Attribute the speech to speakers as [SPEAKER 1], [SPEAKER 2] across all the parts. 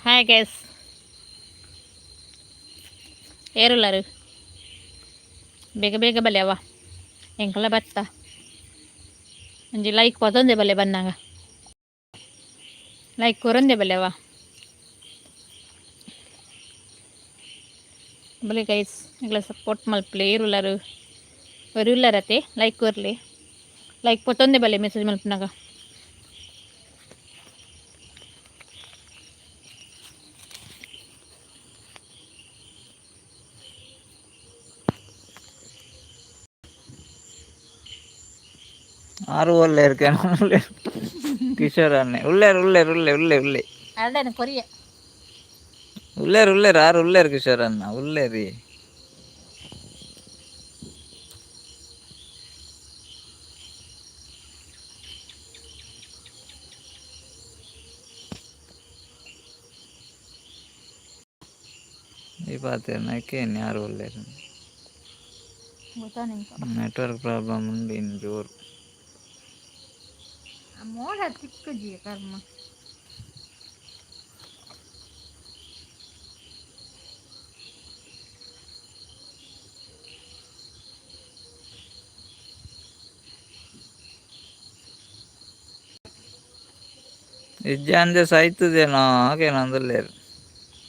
[SPEAKER 1] Hi guys, ಏರುಲ್ಲಾರು? ಬೇಗ ಬೇಗ ಬಲೆ ಅವ, ಎಂಕಲ ಬತ್ತ. ಒಂಜಿ ಲೈಕ್ ಪತ್ತೊಂದೆ ಬಲ್ಲೆ, ಬನ್ನಾಗ ಲೈಕ್ ಕೊರೊಂದೆ ಬಲ್ಲೆ ಅವ. ಬಲೆ ಗೈಸ್, ಎಂಕ್ಲ ಸಪೋರ್ಟ್ ಮಲ್ಪಲೆ. ಏರುಲ್ಲಾರು? ಒರುಲ್ಲಾರತೆ? ಲೈಕ್ ಕೊರ್ಲೆ, ಲೈಕ್ ಪತ್ತೊಂದೆ ಬಲ್ಲೆ ಮೆಸೇಜ್ ಮಲ್ಪುನಾಗ.
[SPEAKER 2] ಆರು ಒಲ್ಲೆರ್ ಕೇನ ಕಿಶೋರ್ ಅಣ್ಣೆ. ಉಲ್ಲೇರು ಉಲ್ಲೇರು ಉಲ್ಲೆ ಉಲ್ಲೆ ಉಲ್ಲೆ.
[SPEAKER 1] ಅಲ್ಲೇನು ಕೊರಿಯ.
[SPEAKER 2] ಉಲ್ಲೇರು ಉಲ್ಲೇರು, ಆರು ಉಲ್ಲೇರು. ಕಿಶೋರ್ ಅಣ್ಣ ಉಲ್ಲೇರಿ. ಈ ಪಾತೆರ್ನ ಯಾರು ಉಲ್ಲೇರು?
[SPEAKER 1] ಗೊತ್ತಾ ನಿಂಗೆ?
[SPEAKER 2] ನೆಟ್ವರ್ಕ್ ಪ್ರಾಬ್ಲಮ್ ಉಂಡು ಇನ್ನು ಜೋರು.
[SPEAKER 1] ಮೋಡ ತಿಕ್ಕುಜಿ, ಕರ್ಮ.
[SPEAKER 2] ಇಜ್ಜಾಂದೆ ಸೈತದೇನೋ ಕೇನೊಂದುಲ್ಲೇರು.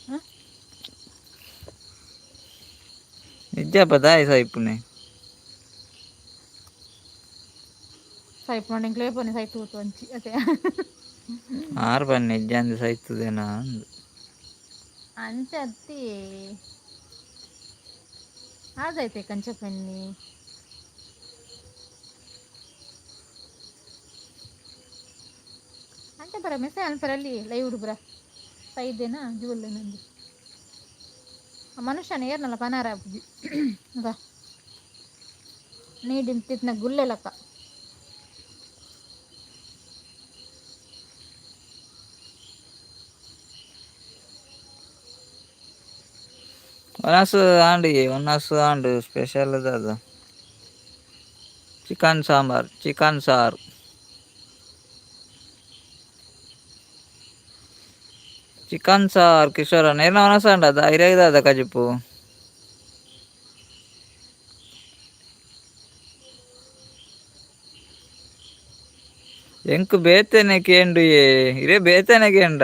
[SPEAKER 1] ಹ?
[SPEAKER 2] ಇಜ್ಜಪ್ಪ, ದಾಯಿ ಸೈಪುನೆ?
[SPEAKER 1] ಸೈಪ್ ನೋಡಿ, ಎಂಕ್ಲೆ ಪೋನೆ ಸೈಟ್ ತೂತು ಅಂಚಿ ಅದೇ.
[SPEAKER 2] ಆರು ಪನ್ನೆ ಇಜ್ಜಾಂದೆ ಸೈತದೇನೋ ಅಂದು.
[SPEAKER 1] ಅಂಚ ಅತ್ತಿ ಆದೈತೆ ಕಂಚ ಪನ್ನಿ. ಅಂಚ ಬರ ಮೆಸೇಜ್ ಅನ್ಪರಲ್ಲಿ ಲೈವ್ ಬರ ಸೈದೇನಾ ಜುವಲ್ ನಂದು. ಆ ಮನುಷ್ಯನ ಏರ್ನಲ್ಲ ಪನಾರ ಆಪುಜಿ ಅದ ನೀಡಿನ ತಿತ್ನ ಗುಲ್ಲೆ ಲಕ್ಕ.
[SPEAKER 2] ಒನಸ್ ಆಂಡ್, ಒನಸ್ ಆಂಡ್. ಸ್ಪೆಷಲ್ ದಾದ? ಚಿಕನ್ ಸಾಂಬಾರ್, ಚಿಕನ್ ಸಾರು, ಚಿಕನ್ ಸಾರ್. ಕಿಶೋರ, ನೇರ್ನ ಒನಸ್ ಆಂಡ ಅದ ಇರೇಗ್ ಕಜಿಪು? ಎಂಕ್ ಬೇತೆನೆ ಕೇಂಡುಯೇ, ಇರೇ ಬೇತೆನೆ ಕೇಂಡ.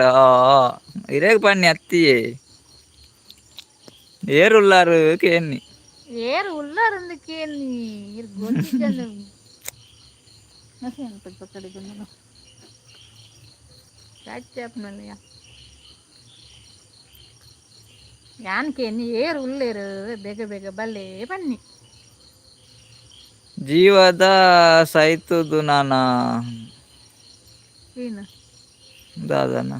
[SPEAKER 2] ಇರೇಗ್ ಪನ್ನಿ ಅತ್ತಿಯೇ, ಏರುಲ್ಲಾರು ಕೇನ್ನಿ.
[SPEAKER 1] ಏರು ಉಲ್ಲಾರಂದು ಕೇನಿ ಇರ್ ಗೊತ್ತಿದ್ದಂದು ಮೆಸೇಜ್ ಅನ್ಪದ ಪಕ್ಕಡೆ. ಕ್ಯಾಚ್ ಯಾನ್ ಕೇನಿ, ಏರು ಉಲ್ಲೇರು? ಬೇಗ ಬೇಗ ಬಲ್ಲೆ ಬನ್ನಿ.
[SPEAKER 2] ಜೀವದ ಸೈತುದು ನಾನ.
[SPEAKER 1] ಏನು?
[SPEAKER 2] ದಾದನ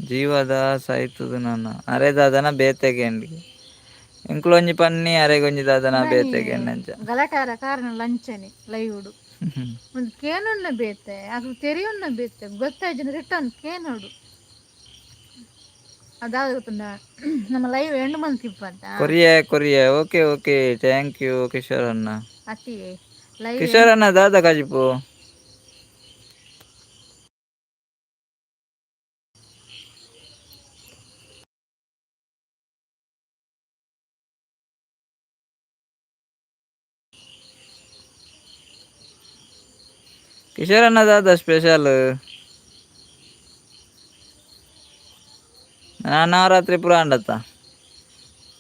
[SPEAKER 2] ಜೀವದ ಸೈತುದು ನಾನ. ಅರೆ ದಾದನ ಬೇತೆಗೆ ಎಂಕ್ಲೊಂಜಿ ಪನ್ನಿ, ಅರೆಗೊಂಜಿ ದಾದನ
[SPEAKER 1] ಬನ್ನಿ.
[SPEAKER 2] ಬೇತೆಗೆ ಅಂಚ.
[SPEAKER 1] ಗಲಾಟಾರ ಕಾರಣ ಲಂಚನೆ ಲೈವುಡು ಒಂದು ಕೇನುನ್ನ ಬೇತೆ, ಅದು ತೆರೆಯುನ್ನ ಬೇತೆ. ಗೊತ್ತಾಯ್ತು, ರಿಟರ್ನ್ ಕೇನೋಡು. ಅದಾದ ಗೊತ್ತುಂಡ, ನಮ್ಮ ಲೈವ್ ಎಂಡ್ ಮಂತ್ ಇಪ್ಪತ್ತ.
[SPEAKER 2] ಕೊರಿಯೆ ಕೊರಿಯೆ, okay okay, thank you Kishore ಅಣ್ಣ.
[SPEAKER 1] ಅತಿ ಲೈವ್.
[SPEAKER 2] ಕಿಶೋರ್ ಅಣ್ಣ, ದಾದ ಕಜಿಪು? ಕಿಶೋರ್ ಅಣ್ಣ, ದಾದ ಸ್ಪೆಷಲ್? ನಾನು ನವರಾತ್ರಿ ಪೂರ ಅಂಡತ್ತ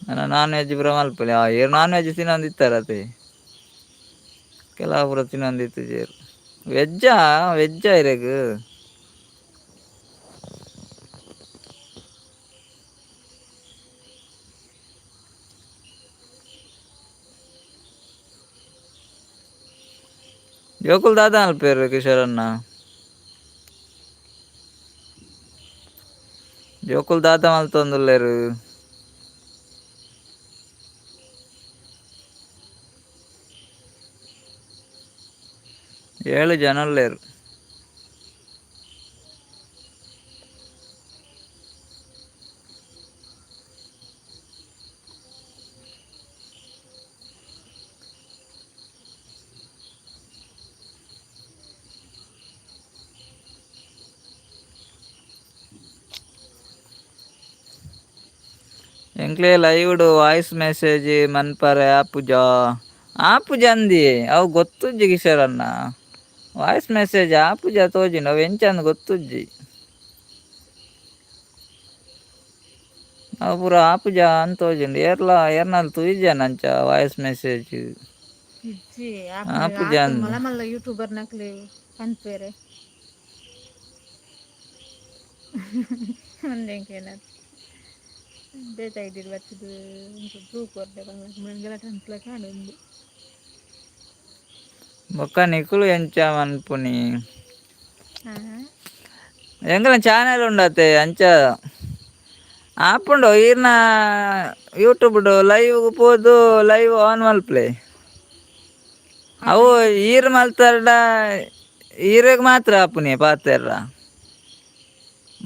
[SPEAKER 2] ನಾನು ನಾನ್ ವೆಜ್ ಪೂರ ಮಲ್ಪಲೆ. ಏರು ನಾನ್ ವೆಜ್ ತಿನ್ನೊಂದಿತ್ತಾರತೆ? ಕೆಲವು ಪೂರ ತಿನ್ನೊಂದಿತ್ತು ಜೇರು. ವೆಜ್ಜಾ ವೆಜ್ಜಾ ಇರೆಗ್? ಜೋಕುಲ್ ದಾದ ಅಲ್ಪೇರು ಕಿಶೋರ್ ಅಣ್ಣ? ಜೋಕುಲ್ ದಾದ ಮಲ್ತೊಂದುಲ್ಲೆರು? ಏಳು ಜನ ಉಲ್ಲೆರ್. ಎಂಕ್ಲೆ ಲೈವ್ಡ್ ವಾಯ್ಸ್ ಮೆಸೇಜ್ ಮನ್ಪರೆ ಆಪುಜ ಆಪುಜ ಅಂದಿ ಅವು ಗೊತ್ತುಜ್ಜಿ ಕಿಶೋರಣ್ಣ. ವಾಯ್ಸ್ ಮೆಸೇಜ್ ಆಪುಜ ತೋಜಿಂಡು ಅವು ಎಂಚಂದ್ ಗೊತ್ತುಜ್ಜಿ. ಅವು ಪೂರ ಆಪುಜ ಅಂತ ತೋಜಿಂಡು. ಏರ್ಲ ಏರ್ನಾಲ್ ತೂಯಿಜಾನ ಅಂಚ ವಾಯ್ಸ್ ಮೆಸೇಜ್.
[SPEAKER 1] ಇಜ್ಜಿ.
[SPEAKER 2] ಆಪುಜ ಅಂದ್.
[SPEAKER 1] ಮಲ್ಲ ಮಲ್ಲ ಯೂಟ್ಯೂಬರ್ ನಕ್ಲೆ ಪನ್ಪೆರೆ ಒಂದೆಂಕೇನ ಬೇತೆ ಐಡಿಡ್ ಬತ್ತುದು ಪ್ರೂಫ್ ಕೊರ್ಡೆ ಗಲಾಟೆ ಅನ್ಪ್ಲಕ ಉಂಡು.
[SPEAKER 2] ಬೊಕ್ಕ ನಿಕುಲು ಎಂಚ ಮನ್ಪುನಿ? ಎಂಕಲ್ನ ಚಾನೆಲ್ ಉಂಡತೆ ಅಂಚ ಆಪುಂಡು. ಈರ್ನ ಯೂಟ್ಯೂಬ್ ಲೈವ್ ಪೋದು ಲೈವ್ ಆನ್ ಮಲ್ಪಲೆ. ಅವು ಈರ್ ಮಲ್ತಾರ್ಡ ಈರೆಗ್ ಮಾತ್ರ ಆಪುನಿ ಪಾತೆರ್ರ.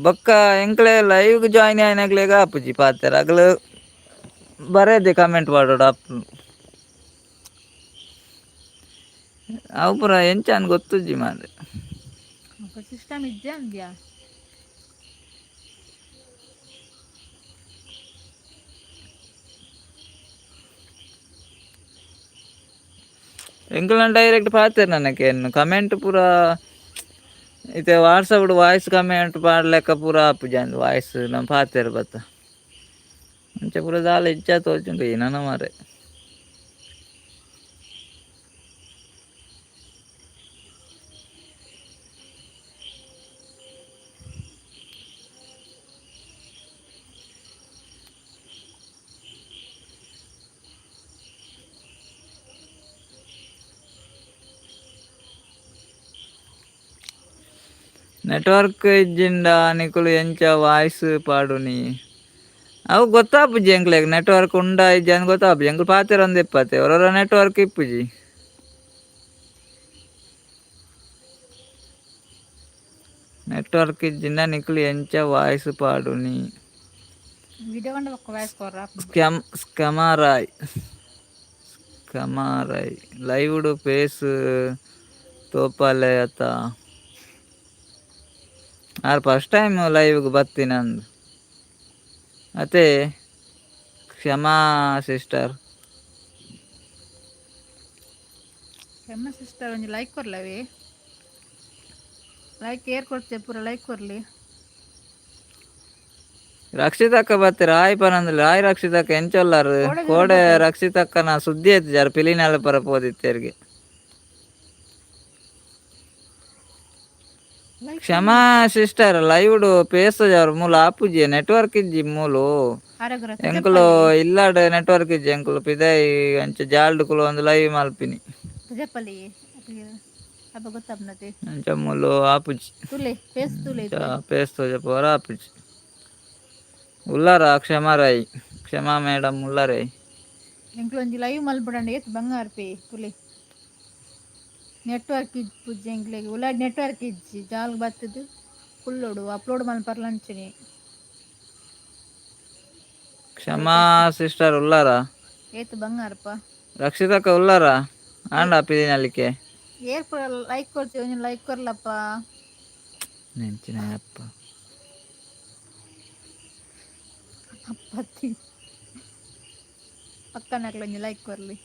[SPEAKER 2] ಬೊಕ್ಕ ಎಂಕ್ಲೆ ಲೈವ್ ಜಾಯಿನ್ ಆಯಿನಕ್ಲೆಗ್ ಆಪುಜಿ ಪಾತೆರ. ಅಗಲು ಬರೇದಿ ಕಮೆಂಟ್ ಪಾಡೋಡು ಆಪುಂಡು. ಅವು ಪೂರ ಎಂಚ ಗೊತ್ತುಜ್ಜಿ ಮಾರ್ರೆ.
[SPEAKER 1] ಸಿಸ್ಟಮ್ ಇಜ್ಜೆ ಅಂದ್ಯಾ?
[SPEAKER 2] ಎಂಕಲ್ನ ಡೈರೆಕ್ಟ್ ಪಾತೆರ್ ನನಗೆ ಕಮೆಂಟ್ ಪೂರ ಇತ್ತೆ ವಾಟ್ಸಪ್ ವಾಯ್ಸ್ ಕಮೆಂಟ್ ಪಾಡ್ಲೆಕ್ಕ ಪೂರ ಆಪುಜಿ ಅಂದ್ ವಾಯ್ಸ್ ನಮ್ಮ ಪಾತೆರ್ ಬತ್ತ. ಅಂಚ ಪೂರ ದಾಲ ಇಜ್ಜ ತೋಜುಂಡು ಏನನ ಮಾರ್ರೆ. ನೆಟ್ವರ್ಕ್ ಇಜ್ಜಿಂಡ ನಿಕುಲು ಎಂಚ ವಾಯ್ಸ್ ಪಾಡುನಿ? ಅವು ಗೊತ್ತಾಪುಜಿ ಎಂಕ್ಲೆಗ್ ನೆಟ್ವರ್ಕ್ ಉಂಡ ಇಜ್ಜಿ ಅಂದ್ ಗೊತ್ತಾಪುಜಿ. ಎಂಕುಲು ಪಾತೆರೊಂದು ಇಪ್ಪತ್ತೆ ಒರೊರ ನೆಟ್ವರ್ಕ್ ಇಪ್ಪುಜಿ. ನೆಟ್ವರ್ಕ್ ಇಜ್ಜಿಂಡ ನಿಕುಲು ಎಂಚ ವಾಯ್ಸ್ ಪಾಡುನಿ?
[SPEAKER 1] ವಿಡಿಯೋ ಕಂಡ ಬೊಕ್ಕ ವಾಯ್ಸ್ ಕೊರ್ರ.
[SPEAKER 2] ಸ್ಕ್ಯಾಮ್ ಸ್ಕಮಾರಾಯ್ ಸ್ಕಮಾರಾಯ್ ಲೈವ್ಡ್ ಫೇಸ್ ತೋಪಾಲೆ ಅತ್ತ. ಆರ್ ಫಸ್ಟ್ ಟೈಮ್ ಲೈವ್ಗೆ ಬತ್ತಿನಂದು ಅತ್ತೆ ಕ್ಷಮಾ ಸಿಸ್ಟರ್.
[SPEAKER 1] ಕ್ಷಮಾ ಸಿಸ್ಟರ್ ಒಂಜಿ ಲೈಕ್ ಕೊರ್ಲವೇ. ಲೈಕ್ ಏರ್ ಕೊರ್ತೆ ಪೂರ ಲೈಕ್ ಕೊರ್ಲಿ.
[SPEAKER 2] ರಕ್ಷಿತಕ್ಕ ಬತ್ತಿ ರಾಯ್ ಪನಂದ್ಲ. ರಾಯ್ ರಕ್ಷಿತಕ್ಕ ಎಂಚೊಲ್ಲಾರು? ಕೋಡೆ ರಕ್ಷಿತಕ್ಕನ ಸುದ್ದಿ ಎತ್ತಿಜಾರ್ ಪಿಲಿನಾಲ ಪರ ಪೋದಿತ್ತೆರ್ಗೆ. ಕ್ಷಮಾ ಸಿಸ್ಟರ್ ಲೈವ್ಡ್ ಪೇಸ್ ಮೂಲು ಆಪುಜಿ ನೆಟ್ವರ್ಕ್ ಇಜ್ಜಿ ಮೂಲು. ಎಂಕುಲು ಇಲ್ಲಾಡ್ ನೆಟ್ವರ್ಕ್ ಇಜ್ಜಿ. ಎಂಕುಲು ಪಿದಾಯಿ ಅಂಚ ಜಾಲ್ಡ್ ಕುಲು ಒಂದು ಲೈವ್ ಮಲ್ಪಿನಿ. ಅಂಚ ಮೂಲು ಆಪುಜಿ. ಪೇಸ್ ತೋಜಪೋರ ಆಪುಜಿ. ಉಲ್ಲಾರ ಕ್ಷಮಾ ರೈ ಕ್ಷಮಾ ಮೇಡಮ್ ಉಲ್ಲಾರೇ?
[SPEAKER 1] ಎಂಕುಲು ಒಂಜಿ ಲೈವ್ ಮಲ್ಪಡಂಡ ಏತ್ ಬಂಗಾರ ಪೇ ತುಲೆ. ನೆಟ್ವರ್ಕ್ ಇಪ್ಪುಜಿ ಎಂಕ್ಲೆಗ್. ಉಲಾಡ್ ನೆಟ್ವರ್ಕ್ ಇಜ್ಜಿ. ಜಾಲ್ಗ್ ಬತ್ತುದು ಕುಲ್ಲೋಡು ಅಪ್ಲೋಡ್ ಮಲ್ಪರ್ಲ ಅಂಚನೆ.
[SPEAKER 2] ಕ್ಷಮಾ ಸಿಸ್ಟರ್ ಉಲ್ಲಾರ?
[SPEAKER 1] ಏತ್ ಬಂಗಾರಪ್ಪ.
[SPEAKER 2] ರಕ್ಷಿತಕ್ಕ ಉಲ್ಲಾರ? ಆಂಡ ಪಿಲಿನಲಿಕೆ.
[SPEAKER 1] ಏರ್ ಪೂರ ಲೈಕ್ ಕೊರ್ತಿ ಒಂಜಿ ಲೈಕ್ ಕೊರ್ಲಪ್ಪ.
[SPEAKER 2] ನೆಂಚಿನ ಅಪ್ಪ.
[SPEAKER 1] ಅಪ್ಪತ್ತಿ ಪಕ್ಕನಕ್ಲೆ ಒಂಜಿ ಲೈಕ್ ಕೊರ್ಲಿ.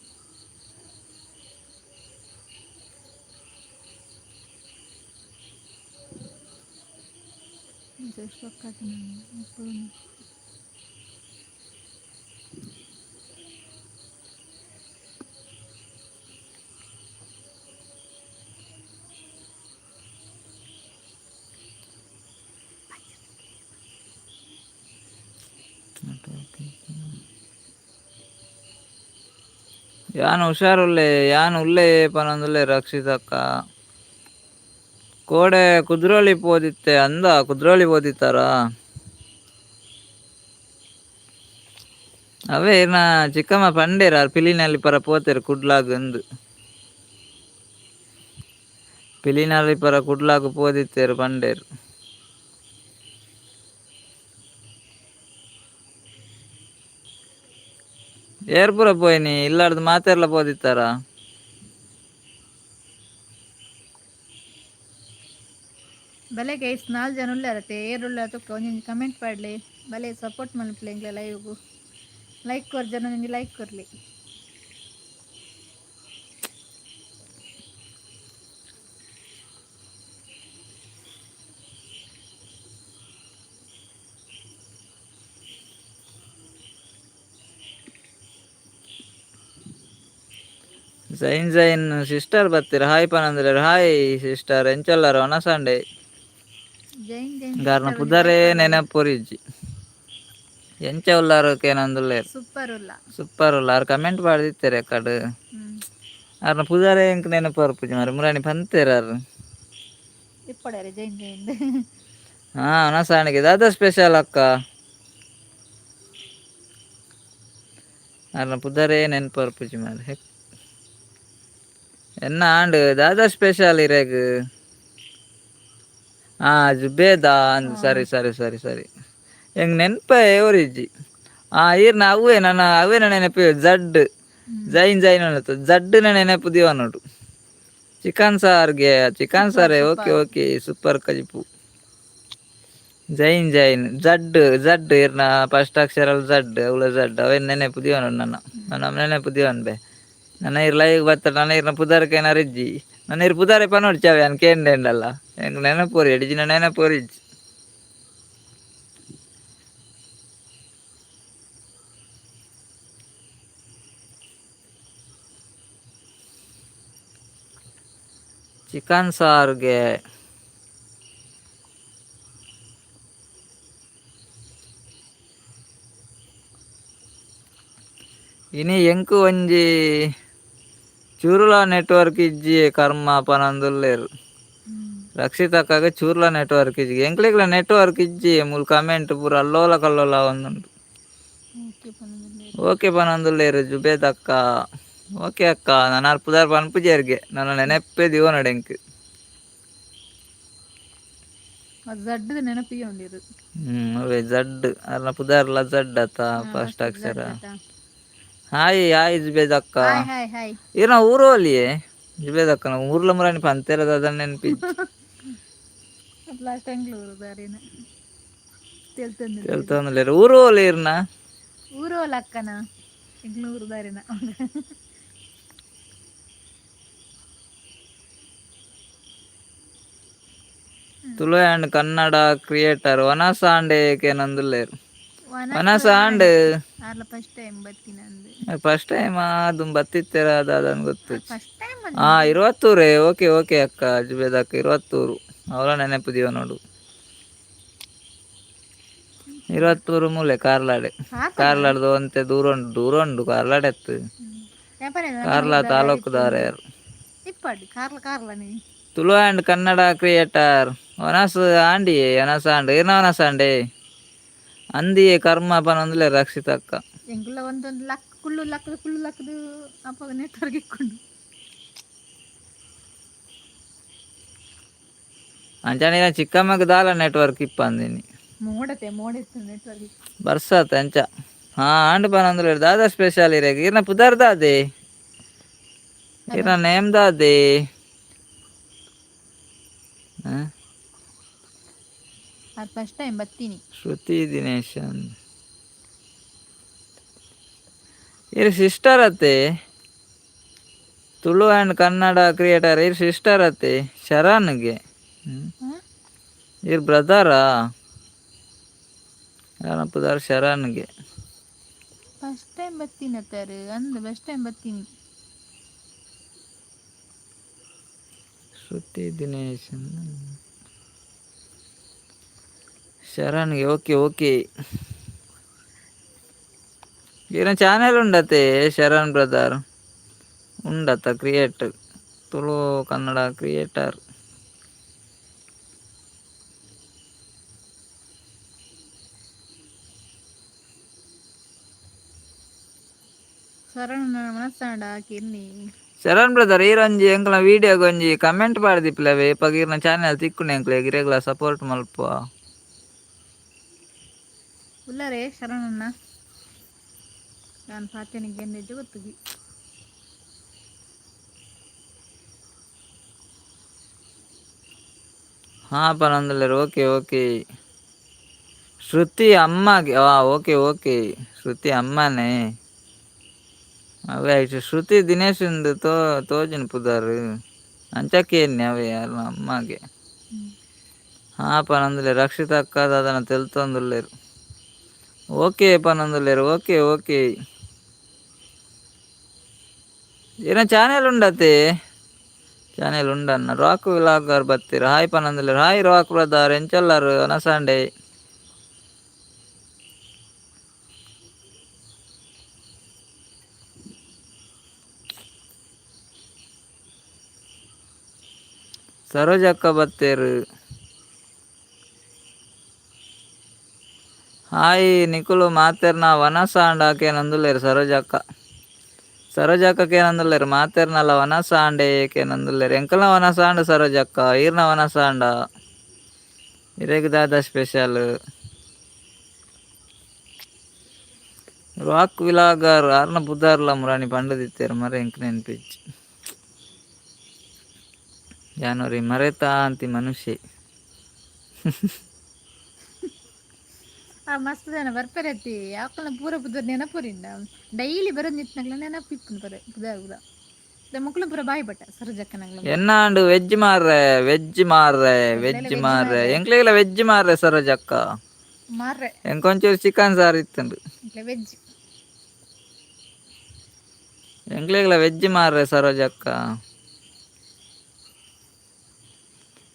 [SPEAKER 2] ಯಾನ್ ಹುಷಾರುಲ್ಲೆ ಯಾನ್ ಉಲ್ಲೆ ಪನೊಂದುಲ್ಲೆ ರಕ್ಷಿತಕ್ಕ. ಕೋಡೆ ಕುದ್ರೋಳಿ ಪೋದಿತ್ತೆ ಅಂದ ಕುದ್ರೋಳಿ ಪೋದಿತ್ತಾರ? ಅವೇ ಇರ್ನ ಚಿಕ್ಕಮ್ಮ ಪಂಡೇರ್ ಆರ್ ಪಿಲಿನಲ್ಲಿ ಪರ ಪೋತೆರ್ ಕುಡ್ಲಾಗ್ ಅಂದ್. ಪಿಲಿನಲ್ಲಿ ಪರ ಕುಡ್ಲಾಗ್ ಪೋದಿತ್ತೆರ್ ಪಂಡೇರ್. ಏರ್ ಪೂರ ಪೋಯಿನಿ ಇಲ್ಲಾರ್ದು ಮಾತೆರ್ಲ ಪೋದಿತ್ತಾರ?
[SPEAKER 1] ಬಲೆ ಗೈಸ್ ನಾಲ್ ಜನ ಉಲ್ಲಾರತೆ ಏರ್ ಉಲ್ಲಾರ ತುಕ್ಕ ಒಂಜೊಂಜಿ ಕಮೆಂಟ್ ಪಾಡ್ಲೆ. ಬಲೆ ಸಪೋರ್ಟ್ ಮಲ್ಪಲೆ ಎಂಕ್ಲೆ ಲೈವ್ಗು. ಲೈಕ್ ಕೊರ್ ಜನ, ಒಂಜಿ ಲೈಕ್ ಕೊರ್ಲಿ.
[SPEAKER 2] ಜೈನ್ ಜೈನ್ ಸಿಸ್ಟರ್ ಬರ್ತೀರ, ಹಾಯ್ ಪನಂದ್ರೆ. ಹಾಯ್ ಸಿಸ್ಟರ್, ಎಂಚೊಲ್ಲಾರ? ಒನಸಂಡೆ.
[SPEAKER 1] ಜೈನ್ ಜೈನ್.
[SPEAKER 2] ಕಾರಣ ಪುದರೇ ನೆನಪುರಿಜ್ಜಿ. ಎಂಚ ಉಲ್ಲಾರು ಕೇನಂದುಲ್ಲೇರ್.
[SPEAKER 1] ಸೂಪರ್ ಉಲ್ಲ.
[SPEAKER 2] ಸೂಪರ್ ಉಲ್ಲ. ಆರ್ ಕಮೆಂಟ್ ಪಾಡ್ದಿತ್ತೆರ್ ಕಡು. ಆರ್ನ ಪುದರೇ ಎಂಕ್ ನೆನಪು ಬರ್ಪುಜಿ ಮಾರ್ರೆ. ಮುರಾನಿ ಪಂತೇರ್ ಆರ್.
[SPEAKER 1] ಇಪ್ಪಡಾರೆ ಜೈನ್ ಜೈನ್.
[SPEAKER 2] ಹಾ, ಒನಸಾಣಿಗೆ ದಾದ ಸ್ಪೆಷಲ್ ಅಕ್ಕ? ಆರ್ನ ಪುದರೇ ನೆನಪು ಬರ್ಪುಜಿ ಮಾರ್ರೆ. ಎನ್ನ ಆಂಡ್, ದಾದ ಸ್ಪೆಷಲ್ ಇರೆಗ್? ಹಾ, ಜುಬೇದಾ ಅಂದ್. ಸರಿ ಸರಿ ಸರಿ ಸರಿ, ಎಂಕ್ ನೆನಪೇ ಒರಿಜಿ. ಆ ಈರ್ನ ಅವ್ವೆ ನನ್ನ ಅವ್ವೇನ ನೆನಪು. ಜಡ್ ಜೈನ್ ಜೈನ್ ಅನ್ನತ್ತು. ಜಡ್ಡಿನ ನೆನಪು ದಿವನೋಡು. ಚಿಕನ್ ಸಾರ್ಗೆ, ಚಿಕನ್ ಸಾರೇ. ಓಕೆ ಓಕೆ, ಸೂಪರ್ ಕಜಿಪು. ಜೈನ್ ಜೈನ್ ಜಡ್ ಜಡ್, ಇರ್ನ ಫಸ್ಟ್ ಅಕ್ಷರ ಜಡ್, ಅವಳ ಜಡ್. ಅವೇನು ನೆನಪು ದಿವನೋಡು. ನನ್ನ ನನ್ನ ನೆನಪು ದಿವನ್ ಬೇ. ನನ್ನ ಇರ್ ಲೈವ್ ಬತ್ತ, ನನ್ನ ಇರ್ನ ಪುದರ್ಕೆ ಇಜ್ಜಿ. ನನ್ನ ಇರ್ ಪುದರೆ ಪನೋಡ್ಚಿ ಅವೆ ಅನ್ ಕೇಂಡೆಂಡಲ್ಲ. ಎಂಕ್ ನೆನಪು ಎಡಿಜಿನ ನೆನಪು ಇಜ್ಜಿ. ಚಿಕನ್ ಸಾರ್ಗೆ. ಇನಿ ಎಂಕ್ ಒಂಜಿ ಚೂರುಲ ನೆಟ್ವರ್ಕ್ ಇಜ್ಜಿ ಕರ್ಮ ಪನಂದುಲ್ಲೆರ್. ರಕ್ಷಿತಕ್ಕಾಗ ಚೂರ್ಲ ನೆಟ್ವರ್ಕ್ ಇಜ್ಜಿ. ಎಂಕ್ಲೆಗ್ಲ ನೆಟ್ವರ್ಕ್ ಇಜ್ಜಿ. ಮೂಲು ಕಮೆಂಟ್ ಪೂರ ಅಲ್ಲೋಲ ಕಲ್ಲೋಲ ಒಂದುಂಡು.
[SPEAKER 1] ಓಕೆ ಪನಂದುಲ್ಲೆರ್.
[SPEAKER 2] ಓಕೆ ಪನಂದುಲ್ಲೆರ್ ಜುಬೇದ್ ಅಕ್ಕ. ಓಕೆ ಅಕ್ಕ. ನನ ಪುದರ್ ಪನ್ಪುಜೆರ್ಗೆ. ನನ್ನ ನೆನಪೇ ದಿವನಡ್ ಎಂಕ್.
[SPEAKER 1] ಅದು ಜಡ್ಡು ನೆನಪಿಗೆ ಉಂಡಿರು.
[SPEAKER 2] ಅವೇ ಜಡ್. ಅರ್ನ ಪುದರ್ಲ ಜಡ್ ಅತ್ತ ಫಸ್ಟ್ ಅಕ್ಷರ. ಹಾಯ್ ಹಾಯ್ ಜುಬೇದ್ ಅಕ್ಕ.
[SPEAKER 1] Hi hi hi.
[SPEAKER 2] ಇರ್ನ ಊರು ಅಲ್ಲಿಯೇ ಜುಬೇದ್ ಅಕ್ಕನ ಊರ್ಲ ಮುರಾನಿ ಪಂತೇರದ ಅದನ್ನ ನೆನಪಿಜ್ಜಿ.
[SPEAKER 1] ಲಾಸ್ಟ್ ಬೆಂಗಳೂರು ದಾರಿನ ತೆಲ್ತಂದು.
[SPEAKER 2] ತೆಲ್ತೊಂದುಲ್ಲೆರ್. ಊರು ಓಲು ಇರ್ನ?
[SPEAKER 1] ಊರು ಓಲ ಅಕ್ಕನ? ಬೆಂಗಳೂರು ದಾರಿನ.
[SPEAKER 2] ತುಳು ಆ್ಯಂಡ್ ಕನ್ನಡ ಕ್ರಿಯೇಟರ್ ವನಸಾಂಡೆ ಕೇನಂದುಲ್ಲೆರ್. ವನಸಾಂಡ್.
[SPEAKER 1] ಆರ್ಲ ಫಸ್ಟ್ ಟೈಮ್ ಬತ್ತಿನ ಅಂದು.
[SPEAKER 2] ಫಸ್ಟ್ ಟೈಮ್ ಅದು ಬತ್ತಿತ್ತೆರ ಅದಾದನ್ ಗೊತ್ತು.
[SPEAKER 1] First time.
[SPEAKER 2] ಹಾ, ಇರುವತ್ತೂರೇ. ಓಕೆ ಓಕೆ ಅಕ್ಕ, ಜುಬೇದ್ ಅಕ್ಕ ಇರುವತ್ತೂರು. ಅವಳ ನೆನಪು ದಿವ ನೋಡು. ಇರುವತ್ತೂರು ಮೂಲೆ ಕಾರ್ಲಾಡೆ. ಕಾರ್ಲಾಡ್ದು ಒಂತೆ ದೂರ ಉಂಟು, ದೂರ ಉಂಟು ಕಾರ್ಲಾಡೆ ಎತ್ತು. ಕಾರ್ಲ ತಾಲೂಕುದಾರೆ ಯಾರು.
[SPEAKER 1] ಇಪ್ಪಾಡಿ ಕಾರ್ಲ ಕಾರ್ಲ ನೀ.
[SPEAKER 2] ತುಳು ಆ್ಯಂಡ್ ಕನ್ನಡ ಕ್ರಿಯೇಟರ್ ವನಸ್ ಆಂಡಿಯೇ. ವನಸ್ ಆಂಡ್ ಇರ್ನ ವನಸ್ ಆಂಡೆ ಅಂದಿಯೇ ಕರ್ಮ ಪನೊಂದುಲ್ಲೆ ರಕ್ಷಿತ ಅಕ್ಕ.
[SPEAKER 1] ಎಂಕುಲ ಒಂದೊಂದು ಲಕ್ ಕುಳ್ಳು ಲಕ್ಕದು ಕುಳ್ಳು ಲಕ್ಕದು ಅಪ್ಪಗ ನೆಟ್ವರ್ಕ್ ಇಕ್ಕೊಂಡು.
[SPEAKER 2] ಅಂಚನೆ ಚಿಕ್ಕಮ್ಮಗ್ ದಾಲ ನೆಟ್ವರ್ಕ್ ಇಪ್ಪಂದಿನಿ.
[SPEAKER 1] ಮೋಡತೆ ಮೋಡಿತ್ತು ನೆಟ್ವರ್ಕ್.
[SPEAKER 2] ಬರ್ಸಾತ ಅಂಚ. ಹಾ, ಆಂಡ್ ಪನೊಂದುಲ್ಲೆರ್. ದಾದಾ ಸ್ಪೆಷಲ್ ಇರೆಗ್? ಇರ್ನ ಪುದರ್ ದಾದೆ? ಇರ್ನ ನೇಮ್ ದಾದೆ?
[SPEAKER 1] ಅದು ಫಸ್ಟ್ ಟೈಮ್ ಬತ್ತೀನಿ.
[SPEAKER 2] ಶ್ರುತಿ ದಿನೇಶನ್. ಇರ್ ಸಿಸ್ಟರ್ ಅತ್ತೆ? ತುಳು ಆ್ಯಂಡ್ ಕನ್ನಡ ಕ್ರಿಯೇಟರ್ ಇರ್ ಸಿಸ್ಟರ್ ಅತ್ತೆ? ಶರಣ್ಗೆ ಇರ್ ಬ್ರದರಾ? ಯಾರನ್ನ ಪುದರ್ ಶರಣ್ಗೆ.
[SPEAKER 1] ಫಸ್ಟ್ ಟೈಮ್ ಬತ್ತೀನಿ ಅತ್ತಾರು ಅಂದು, ಫಸ್ಟ್ ಟೈಮ್ ಬತ್ತೀನಿ.
[SPEAKER 2] ಶ್ರುತಿ ದಿನೇಶನ್ ಶರಣ್ಗೆ. Okay okay. ಈನ ಚಾನೆಲ್ ಉಂಡತೆ ಶರಣ್ ಬ್ರದರ್? ಉಂಡತ ಕ್ರಿಯೇಟ್ ತುಳು ಕನ್ನಡ ಕ್ರಿಯೇಟರ್.
[SPEAKER 1] ಶರಣ್ ಮನಸ್ಸಾಂಡ ಕಿನ್ನಿ.
[SPEAKER 2] ಶರಣ್ ಬ್ರದರ್, ಈರೊಂಜಿ ಎಂಕ್ಲ ವೀಡಿಯೋಗ್ ಒಂಜಿ ಕಮೆಂಟ್ ಪಾಡ್ದಿಪ್ಲವೆ. ಇಪಗ ಈರ್ನ ಚಾನೆಲ್ ತಿಕ್ಕುಂಡು ಎಂಕ್ಲೆಗ್. ಇರೆಗ್ಲ ಸಪೋರ್ಟ್ ಮಲ್ಪುವ.
[SPEAKER 1] ಉಲ್ಲರೆ ಶರಣಣ್ಣ? ನಾನು ಪಾತೇನಿಗೆ ಎಂದೆಜ್ಜೆ ಗೊತ್ತುಗಿ.
[SPEAKER 2] ಹಾ ಪನೊಂದುಲ್ಲೆರ್. Okay okay. ಶ್ರುತಿ ಅಮ್ಮಗೆ. ಓಕೆ ಓಕೆ, ಶ್ರುತಿ ಅಮ್ಮನೇ. ಅವೇ ಆಯ್ತು ಶ್ರುತಿ ದಿನೇಶ್ ತೋ ತೋಜಿನ ಪುದಾರು ಅಂಚಕ್ಕೆ ಅವೇ ಯಾರು ಅಮ್ಮಗೆ. ಹಾಂ ಪನಂದುಲೇರು ರಕ್ಷಿತ ಅಕ್ಕ ದಾದನ ತೆಲ್ತೊಂದುಲ್ಲೇರು. ಓಕೆ ಪನಂದುಲ್ಲೇರು. ಓಕೆ ಓಕೆ, ಏನೋ ಚಾನೆಲ್ ಉಂಡತೆ, ಚಾನೆಲ್ ಉಂಡನ್ನ. ರಾಕ್ ವಿಲಾಗರ್ ಬತ್ತೀರ ಹಾಯ್ ಪನಂದುಲ್ಲೇರು. Hi rock brother, ಎಂಚಲ್ಲಾರು ಅನಸಾಂಡೆ. ಸರೋಜಕ್ಕ ಬತ್ತೇರು. ಹಾಯ್ ನಿಕುಲು ಮಾತೆರ್ನ ವನಸಾಂಡ ಕೇನಂದುಲ್ಲೇರು. ಸರೋಜಕ್ಕ, ಸರೋಜಕ್ಕ ಕೇನಂದುಲ್ಲೇರು. ಮಾತೆರ್ನಲ್ಲ ವನಸಾಂಡೆ ಕೇನಂದುಲ್ಲೇರು. ಎಂಕಲ್ನ ವನಸಾಂಡ ಸರೋಜಕ್ಕ, ಈರ್ನ ವನಸಾಂಡ. ಇರೆಗ್ ದಾದ ಸ್ಪೆಷಲ್? ರಾಕ್ ವಿಲಾಗರ್ ಆರ್ನ ಬುಧಾರ್ಲ ಮುರಾಣಿ ಪಂಡದಿತ್ತೇರು ಮರೆ, ಎಂಕ್ ನೆನ್ಪಿಜ್ಜಿ. ಜಾನವರಿ ಮರೆತಾ ಅಂತಿ ಮನುಷ್ಯ.
[SPEAKER 1] ಆ ಮಸ್ತ್ ಜನ ಬರ್ಪೆರತ್ತಿ, ಯಾಕಲ ಪೂರ ಪುದರ್ ನೆನಪುರಿಂದ. ಡೈಲಿ ಬರೋದು ನಿತ್ನಗ್ಲ ನೆನಪು ಬರ ಪುದರ್ ಪೂರ. ಮುಕ್ಳು ಪೂರ ಬಾಯಿ ಬಟ್ಟ ಸರೋಜಕ್ಕನಗ್ಲ.
[SPEAKER 2] ಎನ್ನಾಂಡು ವೆಜ್ ಮಾರ್ರೆ, ವೆಜ್ ಮಾರ್ರೆ, ವೆಜ್ ಮಾರ್ರೆ. ಎಂಕ್ಲೆಗ್ಲ ವೆಜ್ ಮಾರ್ರೆ ಸರೋಜಕ್ಕ.
[SPEAKER 1] ಮಾರ್ರೆ.
[SPEAKER 2] ಎಂಕೊಂಚೂರು ಚಿಕನ್ ಸಾರು ಇತ್ತುಂಡು.
[SPEAKER 1] ವೆಜ್.
[SPEAKER 2] ಎಂಕ್ಲೆಗ್ಲ ವೆಜ್ ಮಾರ್ರೆ ಸರೋಜಕ್ಕ.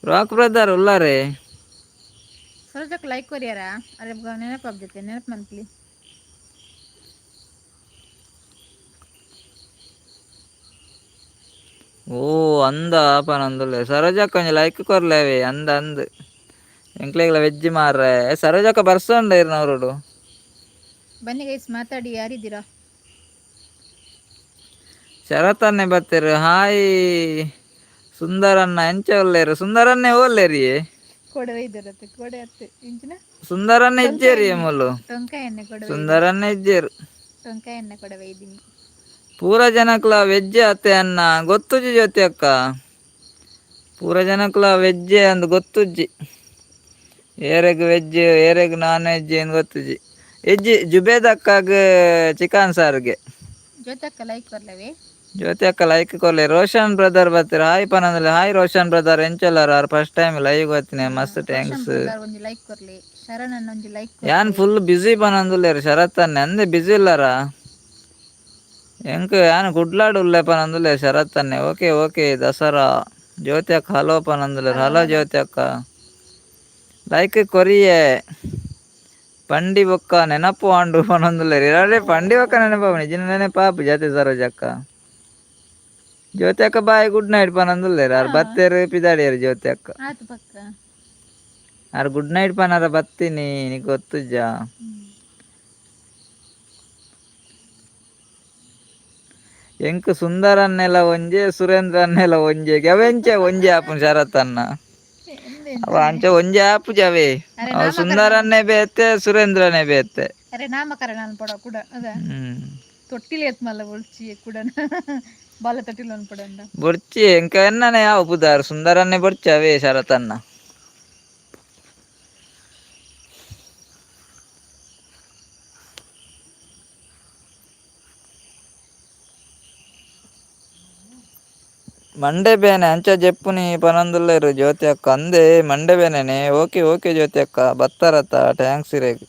[SPEAKER 2] ರಾಕ್ ಬ್ರದರ್ ಉಲ್ಲಾರೆ.
[SPEAKER 1] ಸರೋಜಕ್ಕ ಲೈಕ್ ಕೊರಿಯಾರ ಅರೆ, ನೆನಪಾಗ್ತೈತೆ, ನೆನಪು ಮನ್ಪಲಿ.
[SPEAKER 2] ಓ ಅಂದ ಪನಂದುಲ್ಲೆ. ಸರೋಜಕ್ಕ ಒಂಜಿ ಲೈಕ್ ಕೊರ್ಲೇವೆ. ಅಂದ ಅಂದ್ ಎಂಕ್ಲೆಗ್ಲ ವೆಜ್ ಮಾರ್ರೆ ಸರೋಜಕ್ಕ. ಬರ್ಸೊಂಡ ಇರ್ನವರುಡು.
[SPEAKER 1] ಬನ್ನಿ ಗೈಸ್, ಮಾತಾಡಿ, ಯಾರಿದ್ದೀರಾ?
[SPEAKER 2] ಶರತನ್ನೇ ಬತ್ತೆರು. ಹಾಯ್ ಸುಂದರಣ್ಣ, ಎಂಚ ಉಲ್ಲೇರು? ಸುಂದರನ್ನೇ ಓಲ್ಲೇರಿ?
[SPEAKER 1] ಕೊಡವೆ ಇದ್ದಾರತ್ತೆ, ಕೊಡೆ ಅತ್ತೆ ಇಂಚಿನ.
[SPEAKER 2] ಸುಂದರನ್ನ ಇಜ್ಜೇರಿ ಮುಲ್ಲು.
[SPEAKER 1] ಟೊಂಕ ಎಣ್ಣೆ ಕೊಡವೆ.
[SPEAKER 2] ಸುಂದರನ್ನ ಇಜ್ಜೇರು.
[SPEAKER 1] ಟೊಂಕ ಎಣ್ಣೆ ಕೊಡವೆ ಇದ್ದೀನಿ.
[SPEAKER 2] ಪೂರ ಜನಕ್ಲ ವೆಜ್ ಅತ್ತೆ ಅನ್ನ ಗೊತ್ತುಜ್ಜಿ ಜ್ಯೋತಿ ಅಕ್ಕ. ಪೂರ ಜನಕ್ಲ ವೆಜ್ ಅಂದ್ ಗೊತ್ತುಜ್ಜಿ. ಏರೆಗ್ ವೆಜ್, ಏರೆಗ್ ನಾನ್ ವೆಜ್ ಏನು ಗೊತ್ತುಜ್ಜಿ. ಇಜ್ಜಿ, ಜುಬೇದ್ ಅಕ್ಕಾಗ ಚಿಕನ್ ಸಾರ್ಗೆ.
[SPEAKER 1] ಜ್ಯೋತಕ್ಕ ಲೈಕ್ ಕೊರ್ಲವೆ.
[SPEAKER 2] ಜ್ಯೋತಿ ಅಕ್ಕ ಲೈಕ್ ಕೊರ್ಲೆ. ರೋಷನ್ ಬ್ರದರ್ ಬರ್ತೀರ, ಹಾಯ್ ಪನಂದ್ರೆ. ಹಾಯ್ ರೋಷನ್ ಬ್ರದರ್, ಎಂಚಲ್ಲಾರ? R first time live ಬರ್ತೀನಿ, ಮಸ್ತ್ thanks.
[SPEAKER 1] ಒಂಜಿ ಲೈಕ್ ಕೊರ್ಲೆ. ಶರಣ್ ಅಣ್ಣ ಒಂಜಿ ಲೈಕ್.
[SPEAKER 2] ಯಾನ್ ಫುಲ್ ಬ್ಯುಸಿ ಪನಂದುಲ್ಲೇರು ಶರತ್ ಅನ್ನೆ. ಅಂದೆ ಬ್ಯುಸಿ ಇಲ್ಲಾರ ಎಂಕ್? ಯಾನ್ ಕುಡ್ಲಾಡ್ ಉಲ್ಲೆ ಪನಂದುಲ್ಲೆ ಶರತ್ ಅನ್ನೆ. ಓಕೆ ಓಕೆ ದಸರಾ ಜ್ಯೋತಿ ಅಕ್ಕ ಹಲೋ ಪನಂದುಲ್ಲೇರು. ಹಲೋ ಜ್ಯೋತಿ ಅಕ್ಕ, ಲೈಕ್ ಕೊರಿಯೆ. ಪಂಡಿ ಬೊಕ್ಕ ನೆನಪು ಆಂಡು ಪನೊಂದುಲ್ಲೇರು. ಇರಾಡೆ ಪಂಡಿ ಬೊಕ್ಕ ನೆನಪು ನಿಜ ನೆನಪಾಪು ಜಾತಿ ಸರೋಜಕ್ಕ. ಜ್ಯೋತಿ ಅಕ್ಕ bye, good night ಪನೊಂದುಲ್ಲೇರು. ಆರ್ ಬತ್ತೇರು ಪಿದಾಡಿಯರು ಜ್ಯೋತಿ ಅಕ್ಕ.
[SPEAKER 1] ಆತು ಪಕ್ಕ.
[SPEAKER 2] ಆರ್ ಗುಡ್ ನೈಟ್ ಪನಾರ ಬತ್ತೀನಿ, ನಿಕ್ ಗೊತ್ತುಜ್ಜಾ? ಎಂಕ್ ಸುಂದರನ್ನೆಲ್ಲ ಒಂಜೆ, ಸುರೇಂದ್ರನ್ನೆಲ್ಲ ಒಂಜೆ. ಅವೆಂಚೆ ಒಂಜೆ ಆಪುನ್ ಶರತ್ ಅನ್ನ? ಅವ ಅಂಚೆ ಒಂಜೆ ಆಪುಜಿ ಅವೇ. ಅವ ಸುಂದರನ್ನೇ ಬೇತೆ, ಸುರೇಂದ್ರನೇ ಬೇತೆ.
[SPEAKER 1] ಅರೆ ನಾಮಕರಣ ಅನ್ಪಡ ಕೂಡ ಅದ. ತೊಟ್ಟಿಲ್ ಎತ್ ಮಲ್ಲ ಒಳ್ಚಿ ಕೂಡ ಬಾಲ ತೊಟ್ಟಿಲ್ ಅನ್ಪಡ.
[SPEAKER 2] ಬೊರ್ಚಿ, ಎಂಕ ಎನ್ನನೆ ಯಾವ ಪುದಾರ್ ಸುಂದರನ್ನೇ ಬೊರ್ಚಿ ಅವೇ ಶರತನ್ನ. ಮಂಡೆ ಬೇನೆ ಅಂಚ ಜೆಪ್ಪುನಿ ಪನೊಂದುಲ್ಲೆರ್ ಜ್ಯೋತಿ ಅಕ್ಕ. ಅಂದೆ ಮಂಡೆ ಬೇನೆನೆ. ಓಕೆ ಓಕೆ ಜ್ಯೋತಿ ಅಕ್ಕ, ಬತ್ತಾರತ್ತ, thanks ಇರೆಗ್.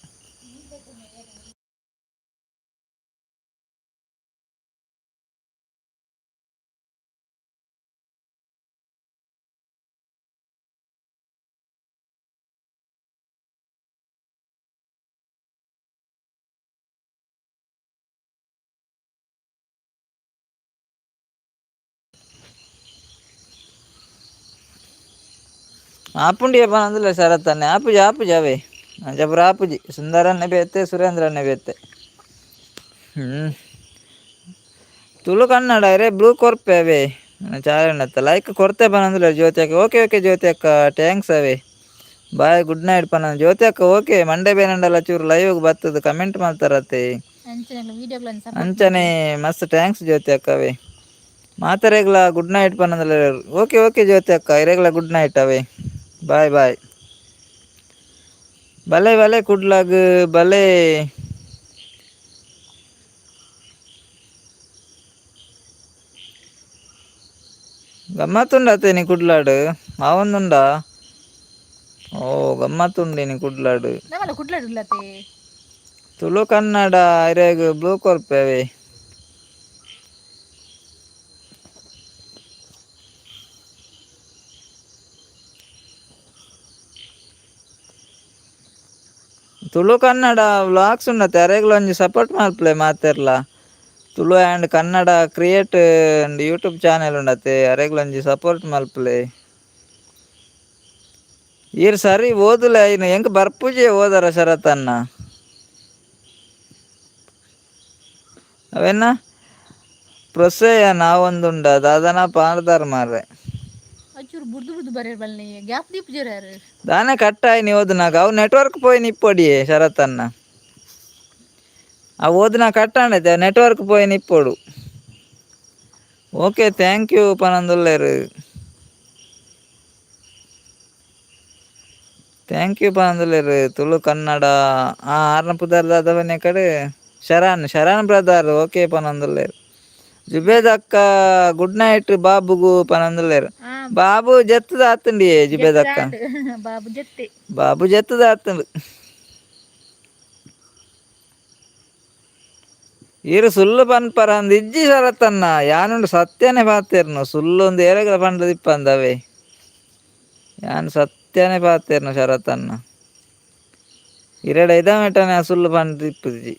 [SPEAKER 2] ಆಪುಂಡಿಯ ಪನೊಂದುಲ್ಲೆ ಶರತ್ ಅನ್ನೆ. ಆಪುಜಿ ಆಪುಜಿ ಅವೇ, ಅಂಚ ಪೂರ ಆಪುಜಿ. ಸುಂದರನ್ನೇ ಬೇತೆ, ಸುರೇಂದ್ರನ್ನೇ ಬೇತೆ. ತುಳು ಕನ್ನಡ ರೇ ಬ್ಲೂ ಕೊರ್ಪೆ ಅವೇ ಚಾರಣತ್ತ. ಲೈಕ್ ಕೊರ್ತೆ ಪನೊಂದುಲ್ಲೆ ಜ್ಯೋತಿ ಅಕ್ಕ. ಓಕೆ ಓಕೆ ಜ್ಯೋತಿ ಅಕ್ಕ, thanks ಅವೇ. Bye, good night ಪನ ಜ್ಯೋತಿ ಅಕ್ಕ. ಓಕೆ, ಮಂಡೆ ಬೇನಂಡಲ ಚೂರು ಲೈವ್ ಬತ್ತದ ಕಮೆಂಟ್ ಮಾಡ್ತಾರತ್ತೆ. ಅಂಚನೆ ಮಸ್ತ್ thanks ಜ್ಯೋತಿ ಅಕ್ಕ ಅವೇ. ಮಾತರೆಗ್ಲ ಗುಡ್ ನೈಟ್ ಪನಂದುಲ್ಲೆ. ಓಕೆ ಓಕೆ ಜ್ಯೋತಿ ಅಕ್ಕ, ಇರೆಗ್ಲ ಗುಡ್ ನೈಟ್ ಅವೇ. Bye bye. ಬಲೆ ಬಲೆ ಕುಡ್ಲಾಗ್ ಬಲೆ. ಗಮ್ಮತ್ತುಂಡತೆ ನೀ ಕುಡ್ಲಾಡು ಆವೊಂದುಂಡ. ಓ ಗಮ್ಮತ್ತುಂಡು ನೀ ಕುಡ್ಲಾಡು.
[SPEAKER 1] ನಮ್ಮಲ್ಲ ಕುಡ್ಲಾಡುಲ್ಲತೆ.
[SPEAKER 2] ತುಳು ಕನ್ನಡ ಇರೆಗ್ ಬ್ಲೂ ಕೊರ್ಪೆವೆ. ತುಳು ಕನ್ನಡ ವ್ಲಾಗ್ಸ್ ಉಂಡತೆ ಅರೆಗ್ಲ ಒಂಜಿ ಸಪೋರ್ಟ್ ಮಲ್ಪುಲೆ ಮಾತೆರ್ಲ. Tulu and Kannada create and YouTube channel ಉಂಡತೆ ಅರೆಗ್ಲ ಒಂಜಿ ಸಪೋರ್ಟ್ ಮಲ್ಪುಲೆ. ಈರ್ ಸರಿ ಓದುಲೆ ಐನು ಎಂಕ್ ಬರ್ಪುಜೆ ಓದರ ಶರತನ್ನ. ಅವೆನ್ನ ಪ್ರೊಸೆಯ ನಾವೊಂದುಂಡ ದಾದನ ಪಾಡ್ದಾರ್ ಮಾರ್ರೆ.
[SPEAKER 1] ಅಚ್ಚೂರು ಬುಡ್ದು ಬುಡ್ದು ಬರೇರ್ ಬಲ್ನೆ ಗ್ಯಾಪ್ ದೀಪ್ ಜೊರ್ಯಾರು.
[SPEAKER 2] ದಾನೆ ಕಟ್ಟಾಯಿ ಓದುನಾಗ ಅವು ನೆಟ್ವರ್ಕ್ ಪೋಯಿ ನಿಪ್ಪೊಡಿಯೇ ಶರತನ್ನ. ಆ ಓದುನ ಕಟ್ಟಾಂಡೈತೆ ನೆಟ್ವರ್ಕ್ ಪೋಯಿ ನಿಪ್ಪೊಡು. ಓಕೆ thank you ಪನೊಂದುಲ್ಲೆರ್. Thank you ಪನೊಂದುಲ್ಲೆರ್. ತುಳು ಕನ್ನಡ ಆ ಆರ್ನ ಪುದರ್ ದಾದವನೆ ಕಡೆ ಶರಣ್ ಶರಣ್ ಬ್ರದರ್ ಓಕೆ ಪನೊಂದುಲ್ಲೆರ್. ಜುಬೇದ್ ಅಕ್ಕ ಗುಡ್ ನೈಟ್ ಬಾಬುಗು ಪನೊಂದುಲ್ಲೆರ್. ಬಾಬು ಜತ್ತದ ಆತುಂಡಿಯೇ ಜುಬೇದ್ ಅಕ್ಕ.
[SPEAKER 1] ಬಾಬು ಜತ್ತೆ.
[SPEAKER 2] ಬಾಬು ಜತ್ತದ ಆತುಂಡು. ಈರು ಸುಳ್ಳು ಪನ್ಪರ ಅಂದ್ ಇಜ್ಜಿ ಶರತ್ತನ್ನ ಯಾನುಂಡು ಸತ್ಯನೇ ಪಾತೆರ್ನು ಸುಳ್ಳು ಒಂದು ಏರೆಗ್ಲ ಪಂಡ ದಿಪ್ಪಂದವೇ ಯಾನ್ ಸತ್ಯನೇ ಪಾತೆರ್ನು ಶರತ್ತನ್ನ. ಇರೆಡ ಇದ ಮೇಟನೆ ಆ ಸುಳ್ಳು ಪಂಡ ದಿಪ್ಪುಜಿ.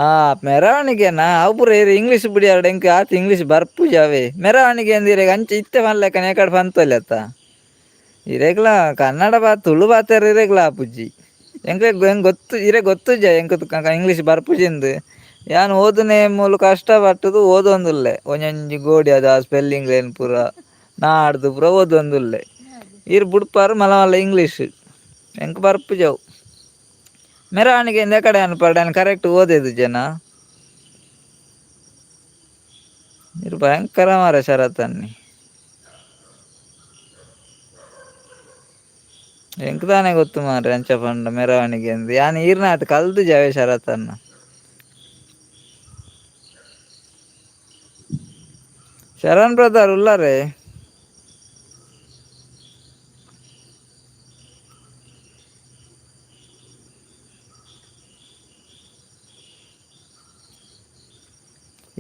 [SPEAKER 2] ಆ ಮೆರವಣಿಗೆನಾ ಅವು ಪೂರ ಇರ್ ಇಂಗ್ಲೀಷ್ ಬಿಡಿಯಾರ್ಡ ಎಂಕ್ ಆತ್ ಇಂಗ್ಲೀಷ್ ಬರ್ಪುಜಿ ಅವೇ. ಮೆರವಣಿಗೆ ಅಂದ್ ಇರೆಗ್ ಅಂಚ ಇತ್ತೆ ಪನ್ಲೆಕ್ಕನೆ ಏಕಡ್ ಪಂತೊಲ್ಯತ್ತ. ಇರೆಗ್ಲ ಕನ್ನಡ ಬಾ ತುಳು ಪಾತೆರ ಇರೆಗ್ಲ ಆಪುಜಿ. ಎಂಕ್ ಎಂಕ್ ಗೊತ್ತು ಇರೆ ಗೊತ್ತುಜ ಎಂಕ್ ಇಂಗ್ಲೀಷ್ ಬರ್ಪುಜಿಂದ್. ಯಾನ್ ಓದುನೆ ಮೂಲು ಕಷ್ಟ ಪಟ್ಟುದು ಓದೊಂದುಲ್ಲೆ. ಒಂಜೊಂಜಿ ಗೋಡಿ ಅದ ಸ್ಪೆಲ್ಲಿಂಗ್ ಏನ್ ಪೂರ ನಾಡ್ದು ಪೂರ ಓದೊಂದುಲ್ಲೆ. ಈರ್ ಬುಡ್ಪಾರ್ ಮಲ್ಲ ಮಲ್ಲ ಇಂಗ್ಲೀಷ್ ಎಂಕ್ ಬರ್ಪುಜವು. ಮೆರವಣಿಗೆ ಇಂದ ಕಡೆ ಅನ್ಪಾಡ್ ಕರೆಕ್ಟ್ ಓದೇದು ಜನ. ಇರು ಭಯಂಕರ ಮಾರ ಶರತನ್ನಿ. ಎಂಕ್ ದಾನೆ ಗೊತ್ತು ಮಾರ್ರೆ ಅಂಚ ಪಂಡ ಮೆರವಣಿಗೆ ಅಂದ್. ಯಾನ್ ಈರ್ನಾತ್ ಕಲ್ದು ಜವೆ ಶರತನ್ನ. ಶರಣ್ ಬ್ರದರ್ ಉಲ್ಲಾರೆ.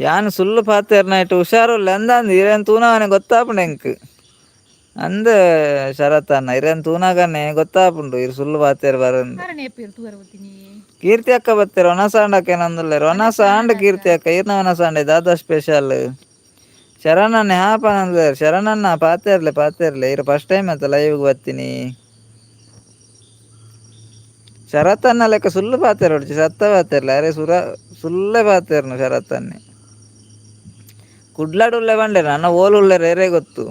[SPEAKER 2] ಯಾನ್ ಸುಳ್ಳು ಪಾತೆರ್ನ ಇಟ್ಟು ಹುಷಾರುಲ್ಲೆ ಅಂದಂದು ಇರೇನ್ ತೂನವನೆ ಗೊತ್ತಾಪುಂಡು ಎಂಕ್. ಅಂದ್ ಶರತನ್ನ ಇರೇನ್ ತೂನಗನೆ ಗೊತ್ತಾಪುಂಡು ಇರ್ ಸುಳ್ಳು ಪಾತೆರ್ ಬರಂದು. ಕೀರ್ತಿ ಅಕ್ಕ ಬತ್ತೆರ್ ಒನಸಾಂಡ ಅಕ್ಕ ಏನಂದುಲ್ಲೆರ್. ಒನಸಾಂಡ್ ಕೀರ್ತಿ ಅಕ್ಕ ಈರ್ನ ಒನಸಾಂಡೆ ದಾದಾ ಸ್ಪೆಷಲ್. ಶರಣಣ್ಣ ಹಾ ಪನೊಂದುಲ್ಲೆರ್. ಶರಣಣ್ಣ ಪಾತೆರ್ಲೆ ಪಾತೆರ್ಲೆ ಇರ್ ಫಸ್ಟ್ ಟೈಮ್ ಅತ್ತ ಲೈವ್ ಬತ್ತಿನಿ. ಶರತನ್ನ ಲೆಕ್ಕ ಸುಳ್ಳು ಪಾತೆರೊಡ್ಚಿ ಸತ್ತ ಪಾತೆರ್ಲೆ ಅರೆ ಸುರ ಸುಳ್ಳೆ ಪಾತೆರ್ನು ಶರತನ್ನೆ. ಕುಡ್ಲಡ್ ಉಲ್ಲೆ ಪಂಡೆರ್ ನನ ಓಲು ಉಲ್ಲೆರ್ ಏರೇ ಗೊತ್ತು.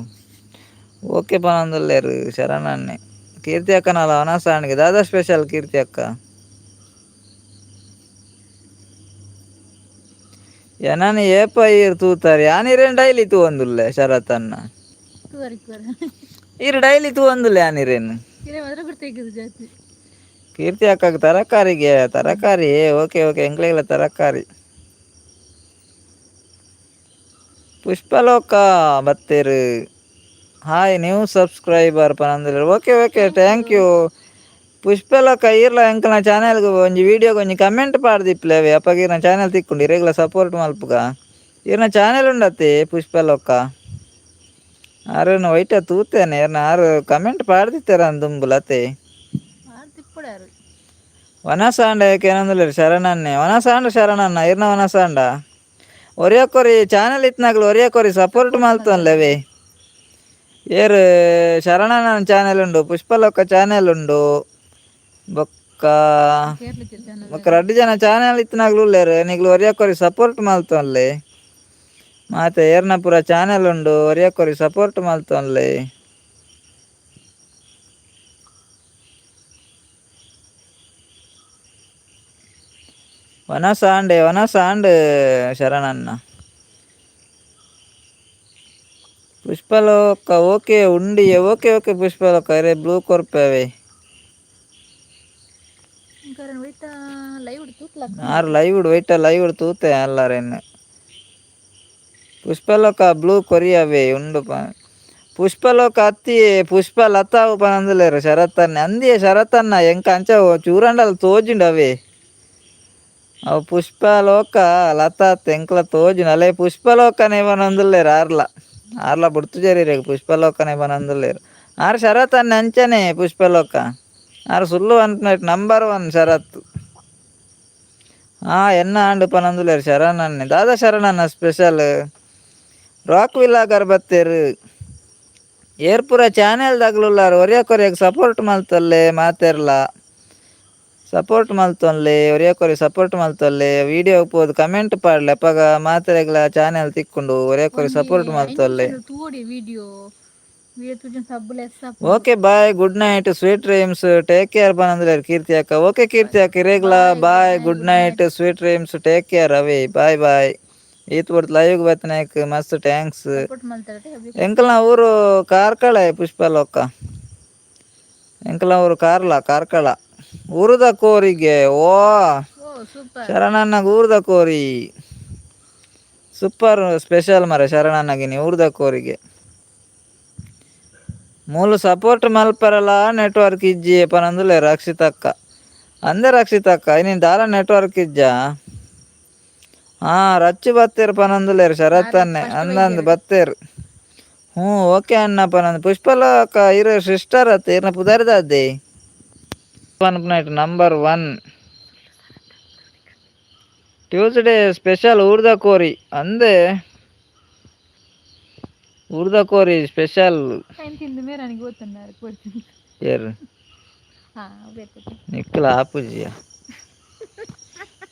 [SPEAKER 2] ಓಕೆ ಪನೊಂದುಲ್ಲೆರ್ ಶರಣನ್ನೆ. ಕೀರ್ತಿ ಅಕ್ಕನಲ ಒನಸಾಂಡ್ಗೆ ದಾದಾ ಸ್ಪೆಷಲ್ ಕೀರ್ತಿ ಅಕ್ಕ. ಎನನ್ ಏಪ ಈರ್ ತೂತಾರ್ ಯಾನ್ ಇರೇನ್ ಡೈಲಿ ತೂವೊಂದುಲ್ಲೆ ಶರತನ್ನ. ಈರ್ ಡೈಲಿ ತೂವೊಂದುಲ್ಲೆ ಯಾನ್ ಇರೇನ್. ಕೀರ್ತಿ ಅಕ್ಕಗ್ ತರಕಾರಿಗೆ ತರಕಾರಿ ಓಕೆ ಓಕೆ ಎಂಕ್ಲೆಗ್ಲ ತರಕಾರಿ. ಪುಷ್ಪಲೋಕ ಬತ್ತೆರ್. Hi new subscriber ಪನೊಂದುಲ್ಲೆರ್. Okay okay thank you. Pushpaloka ಈರ್ಲ ಎಂಕಲ್ನ ಚಾನೆಲ್ಗ್ ಒಂಜಿ ವೀಡಿಯೋಗ್ ಒಂಜಿ ಕಮೆಂಟ್ ಪಾಡ್ದಿಪ್ಪುಲೆ ಅವೆ ಅಪಗ ಈರ್ನ ಚಾನೆಲ್ ತಿಕ್ಕುಂಡು ಇರೆಗ್ಲ ಸಪೋರ್ಟ್ ಮಲ್ಪುಗ. ಈರ್ನ ಚಾನೆಲ್ ಉಂಡತೆ ಪುಷ್ಪಲೋಕ. ಆರೆನ ವೈಟ ತೂತೇನೆ ಈರ್ನ ಆರು ಕಮೆಂಟ್ ಪಾಡ್ದಿತ್ತೆರ್ ದುಂಬುಲತೆ. ವನಸಾಂಡ ಏನೊಂದುಲ್ಲೆರ್ ಶರಣನ್ನೆ. ವನಸಾಂಡ ಶರಣಣ್ಣ ಈರ್ನ ವನಸಾಂಡ. ಒರಿಯಕೊರಿ ಚಾನೆಲ್ ಇತ್ನಾಗ್ಲು ಒರಿಯಕೊರಿ ಸಪೋರ್ಟ್ ಮಲ್ತೊನ್ಲೆವೆ. ಏರ್ ಶರಣಣ್ಣನ ಚಾನೆಲ್ ಉಂಡು ಪುಷ್ಪಲೋಕ ಚಾನೆಲ್ ಉಂಡು ಬೊಕ್ಕ ಬೊಕ್ಕ ರಡ್ಡ್ ಜನ ಚಾನೆಲ್ ಇತ್ನಾಗ್ಲು ಉಲ್ಲೆರ್ ನಿಕ್ಲು ಒರಿಯಕೊರಿ ಸಪೋರ್ಟ್ ಮಲ್ತೊನ್ಲೆ. ಮಾತ ಏರ್ನ ಪೂರ ಚಾನೆಲ್ ಉಂಡು ಒರಿಯಕೊರಿ ಸಪೋರ್ಟ್ ಮಲ್ತೊನ್ಲೆ. ವನಸಾಂಡ್ ಶರಣಣ್ಣ. Pushpaloka okay ಉಂಡಿ. ಓಕೆ ಓಕೆ ಪುಷ್ಪಲೋಕ ಅರೆ ಬ್ಲೂ ಕೊರ್ಪೇವೆ.
[SPEAKER 1] ಕಾರಣ ಒಯ್ತ ಲೈವ್ ತೂತ್ಲ.
[SPEAKER 2] ಆರು ಲೈವ್ ಒಯ್ಟ ಲೈವ್ ತೂತೆ ಅಲ್ಲಾರೇನು. ಪುಷ್ಪಲೋಕ ಬ್ಲೂ ಕೊರಿಯವೇ ಉಂಡು. ಪುಷ್ಪಲೋಕ ಅತ್ತಿ ಪುಷ್ಪ ಲತಾ ಪನಂದುಲೇರು ಶರತ್ತನ್ನೆ ಅಂದಿಯೇ ಶರತ್ತನ್ನ ಎಂಕ ಅಂಚ ಚೂರಂಡಲ ತೋಜುಂಡು ಅವೇ. ಅವು ಪುಷ್ಪಲೋಕ ಲತಾ ಎಂಕ್ಲ ತೋಜುಂಡು ಅಲ್ಲೇ. ಪುಷ್ಪಲೋಕನೇ ಪನಂದುಲ್ಲೇರು ಆರ್ಲ ಆರ್ಲ ಬುಡ್ತು ಜರೀರೆ. ಪುಷ್ಪಲೋಕನೇ ಪನಂದುಲ್ಲೇರು ಆರ್ ಶರತ್ತನ್ನೆ ಅಂಚನೆ. ಪುಷ್ಪಲೋಕ ಆರ್ ಸುಳ್ಳು ಅನ್ಪಿನಟ್ ನಂಬರ್ ಒನ್ ಶರತ್. ಎನ್ನ ಆಂಡ್ ಪನಂದುಲ್ಲೇರು ಶರಣನ್ನೆ. ದಾದಾ ಶರಣನ್ನ ಸ್ಪೆಷಲ್? ರಾಕ್ ವಿಲಾಗರ್ ಬತ್ತೇರು. ಏರ್ಪುರ ಚಾನೆಲ್ ದಗ್ಲುಲ್ಲಾರ್. ಒರಿಯ ಕೊರಿಯಗ್ ಸಪೋರ್ಟ್ ಮಲ್ತೊಲ್ಲೆ. ಮಾತೆರ್ಲ ಸಪೋರ್ಟ್ ಮಲ್ತೊನ್ಲೆ. ಒರಿಯ ಕೊರಿ ಸಪೋರ್ಟ್ ಮಲ್ತೊಲ್ಲೆ. ವಿಡಿಯೋ ಪೋದು ಕಮೆಂಟ್ ಪಾಡ್ಲೆ. ಅಪಗ ಮಾತೆರೆಗ್ಲ ಚಾನೆಲ್ ತಿಕ್ಕುಂಡು. ಒರಿಯ ಕೊರಿ
[SPEAKER 1] ಒಂಜಿ
[SPEAKER 2] ಸಪೋರ್ಟ್
[SPEAKER 1] 5
[SPEAKER 2] ಮಲ್ತೊಲ್ಲೆ.
[SPEAKER 1] ನಿಮಿಷ ತೂವೊಡಿ ವಿಡಿಯೋ. ವಿಡಿಯೋ ತೂಜನ್ ಸಬ್ಬುಲೆ ಎಸ್ಸ.
[SPEAKER 2] Okay, bye, good night, sweet dreams, take care ಪನಂದುಲ್ಲೆರ್ ಕೀರ್ತಿ ಅಕ್ಕ. ಓಕೆ ಕೀರ್ತಿ ಅಕ್ಕ, ಇರೆಗ್ಲ
[SPEAKER 1] bye,
[SPEAKER 2] bye.
[SPEAKER 1] Good
[SPEAKER 2] good
[SPEAKER 1] night.
[SPEAKER 2] Night, sweet dreams, take care ಅವೇ. Bye bye. ಈತ್ ಬಡ್ತು ಲೈವ್ ಬತ್ತಿನಾಕ್ ಮಸ್ತ್ thanks.
[SPEAKER 1] Support ಮಲ್ತಾರೆ.
[SPEAKER 2] ಎಂಕಲ್ನ ಊರು ಕಾರ್ಕಳ. ಪುಷ್ಪಲೋಕ, ಎಂಕಲ್ನ ಊರು ಕಾರ್ಲ, ಕಾರ್ಕಳ. ಊರುದ ಕೋರಿಗೆ ಓ.
[SPEAKER 1] ಓ ಸೂಪರ್.
[SPEAKER 2] ಶರಣಣ್ಣಗ ಊರ್ದ ಕೋರಿ ಸೂಪರ್ ಸ್ಪೆಷಲ್ ಮರ. ಶರಣಣ್ಣಗಿನಿ ಊರ್ದ ಕೋರಿಗೆ ಮೂಲು ಸಪೋರ್ಟ್ ಮಲ್ಪರಲ್ಲ. ನೆಟ್ವರ್ಕ್ ಇಜ್ಜಿ ಪನಂದುಲೆ ರಕ್ಷಿತಕ್ಕ. ಅಂದೆ ರಕ್ಷಿತಕ್ಕ, ಇನಿ ದಾಲ ನೆಟ್ವರ್ಕ್ ಇಜ್ಜಾ? ಹಾ, ರಚ್ಚು ಬತ್ತೇರು ಪನಂದುಲೇರು ಶರತ್ತನ್ನೆ. ಅಂದಂದು ಬತ್ತೇರು. ಹ್ಞೂ ಓಕೆ ಅಣ್ಣ ಪನಂದು ಪುಷ್ಪಲೋಕ. ಇರು ಸಿಸ್ಟರ್ ಅತ್ತ ಇರ್ನ ಪುದರ್ದಾದೆ ಪನ್ಪುನೈಟ್ number one. Tuesday special ಊರ್ದ ಕೋರಿ ಅಂದೆ. ಊರ್ದ ಕೋರಿ ಸ್ಪೆಷಲ್.
[SPEAKER 1] ಟೈಮ್ ತಿಂದು ಮೇರೆ ನನಗೆ ಗೊತ್ತುన్నారు ಕೊಡ್ತೀನಿ.
[SPEAKER 2] ಏರು?
[SPEAKER 1] ಹಾ ಬೇಕು.
[SPEAKER 2] ನಿಕ್ಕಲ ಆಪುಜಿಯ.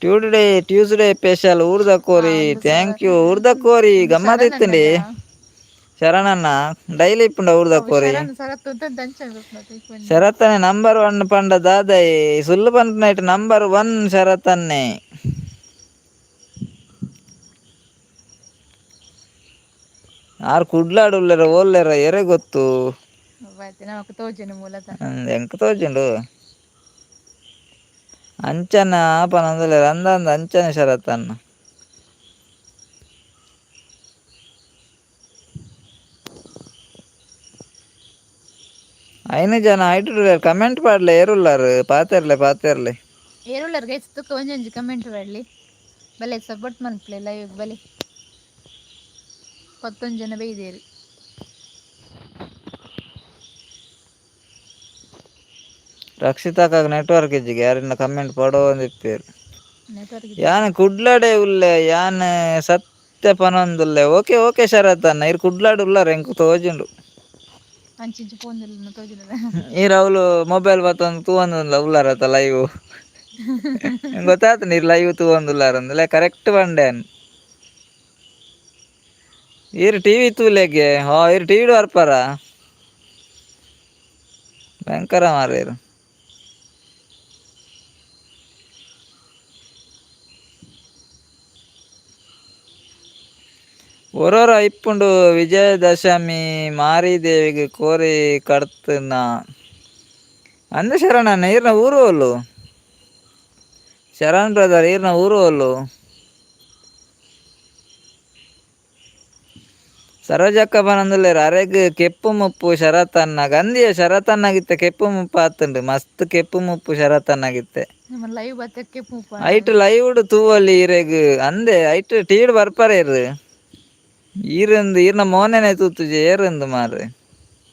[SPEAKER 2] Tuesday Tuesday special ಊರ್ದ ಕೋರಿ. Thank you. ಊರ್ದ ಕೋರಿ ಗಮ್ಮತ್ ಇತ್ತಂಡಿ. ಶರಣಣ್ಣ ಡೈಲಿ ಇಪ್ಪುಂಡ ಊರ್ದ ಕೋರಿ?
[SPEAKER 1] ಶರಣ್ ಸರತ್ ಅಂತ.
[SPEAKER 2] ಶರತ್ತನೆ ನಂಬರ್ ಒನ್ ಪಂಡ ದಾದೈ? ಸುಳ್ಳು ಪನ್ಪುನೈಟ್ ನಂಬರ್ ಒನ್ ಶರತ್ತನ್ನೆ. ಆರ್ ಕುಡ್ಲಾಡು ಉಲ್ಲೆರ ಓಲ್ಲೆರ ಎರೆ ಗೊತ್ತು.
[SPEAKER 1] ನಮಕ್ ತೋಜುಂಡು ಮೂಲತಃ.
[SPEAKER 2] ಎಂಕ್ ತೋಜುಂಡು. ಅಂಚನ ಪನೊಂದುಲ್ಲೆರ್. ಅಂದಂದ್ ಅಂಚನೆ ಶರತ್ತನ್ನ. ಐನು ಜನ ಐಟು ಕಮೆಂಟ್ ಪಾಡ್ಲೆ. ಏರುಲ್ಲಾರ್? ಪಾತೆರ್ಲೆ ಪಾತೆರ್ಲೆ.
[SPEAKER 1] ಏರುಳ್ಳರ್ ಗೈಸ್? ತುಕ್ಕ ಒಂಜೊಂಜಿ ಕಮೆಂಟ್ ಮಾಡಲಿ. ಬಲೆ ಸಪೋರ್ಟ್ ಮನ್ಪುಲೆ ಲೈವ್ ಬಲೆ. 11 ಜನ ಬೈದೇರಿ.
[SPEAKER 2] ರಕ್ಷಿತಾಕ ನೆಟ್ವರ್ಕ್ ಇಜ್ಜಿಗೆ. ಯಾರಿನ ಕಮೆಂಟ್ ಪಡೋ ಇಪ್ಪೇರು.
[SPEAKER 1] ನೆಟ್ವರ್ಕ್.
[SPEAKER 2] ಯಾನ್ ಕುಡ್ಲಡೆ ಉಲ್ಲೆ. ಯಾನ್ ಸತ್ಯ ಪನೊಂದುಲ್ಲೆ. ಓಕೆ ಓಕೆ ಶರತ್ ಅಣ್ಣ. ಇರ್ ಕುಡ್ಲಾಡ್ ಉಲ್ಲಾರ, ಎಂಕ್ ತೋಜುಂಡು.
[SPEAKER 1] ಅಂಚಿಂಚಿ ಫೋನ್ ತೋಜುಂಡು.
[SPEAKER 2] ಈರ್ ಅವ್ಲು ಮೊಬೈಲ್ ಬತ್ತೊಂದು ತೂವೊಂದುಲ್ಲ ಉಲ್ಲಾರತ್ತ ಲೈವ್. ಗೊತ್ತಾತು ನೀರ್ ಲೈವ್ ತೂವೊಂದುಲ್ಲಾರ ಅಂದ್ಲೆ. ಕರೆಕ್ಟ್ ಪಂಡೆ. ಈರ್ ಟಿವಿ ತೂಲೆಗೆ. ಹಾ, ಈರ್ ಟಿವಿ ಬರ್ಪಾರ? ಭಯಂಕರ ಮಾರ್ರೆ. ಒರೊರ ಇಪ್ಪುಂಡು. ವಿಜಯದಶಮಿ ಮಾರಿದೇವಿಗೆ ಕೋರಿ ಕಡ್ತನ ಅಂದ ಶರಣಣ್ಣ. ಈರ್ನ ಊರು ಒಲ್ಲು ಶರಣ್ ಬ್ರದರ್? ಈರ್ನ ಊರು ಒಲ್ಲು? ಸರೋಜಕ್ಕ ಪನೊಂದುಲ್ಲೆರ್ ಅರೆಗ್ ಕೆಪ್ಪು ಮುಪ್ಪು ಶರತ್ತನ್ನ ಗಂದಿಯ. ಶರತ್ತನ್ನಗಿತ್ತೆ ಕೆಪ್ಪು ಮುಪ್ಪು ಆತುಂಡು. ಮಸ್ತ್ ಕೆಪ್ಪು ಮುಪ್ಪು ಶರತ್ತನ್ನಗಿತ್ತೆ.
[SPEAKER 1] ನಮ್ಮ ಲೈವ್ ಬತ್ತಕ್ಕೆ ಪೂಪ.
[SPEAKER 2] ಐಟ್ ಲೈವ್ ತೂವೊಲಿ ಇರೆಗ್ ಅಂದೆ. ಐಟ್ ಟೀಡ್ ಬರ್ಪರೆ ಇರ್. ಈರಂದು ಈರ್ನ ಮೋನೆನೆ ತೂತುಜೆ. ಏರಂದು ಮಾರ್ರೆ?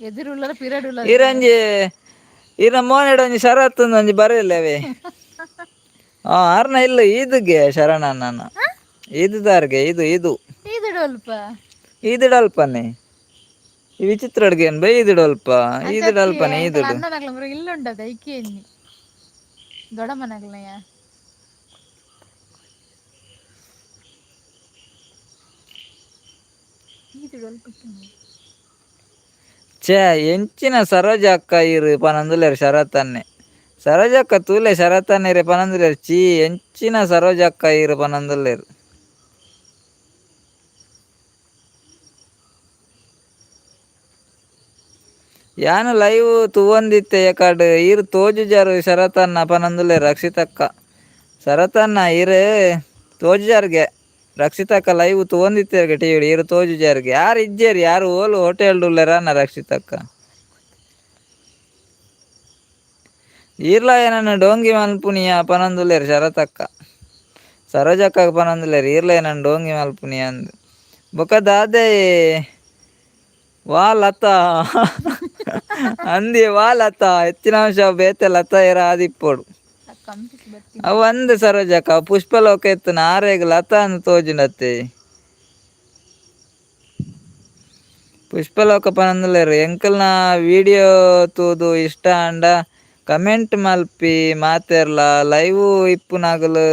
[SPEAKER 1] ಎದುರುಳ್ಳರ ಪಿರಡ್ ಉಳ್ಳರ.
[SPEAKER 2] ಈರಂಜಿ ಈರ್ನ ಮೋನೆಡ್ ಒಂಜಿ ಶರತ್ ಒಂಜಿ ಬರೆಯಲ್ಲವೇ. ಆ ಆರ್ನ ಇಲ್ಲ ಈದುಗೆ ಶರಣಣ್ಣನ ಈದುದಾರ್ಗೆ ಇದು ಇದು.
[SPEAKER 1] ಈದುಡಲ್ಪ.
[SPEAKER 2] ಈದುಡಲ್ಪನೆ. ಈ ವಿಚಿತ್ರ ಅಡ್ಗೆ ಏನ್ ಬೈ. ಈದುಡಲ್ಪ ಈದುಡಲ್ಪನೆ ಈದುಡು.
[SPEAKER 1] ಅಣ್ಣನಗ್ಲ ಇಲ್ಲುಂಡದ ಐಕೆ ಎನ್ನಿ ದೊಡ್ಡಮ್ಮನಗ್ಲಯ್ಯ. ಈದುಡಲ್ಪ.
[SPEAKER 2] ಛೇ, ಎಂಚಿನ ಸರೋಜ ಅಕ್ಕ ಇರು ಪನೊಂದುಲ್ಲೆರ್ ಶರತ್ತನ್ನೆ. ಸರೋಜಕ್ಕ ತೂಲೆ ಶರತ್ತನ್ನೆ ಪನೊಂದುಲ್ಲೆರ್. ಚೀ, ಎಂಚಿನ ಸರೋಜ ಅಕ್ಕ ಇರು ಪನೊಂದುಲ್ಲೆರ್. ಯಾನ್ ಲೈವ್ ತೂವೊಂದಿತ್ತೆ ಯಕಾಡ್ ಈರ್ ತೋಜುಜಾರು ಶರತನ್ನ ಪನಂದುಲ್ಲೆ ರಕ್ಷಿತಕ್ಕ. ಶರತನ್ನ ಈರ್ ತೋಜುಜಾರ್ಗೆ ರಕ್ಷಿತಕ್ಕ ಲೈವ್ ತೂವೊಂದಿತ್ತೆರ್ಗೆ ಟಿವಿಡ್ ಈರ್ ತೋಜುಜಾರ್ಗೆ ಯಾರು ಇಜ್ಜೇರ್ ಯಾರು ಓಲು ಹೋಟೆಲ್ ಉಲ್ಲೆರ ರಕ್ಷಿತಕ್ಕ. ಈರ್ಲ ಏನನ್ನ ಡೋಂಗಿ ಮಲ್ಪುನಿಯ ಪನಂದುಲ್ಲೆರ್ ಶರತಕ್ಕ. ಸರೋಜಕ್ಕ ಪನಂದುಲ್ಲೆರ್ ಈರ್ಲ ಏನನ್ನ ಡೋಂಗಿ ಮಲ್ಪುನಿಯ ಅಂದ್. ಬೊಕ ದಾದೆ ವಾ ಲತಾ ಅಂದಿ ವಾ ಲತಾ ಹೆಚ್ಚಿನ ಅಂಶ ಬೇತೆ ಲತಾ ಏರ ಆದಿಪ್ಪೊಡು. ಅವು ಅಂದ್ ಸರೋಜಕ್ಕ ಪುಷ್ಪಲೋಕ ಇತ್ತಿನ ಆರೆಗ್ ಲತಾ ಅಂದ್ ತೋಜುಂಡತ್ತೆ. ಪುಷ್ಪಲೋಕ ಪನಂದುಲ್ಲೆರ್ ಎಂಕಲ್ನ ವಿಡಿಯೋ ತೂದು ಇಷ್ಟ ಆಂಡ ಕಮೆಂಟ್ ಮಲ್ಪಿ ಮಾತೆರ್ಲ ಲೈವ್ ಇಪ್ಪುನಗಲು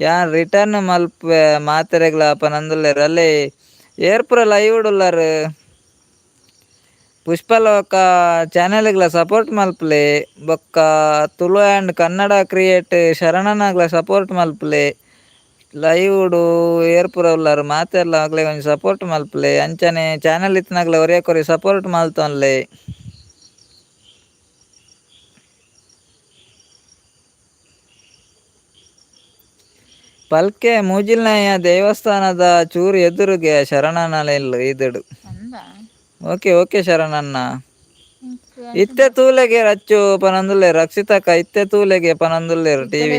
[SPEAKER 2] ಯಾನ್ ರಿಟರ್ನ್ ಮಲ್ಪುವೆ ಮಾತೆರೆಗ್ಲ ಪನಂದುಲ್ಲೆರ್ ಅಲ್ಲೇ ಏರ್ಪುರ ಲೈವ್ ಉಲ್ಲರ್ ಪುಷ್ಪಲೋಕ ಚಾನೆಲ್ಗ್ಲ ಸಪೋರ್ಟ್ ಮಲ್ಪುಲೆ ಬೊಕ್ಕ ತುಳು ಆ್ಯಂಡ್ ಕನ್ನಡ ಕ್ರಿಯೇಟ್ ಶರಣನಾಗ್ಲ ಸಪೋರ್ಟ್ ಮಲ್ಪುಲೆ ಲೈವ್ ಏರ್ಪುರ ಉಲ್ಲರ್ ಮಾತೆರ್ಲ ಅಕ್ಲೆಗ್ ಒಂಜಿ ಸಪೋರ್ಟ್ ಮಲ್ಪುಲೆ ಅಂಚನೆ ಚಾನೆಲ್ ಇತ್ತಿನಗ್ಲ ಒರಿಯ ಕೊರಿ ಸಪೋರ್ಟ್ ಮಲ್ತೊನ್ಲೆ. ಪಲ್ಕೆ ಮೂಜಿಲ್ನಾಯ ದೇವಸ್ಥಾನದ ಚೂರು ಎದುರುಗೆ ಶರಣನ ಇಲ್ಲ್ ಈದುಡು. Okay okay ಶರಣಣ್ಣ. ಇತ್ತೆ ತೂಲೆಗೆ ರಚ್ಚು ಪನಂದುಲ್ಲೆರ್ ರಕ್ಷಿತಕ್ಕ ಇತ್ತೆ ತೂಲೆಗೆ ಪನಂದುಲ್ಲೆರ್ ಟಿವಿ.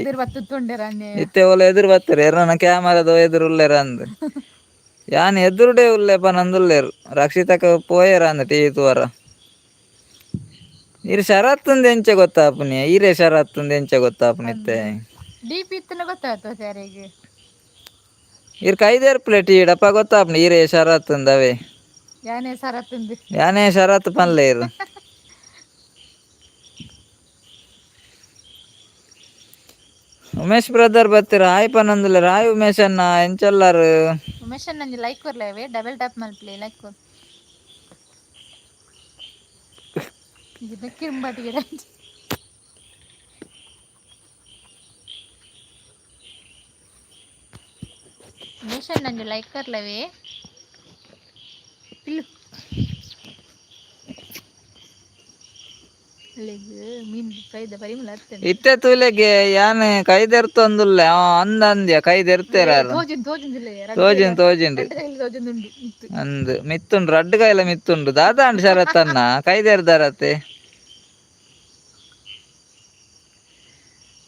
[SPEAKER 2] ಇತ್ತೆ ಓಲ ಎದುರು ಬತ್ತೆರ್ ಎರ್ನನ ಕ್ಯಾಮರಾದ ಎದುರು ಉಲ್ಲೆರ್ ಅಂದ್. ಯಾನ್ ಎದುರುಡೆ ಉಲ್ಲೆ ಪನಂದುಲ್ಲೆರ್ ರಕ್ಷಿತಕ್ಕ ಪೋಯೆರ ಅಂದ್ ಟಿವಿ ತೂವರ. ಈರ್ ಶರತ್ತುಂದು ಎಂಚ ಗೊತ್ತಾಪುನಿ ಈರೇ ಶರತ್ತುಂದು ಎಂಚ ಗೊತ್ತಾಪುನಿ ಇತ್ತೆ.
[SPEAKER 1] ಡಿಪಿ ಇತ್ತನ ಗೊತ್ತಾಯ್ತು ಯಾರಿಗೆ.
[SPEAKER 2] ಈರ್ ಕೈದೇರ್ಪುಲೆ ಟಿವಿಡ್ ಅಪ್ಪ ಗೊತ್ತಾಪುನಿ ಈರೇ ಶರತ್ತುಂದು ಅವೇ.
[SPEAKER 1] ಯಾನೇ ಶರತ್ತುಂದು.
[SPEAKER 2] ಯಾನೇ ಶರತ್ ಪನ್ಲೆ ಈರ್. ಉಮೇಶ್ ಬ್ರದರ್ ಬತ್ತೆರ್ ಹಾಯ್ ಪನಂದುಲ್ಲೆರ್ ಹಾಯ್ ಉಮೇಶ್ ಅಣ್ಣ ಎಂಚೊಲ್ಲರ್.
[SPEAKER 1] ಉಮೇಶ್ ಅಣ್ಣ ಒಂಜಿ ಲೈಕ್ ಕೊರ್ಲೆ ಡಬಲ್ ಟ್ಯಾಪ್ ಮಲ್ಪಲೆ ಲೈಕ್ ಕೊರ್. ಕಿರುಂಬಾಟಿಗೆ ಉಮೇಶ್ ಅಣ್ಣ ಒಂಜಿ ಲೈಕ್ ಕೊರ್ಲವೇ. ಪಿಲ್ಲು ಅಲ್ಲಿಗ್ ಮೀನ್ ಫ್ರೈದ ಪರಿಮಳ ಅತ್ತಂಡೆ.
[SPEAKER 2] ಇತ್ತೆ ತೂಲೆಗೆ ಯಾನ್ ಕೈದೆರ್ತೊಂದುಲ್ಲೆ ಅಂದ್ ಅಂದ್ಯ ಕೈದೆರ್ತೇರ
[SPEAKER 1] ತೋಜಿನ್ ತೋಜಿಂದಿಲ್ಲ.
[SPEAKER 2] ತೋಜಿನ್ ತೋಜಿಂಡು
[SPEAKER 1] ತೋಜೊಂದುಂಡು ಮಿತ್ತು.
[SPEAKER 2] ಅಂದ್ ಮಿತ್ತುಂಡು ರಡ್ಡ್ ಕೈಲ ಮಿತ್ತುಂಡು ದಾದಾಂಡ್ ಶರತ್ತನ್ನ ಕೈದೆರ್ದಾರತೆ.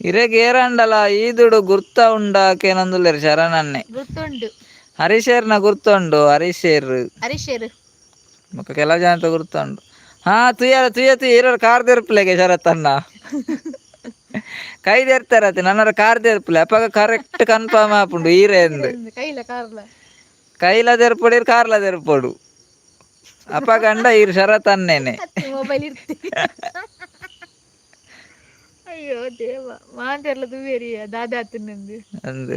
[SPEAKER 2] ಇರೆಗ್ ಏರಂಡಲ ಈದುಡು ಗುರ್ತ ಉಂಡ ಕೇನೊಂದುಲ್ಲೆರ್ ಶರಣನ್ನೆ.
[SPEAKER 1] ಗುರ್ತುಂಡು.
[SPEAKER 2] ಹರೀಶೇರ್ನ ಗುರ್ತುಂಡು ಹರೀಶೇರ್.
[SPEAKER 1] ಹರೀಶೇರ್.
[SPEAKER 2] ಬೊಕ ಕೆಲವು ಜನತ ಗುರ್ತುಂಡು. ಹಾ ತುಯ್ಯರ ತುಯ್ಯ ತುಯ್ಯ ಇರೋರು ಕಾರ್ ದೆರ್ಪುಲೆಗೆ ಶರತ್ತನ್ನ. ಕೈ ದೆರ್ತಾರತೆ ನನ್ನರ ಕಾರ್ ದೆರ್ಪುಲೆ ಅಪಗ ಕರೆಕ್ಟ್ ಕನ್ಫರ್ಮ್ ಆಪುಂಡು ಈರೆ ಅಂದ್.
[SPEAKER 1] ಕೈಲ ಕಾರ್ಲ.
[SPEAKER 2] ಕೈಲ ದೆರ್ಪೊಡು ಇರ್ ಕಾರ್ಲ ದೆರ್ಪೊಡು ಅಪಗಂಡ ಈರ್ ಶರತ್ ಅನ್ನೇನೆ.
[SPEAKER 1] ಮೊಬೈಲ್ ಇರ್ತಿ. ಅಯ್ಯೋ ದೇವ ಮಾತೆರ್ಲ ತೂವೇರಿ ದಾದ ಆತುಂಡು.
[SPEAKER 2] ಅಂದ್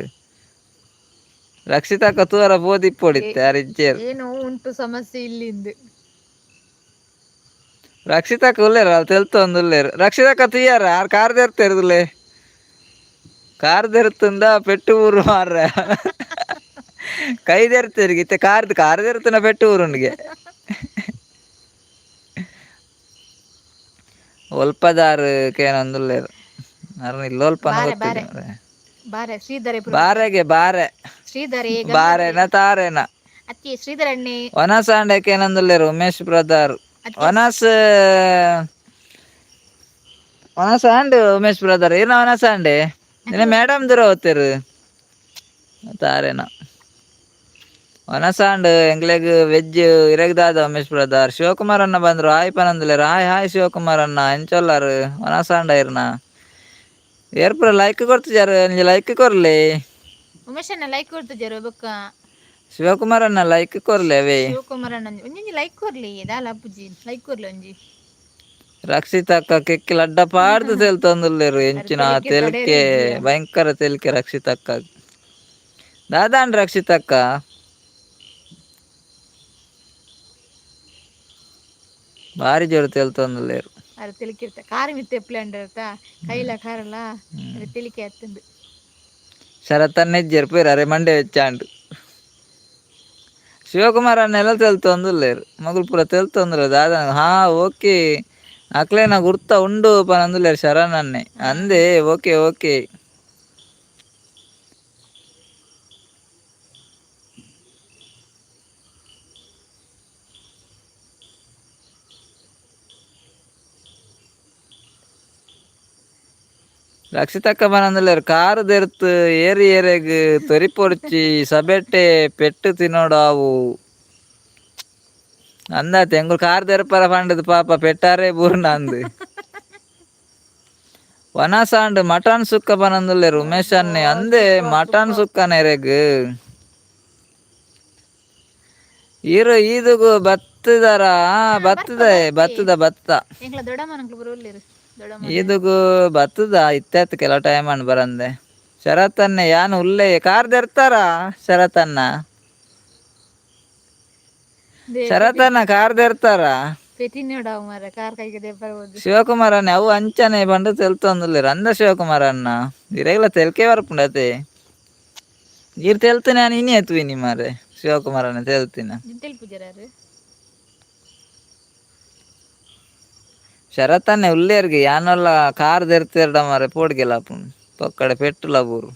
[SPEAKER 2] ರಕ್ಷಿತಕ್ಕ ತೂವರ ಪೋದಿಪ್ಪೊಡಿತ್ತೆ ಆರ್ ಇಜ್ಜೆರ್.
[SPEAKER 1] ಏನೋ ಉಂಟು ಸಮಸ್ಯೆ ಇಲ್ಲಿಂದು.
[SPEAKER 2] ರಕ್ಷಿತಕ್ಕ ಉಲ್ಲೆರ್ ಅಲ್ ತೆಲ್ತೊಂದು ಉಲ್ಲೆರ್ ರಕ್ಷಿತಕ್ಕ ತುಯ್ಯರ ಆರ್ ಕಾರ್ ದೆರ್ತೆರ್ದುಲ್ಲೆ ಕಾರ್ ದೆರ್ತುಂದ ಪೆಟ್ಟು ಊರು ಮಾರ್ರೆ ಕೈ ದೆರ್ತೇರಿಗೆ ಇತ್ತೆ ಕಾರ್ದ್ ಕಾರ್ ದೆರ್ತುನ ಪೆಟ್ಟು ಊರುಂಡಿಗೆ. ಒಲ್ಪದಾರ್ ಕೇನೊಂದುಲ್ಲೆರ್ ಅರ್ನ ಇಲ್ಲೊಲ್ಪನ
[SPEAKER 1] ಬಾರೆ
[SPEAKER 2] ಗೊತ್ತಿಜ್ಜಿ
[SPEAKER 1] ಬಾರೆ
[SPEAKER 2] ಮಾರ್ರೆ.
[SPEAKER 1] ಬಾರೆ ಶ್ರೀಧರೆ
[SPEAKER 2] ಬಾರೆಗೆ ಬಾರೆ.
[SPEAKER 1] ಶ್ರೀಧರೆ.
[SPEAKER 2] ಬಾರೆನ ತಾರೆನ.
[SPEAKER 1] ಅತ್ತಿ ಶ್ರೀಧರ ಅಣ್ಣೆ.
[SPEAKER 2] ವನಸ್ ಆಂಡ ಕೇನೊಂದುಲ್ಲೆರ್ ಉಮೇಶ್ ಬ್ರದರ್.
[SPEAKER 1] ಅತ್ತಿ.
[SPEAKER 2] ವನಸ್ ವನಸ್ ಆಂಡ್ ಉಮೇಶ್ ಬ್ರದರ್ ಈರ್ನ ವನಸ್ ಆಂಡೆ ನಿನ್ನ ಮೇಡಮ್ ದೂರ ಹೋಗ್ತೇರು ತಾರೇನ ವನಸಾಂಡ್ ಎಂಗ್ಲೆಗ್ ವೆಜ್ ಇರೆಗ್ ದಾದ ಉಮೇಶ್ ಬ್ರದರ್. ಶಿವಕುಮಾರ್ ಅಣ್ಣ ಬಂದ್ರು ಹಾಯ್ ಪನೊಂದುಲ್ಲೆರ್ ಹಾಯ್ ಹಾಯ್ ಶಿವಕುಮಾರ್ ಅಣ್ಣ ಎಂಚೊಲ್ಲರ್ ವನಸಾಂಡ ಇರ್ನ ಏರ್ಪುರ ಲೈಕ್ ಕೊರ್ತಿಜಾರ್ ಒಂಜಿ ಲೈಕ್ ಕೊರ್ಲೆ.
[SPEAKER 1] ಉಮೇಶ್ ಅಣ್ಣ ಲೈಕ್ ಕೊಡ್ತಿಜಾರು ಬೊಕ್ಕ.
[SPEAKER 2] ಶಿವಕುಮಾರ್ ಅಣ್ಣ ಲೈಕ್ ಕೊರ್ಲೆ ಅವೇ.
[SPEAKER 1] ಶಿವಕುಮಾರ್ ಅಣ್ಣ ಒಂಜೊಂಜಿ ಲೈಕ್ ಕೊರ್ಲಿ ದಾಲ ಅಪ್ಪುಜಿ ಲೈಕ್ ಕೊರ್ಲಿ ಒಂಜಿ.
[SPEAKER 2] ರಕ್ಷಿತಕ್ಕ ಕೆಕ್ಕಿಲ್ ಅಡ್ಡ ಪಾಡ್ದು ತೆಲ್ತೊಂದುಲ್ಲೆರ್ ಎಂಚಿನ
[SPEAKER 1] ತೆಲಿಕೆ
[SPEAKER 2] ತೆಲಿಕೆ ಭಯಂಕರ ತೆಲಿಕೆ ರಕ್ಷಿತಕ್ಕ ದಾದಾಂಡ್ ರಕ್ಷಿತಕ್ಕ ಬಾರಿ ಜೋರು ತೆಲ್ತೊಂದುಲ್ಲೆರ್.
[SPEAKER 1] ಅರೆ ತೆಲಿಕೆ ಇರ್ತ ಕಾರ್ ಮಿತ್ತ ಎಪ್ಲೆ ಅಂಡರ್ತ ಕೈಲ ಕಾರಲ್ಲ ಅರೆ ತೆಲಿಕೆ ಅತ್ತಂದು.
[SPEAKER 2] ಶರತ್ ಅಣ್ಣ ಇಜ್ಜೆರ್ ಪೋಯಿರ್ ಅರೆ ಮಂಡೆ ಹೆಚ್ಚಾಂಡ್. Shivakumar ಅಣ್ಣೆಲ್ಲ ತೆಲ್ತೊಂದುಲ್ಲೆರ್ ಮೊಗುಲು ಪೂರ ತೆಲ್ತೊಂದುಲ್ಲೆರ್ ದಾದ ಹಾ ಓಕೆ ಅಕ್ಲೆನ ಗುರ್ತ ಉಂಡು ಪನೊಂದುಲ್ಲೆರ್ ಶರಣ್ ಅಣ್ಣೆ ಅಂದೆ ಓಕೆ ಓಕೆ. ರಕ್ಷಿತಕ್ಕ ಪನೊಂದುಲ್ಲೆರ್ ಕಾರ್ ದೆರ್ತ್ ಏರಿ ಏರೆಗ್ ತೊರಿಪೊಡ್ಚಿ ಸಬೆಟ್ಟೆ ಪೆಟ್ಟ್ ತಿನೊಡಾವು. ಅಂದಾತೆ ಎಂಕುಲು ಕಾರ್ ದೆರ್ಪರ ಪಂಡುದು ಪಾಪ ಪೆಟ್ಟಾರೆ ಬೂರ್ನ ಅಂದ್. ವನಸಾಂಡ್ ಮಟನ್ ಸುಕ್ಕ ಪನೊಂದುಲ್ಲೆರ್ ಉಮೇಶ್ ಅಣ್ಣೆ ಅಂದೆ ಮಟನ್ ಸುಕ್ಕನ ಎರೆಗ್. ಈರ್ ಈದುಗು ಬತ್ತುದರ ಬತ್ತುದ ಬತ್ತುದ ಬತ್ತ.
[SPEAKER 1] ಎಂಕ್ಲ ದೊಡ್ಡಮ್ಮನಕ್ಲು ಪೂರ ಉಲ್ಲೆರ್ ದೊಡ್ಡಮ್ಮ.
[SPEAKER 2] ಈದುಗು ಬತ್ತುದ ಇತ್ತೆ ಕೆಲವು ಟೈಮ್ ಅಂಡ್ ಬರಂದೆ. ಶರತ್ ಅಣ್ಣೆ ಯಾನ್ ಉಲ್ಲೆ ಕಾರ್ ದೆರ್ತಾರ ಶರತ್ ಅಣ್ಣ? ಶರತ್ ಅಣ್ಣ ಕಾರ್ ದೆರ್ತಾರ?
[SPEAKER 1] ಪೆಟಿನೋಡಾವು ಮಾರ್ರೆ ಕಾರ್ ಕೈಗೆ ದೆಪ್ಪರೆ ಹೋದು.
[SPEAKER 2] ಶಿವಕುಮಾರ್ ಅಣ್ಣೆ ಅವು ಅಂಚನೆ ಪಂಡ ತೆಲ್ತೊಂದುಲ್ಲೆರ್ ಅಂದ ಶಿವಕುಮಾರ್ ಅಣ್ಣ ಇರೆಗ್ಲ ತೆಲ್ಕೆ ಬರ್ಪುಂಡು ಅತೆ. ಈರ್ ತೆಲ್ತನೆ ಯಾನ್ ಇನಿ ತೂಯಿನಿ ಮಾರ್ರೆ ಶಿವಕುಮಾರ್ ಅಣ್ಣ ತೆಲ್ತಿನ.
[SPEAKER 1] ತೆಲ್ಪುಜಾರ?
[SPEAKER 2] ಶರತ್ ಅಣ್ಣೆ ಉಲ್ಲೇರ್ಗೆ ಯಾನೊಲ್ಲ ಕಾರ್ ದೆರ್ತೆರ್ಡ ಮಾರ್ರೆ ಪೋಡಿಗೆಲ ಆಪುಂಡು ಪೊಕ್ಕಡೆ ಪೆಟ್ಟುಲ ಬೂರು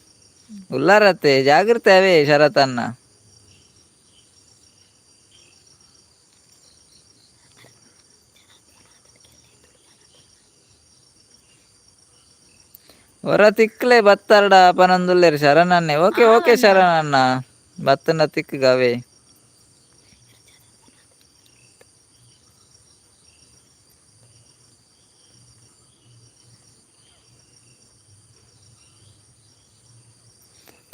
[SPEAKER 2] ಉಲ್ಲಾರತ್ತೆ ಜಾಗ್ರತೆ ಅವೇ ಶರತ್ ಅಣ್ಣ. ಒರ ತಿಕ್ಲೆ ಬತ್ತಾರ್ಡ ಪನೊಂದುಲ್ಲೆರ್ ಶರಣ್ ಅಣ್ಣೆ ಓಕೆ ಓಕೆ ಶರಣ್ ಅಣ್ಣ ಬತ್ತಂಡ ತಿಕ್ಕುಗವೇ.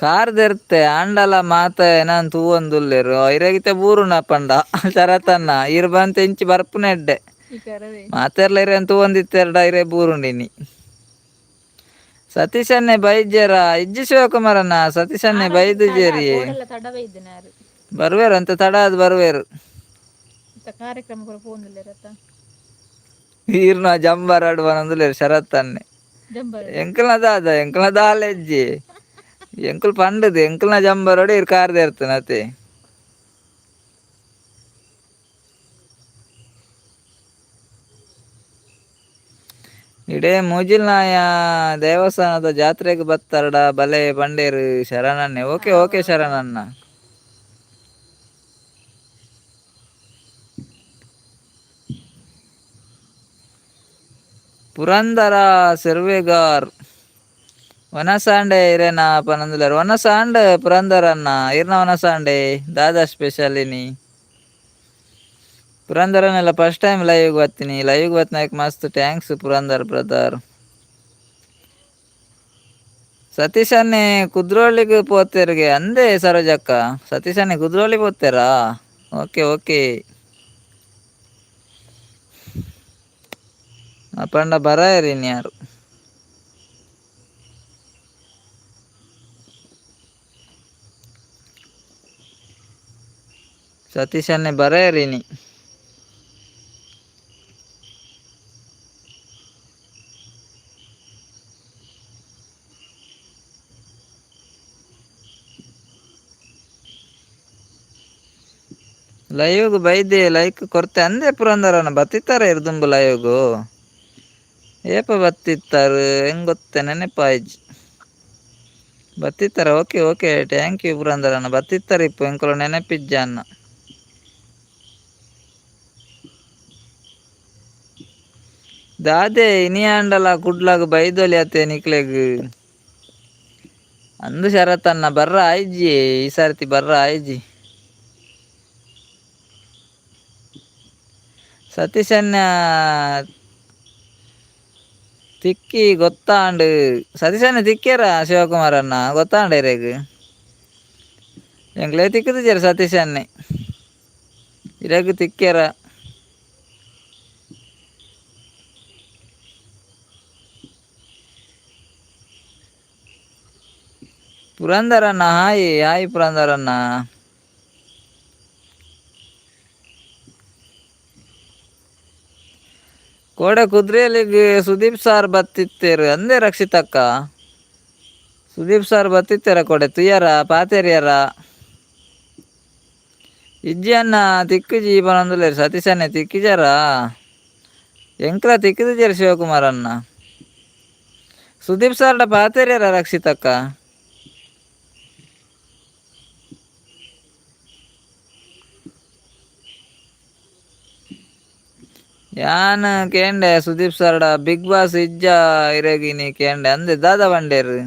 [SPEAKER 2] ಕಾರ್ ದೆರ್ತೆ ಆಂಡಲ ಮಾತ ಎನನ್ ತೂವೊಂದುಲ್ಲೆರ್ ಇರೆಗಿತೆ ಬೂರುನ ಪಂಡ ಶರತ್ ಅಣ್ಣ ಈರ್ ಬಂತ ಇಂಚಿ ಬರ್ಪುನ ಎಡ್ಡೆ.
[SPEAKER 1] ಈ ಕರವೇ.
[SPEAKER 2] ಮಾತೆರ್ಲ ಇರೆನ್ ತೂವೊಂದಿತ್ತೆರ್ಡ ಇರೆ ಬೂರುಂಡಿನಿ. ಸತೀಶ್ ಅಣ್ಣೆ ಬೈದ್ಯರ ಇಜ್ಜಿ ಶಿವಕುಮಾರ್ ಅಣ್ಣ ಸತೀಶ್ ಅಣ್ಣೆ ಬೈದುಜೆರಿ.
[SPEAKER 1] ಕೋಡೆಲ್ಲ ತಡವೇ ಇದ್ದನಾರು.
[SPEAKER 2] ಬರುವೆರ್ ಅಂತ ತಡ ಆದ್ ಬರುವೆರ್.
[SPEAKER 1] ಇತ್ತ ಕಾರ್ಯಕ್ರಮ ಪೂರ ಪೋವೊಂದುಲ್ಲೆರ್ ಅತ್ತ.
[SPEAKER 2] ಈರ್ನ ಜಂಬಾರಾಡ್ ಪನೊಂದುಲ್ಲೆರ್ ಶರತ್ ಅಣ್ಣೆ.
[SPEAKER 1] ಜಂಬರ.
[SPEAKER 2] ಎಂಕಲ್ನ ದಾದ ಎಂಕಲ್ನ ದಾಲ ಇಜ್ಜಿ ಎಂಕುಲು ಪಂಡುದು ಎಂಕಲ್ನ ಜಂಬಾರೋಡು ಈರ್ ಕಾರ್ ದೆರ್ತನ ಅತೆ. ಇಡೇ ಮೂಜಿಲ್ನಾಯ ದೇವಸ್ಥಾನದ ಜಾತ್ರೆಗ್ ಬತ್ತಾರ್ಡ ಬಲೆ ಪಂಡೇರು ಶರಣಣ್ಣೆ ಓಕೆ ಓಕೆ ಶರಣಣ್ಣ. ಪುರಂದರ ಸೆರ್ವೆಗಾರ್ ವನಸಾಂಡೆ ಇರೇನಾ ಪನೊಂದುಲ್ಲೆರ್ ವನಸಾಂಡ್ ಪುರಂದರ ಅಣ್ಣ ಇರ್ನ ವನಸಾಂಡೆ ದಾದಾ ಸ್ಪೆಷಲ್ ಇನಿ. ಪುರಂದರನೆಲ್ಲ first time live ಬತ್ತೀನಿ ಲೈವ್ ಬತ್ತಿನಾಕ್ ಮಸ್ತ್ thanks Purandar brother. Satish ಅಣ್ಣೆ ಕುದ್ರೋಳಿಗ್ ಪೋತೆರ್ಗೆ ಅಂದೆ ಸರೋಜಕ್ಕ ಸತೀಶ್ ಅಣ್ಣೆ ಕುದ್ರೋಳಿ ಪೋತೇರಾ ಓಕೆ ಓಕೆ. ಅಪಂಡ ಬರಾಯೆರ್ ಇನ್ಯಾರು. ಸತೀಶ್ ಅಣ್ಣೆ ಬರಾಯೆರ್ ಇನಿ. ಲೈವ್ಗ್ ಬೈದೆ ಲೈಕ್ ಕೊರ್ತೆ ಅಂದೆ ಪುರಂದರನ ಬತ್ತಿತ್ತಾರೆ ಇರ್ದುಂಬು ಲೈವ್ಗು ಏಪ ಬತ್ತಿತ್ತಾರು ಹೆಂಗ್ ಗೊತ್ತೆ ನೆನಪಾಯ್ಜಿ ಬತ್ತಿತ್ತಾರೆ okay okay thank you ಪುರಂದರಣ್ಣ ಬತ್ತಿತ್ತಾರೆ ಇಪ್ಪು ಎಂಕುಲು ನೆನಪಿಜ್ಜ ಅಣ್ಣ. ದಾದೆ ಇನಿ ಆಂಡಲ ಕುಡ್ಲಾಗ ಬೈದೊಲಿ ಅತ್ತೆ ನಿಕ್ಲೆಗ್ ಅಂದು ಶರತ್ ಅಣ್ಣ ಬರ್ರ ಆಯ್ಜಿ ಈ ಸರ್ತಿ ಬರ್ರ ಆಯ್ಜಿ. ಸತೀಶಣ್ಣ ತಿಕ್ಕಿ ಗೊತ್ತಾಂಡ್ ಸತೀಶಣ್ಣ ತಿಕ್ಕ್ಯಾರ ಶಿವಕುಮಾರ್ ಅಣ್ಣ ಗೊತ್ತಾಂಡ ಇರೆಗ್ ಎಂಕ್ಲೆ ತಿಕ್ಕುದಿಜೆರ್ ಸತೀಶ್ ಅಣ್ಣೆ ಇರೆಗ್ ತಿಕ್ಕ್ಯಾರ. ಪುರಂದರಣ್ಣ ಹಾಯ್ ಹಾಯ್ ಪುರಂದರಣ್ಣ. ಕೋಡೆ ಕುದ್ರೆಲಿಗ್ ಸುದೀಪ್ ಸಾರ್ ಬತ್ತಿತ್ತೇರು ಅಂದೆ ರಕ್ಷಿತಕ್ಕ ಸುದೀಪ್ ಸಾರ್ ಬತ್ತಿತ್ತೇರ ಕೋಡೆ ತುಯ್ಯರ ಪಾತೆರಿಯರ. ಇಜ್ಜಿ ಅಣ್ಣ ತಿಕ್ಕುಜಿ ಪನೊಂದುಲ್ಲೆರ್ ಸತೀಶ್ ಅಣ್ಣೆ ತಿಕ್ಕಿಜಾರಾ? ಎಂಕ್ಲ ತಿಕ್ಕಿದಿಜೆರ್ ಶಿವಕುಮಾರ್ ಅಣ್ಣ. ಸುದೀಪ್ ಸರ್ಡ ಪಾತೆರ್ಯರ ರಕ್ಷಿತಕ್ಕ? ಯಾನ್ ಕೇಂಡೆ ಸುದೀಪ್ ಸರ್ಡ ಬಿಗ್ ಬಾಸ್ ಇಜ್ಜ ಇರೆಗಿನಿ ಕೇಂಡೆ ಅಂದೆ. ದಾದಾ ಬಂಡೇರು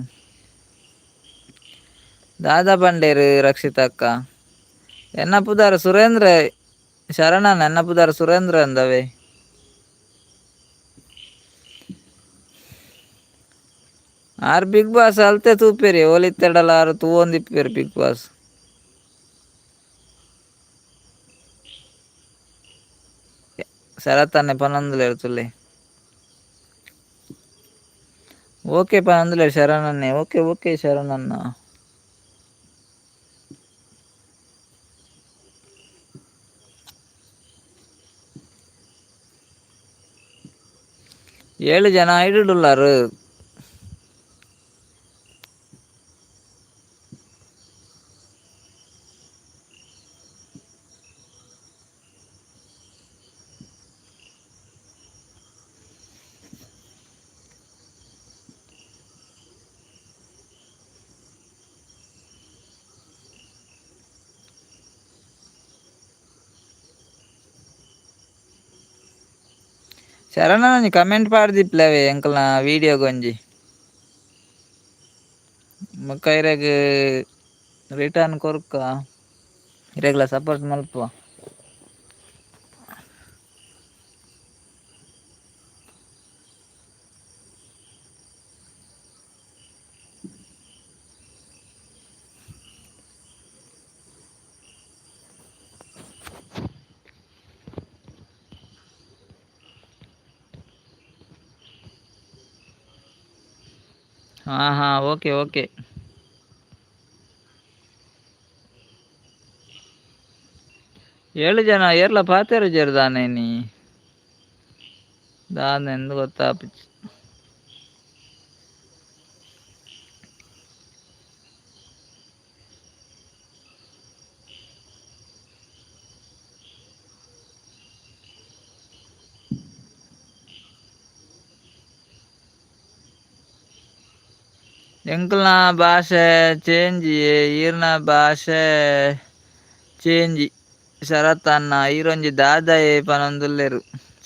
[SPEAKER 2] ದಾದಾ ಬಂಡೇರು ರಕ್ಷಿತಕ್ಕ? ಎನ್ನ ಪುದಾರ್ ಸುರೇಂದ್ರ ಶರಣಣ್ಣ, ಎನ್ನ ಪುದಾರ್ ಸುರೇಂದ್ರ ಅಂದವೇ. ಆರ್ ಬಿಗ್ ಬಾಸ್ ಅಲ್ತೆ ತೂಪೇರಿ ಓಲಿತ್ತೆಡಲ ಆರ್ ತೂವೊಂದಿಪ್ಪೇರು ಬಿಗ್ ಬಾಸ್. ಶರತ್ ಅಣ್ಣೆ ಪನೊಂದುಲ್ಲೆರ್ ತುಲೆ. ಓಕೆ ಪನೊಂದುಲ್ಲೆರ್ ಶರಣನ್ನೇ. ಓಕೆ ಓಕೆ ಶರಣಣ್ಣ. 7 ಜನ ಐಡುಡುಲ್ಲಾರು. ಶರಣ ಕಮೆಂಟ್ ಪಾಡ್ದಿಪ್ಲವೆ ಎಂಕಲ್ನ ವೀಡಿಯೋಗೊಂಜಿ ಬೊಕ್ಕ ಇರೆಗ್ ರಿಟರ್ನ್ ಕೊರ್ಕ, ಇರೆಗ್ಲ ಸಪೋರ್ಟ್ ಮಲ್ಪುವ. ಹಾಂ ಹಾಂ ಓಕೆ ಓಕೆ. 7 ಜನ ಏರ್ಲ ಪಾತೆರುಜೆರ್ ದಾನೆ ನೀ ದಾನೆ ಎಂದು ಗೊತ್ತಾಪುಜಿ. ಎಂಕಲ್ನ ಭಾಷೆ ಚೇಂಜಿ, ಈರ್ನ ಭಾಷೆ ಚೇಂಜಿ. ಶರತ್ ಅಣ್ಣ ಈರೊಂಜಿ ದಾದಯೆ ಪನೊಂದುಲ್ಲೆರ್.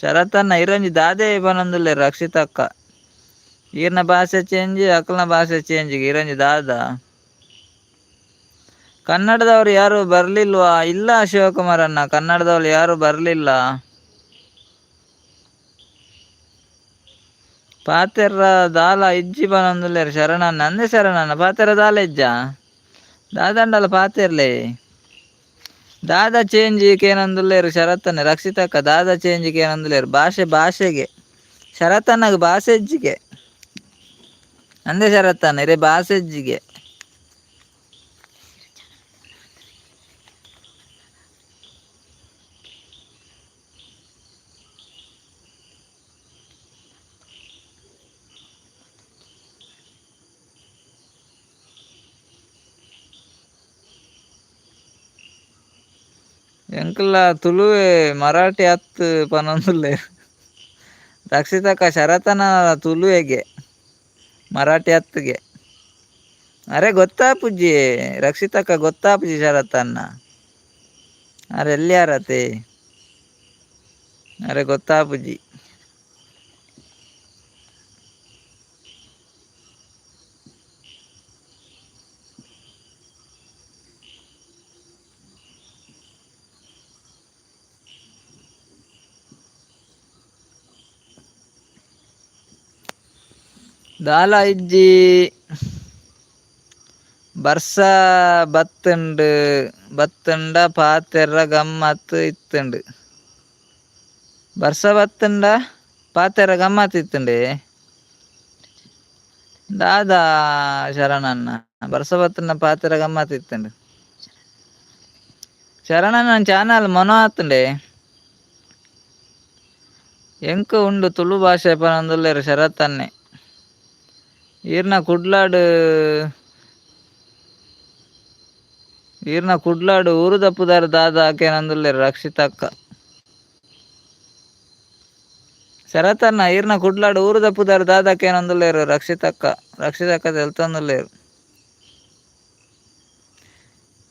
[SPEAKER 2] ಶರತ್ ಅಣ್ಣ ಈರೊಂಜಿ ದಾದಯೆ ಪನೊಂದುಲ್ಲೆರ್ ರಕ್ಷಿತಕ್ಕ. ಈರ್ನ ಭಾಷೆ ಚೇಂಜಿ, ಅಕಲ್ನ ಭಾಷೆ ಚೇಂಜ್, ಈರೊಂಜಿ ದಾದ. ಕನ್ನಡದವ್ರು ಯಾರು ಬರ್ಲಿಲ್ವಾ? ಇಲ್ಲ ಶಿವಕುಮಾರ್ ಅಣ್ಣ, ಕನ್ನಡದವ್ರು ಯಾರು ಬರ್ಲಿಲ್ಲ. ಪಾತೆರ್ರ ದಾಲ ಇಜ್ಜಿ ಪನೊಂದುಲ್ಲೆರ್ ಶರಣಣ್ಣ. ಅಂದೆ ಶರಣಣ್ಣ ಪಾತೆರ ದಾಲ ಇಜ್ಜ? ದಾದಂಡಲ ಪಾತೆರ್ಲೆ. ದಾದ ಚೇಂಜ್ ಕೇನೊಂದುಲ್ಲೆರ್ ಶರತ್ತನ್ನ ರಕ್ಷಿತಕ್ಕ. ದಾದ ಚೇಂಜ್ ಕೇನೊಂದುಲ್ಲೆರ್. ಭಾಷೆ ಭಾಷೆಗೆ ಶರತ್ತಣ್ಣಗ್ ಭಾಷೆ ಇಜ್ಜಿಗೆ. ಅಂದೆ ಶರತ್ತಣ್ಣ ಇರೆ ಭಾಷೆ ಇಜ್ಜಿಗೆ. ಎಂಕಲ್ಲ ತುಳುವೆ ಮರಾಠಿ ಅತ್ ಪನೊಂದುಲ್ಲೆರ್ ರಕ್ಷಿತಕ್ಕ. ಶರತನ ತುಳುವೆಗೆ ಮರಾಠಿ ಅತ್ತಿಗೆ. ಅರೆ ಗೊತ್ತಾಪುಜಿ ರಕ್ಷಿತಕ್ಕ, ಗೊತ್ತಾಪುಜಿ ಶರತನ್ನ. ಅರೆ ಎಲ್ಲಿ ಯಾರತೆ? ಅರೆ ಗೊತ್ತಾಪುಜಿ. ದಾಲ ಇಜ್ಜಿ. ಬರ್ಸ ಬತ್ತುಂಡು, ಬತ್ತುಂಡ ಪಾತೆರ್ರ ಗಮ್ಮತ್ ಇತ್ತುಂಡು. ಬರ್ಸ ಬತ್ತುಂಡ ಪಾತೆರ ಗಮ್ಮತ್ ಇತ್ತುಂಡು. ದಾದಾ ಶರಣಣ್ಣ ಬರ್ಸ ಬತ್ತುಂಡ ಪಾತೆರ ಗಮ್ಮತ್ ಇತ್ತುಂಡು. ಶರಣಣ್ಣ ಚಾನಲ್ ಮನೋ ಆತುಂಡೆ. ಎಂಕ್ ಉಂಡು ತುಳು ಭಾಷೆ ಪನೊಂದುಲ್ಲೆರ್ ಶರತ್ ಅಣ್ಣೆ. ಈರ್ನ ಕುಡ್ಲಾಡ್ ಈರ್ನ ಕುಡ್ಲಾಡು ಊರು ತಪ್ಪುದಾರ ದಾದ ಆಕೇನಂದುಲ್ಲೇರು ರಕ್ಷಿತಕ್ಕ. ಶರತನ್ನ ಈರ್ನ ಕುಡ್ಲಾಡು ಊರು ತಪ್ಪುದಾರ ದಾದ ಆಕೇನಂದುಲ್ಲೇರು ರಕ್ಷಿತಕ್ಕ. ರಕ್ಷಿತಕ್ಕ ತೆಲ್ತೊಂದುಲ್ಲೇರು.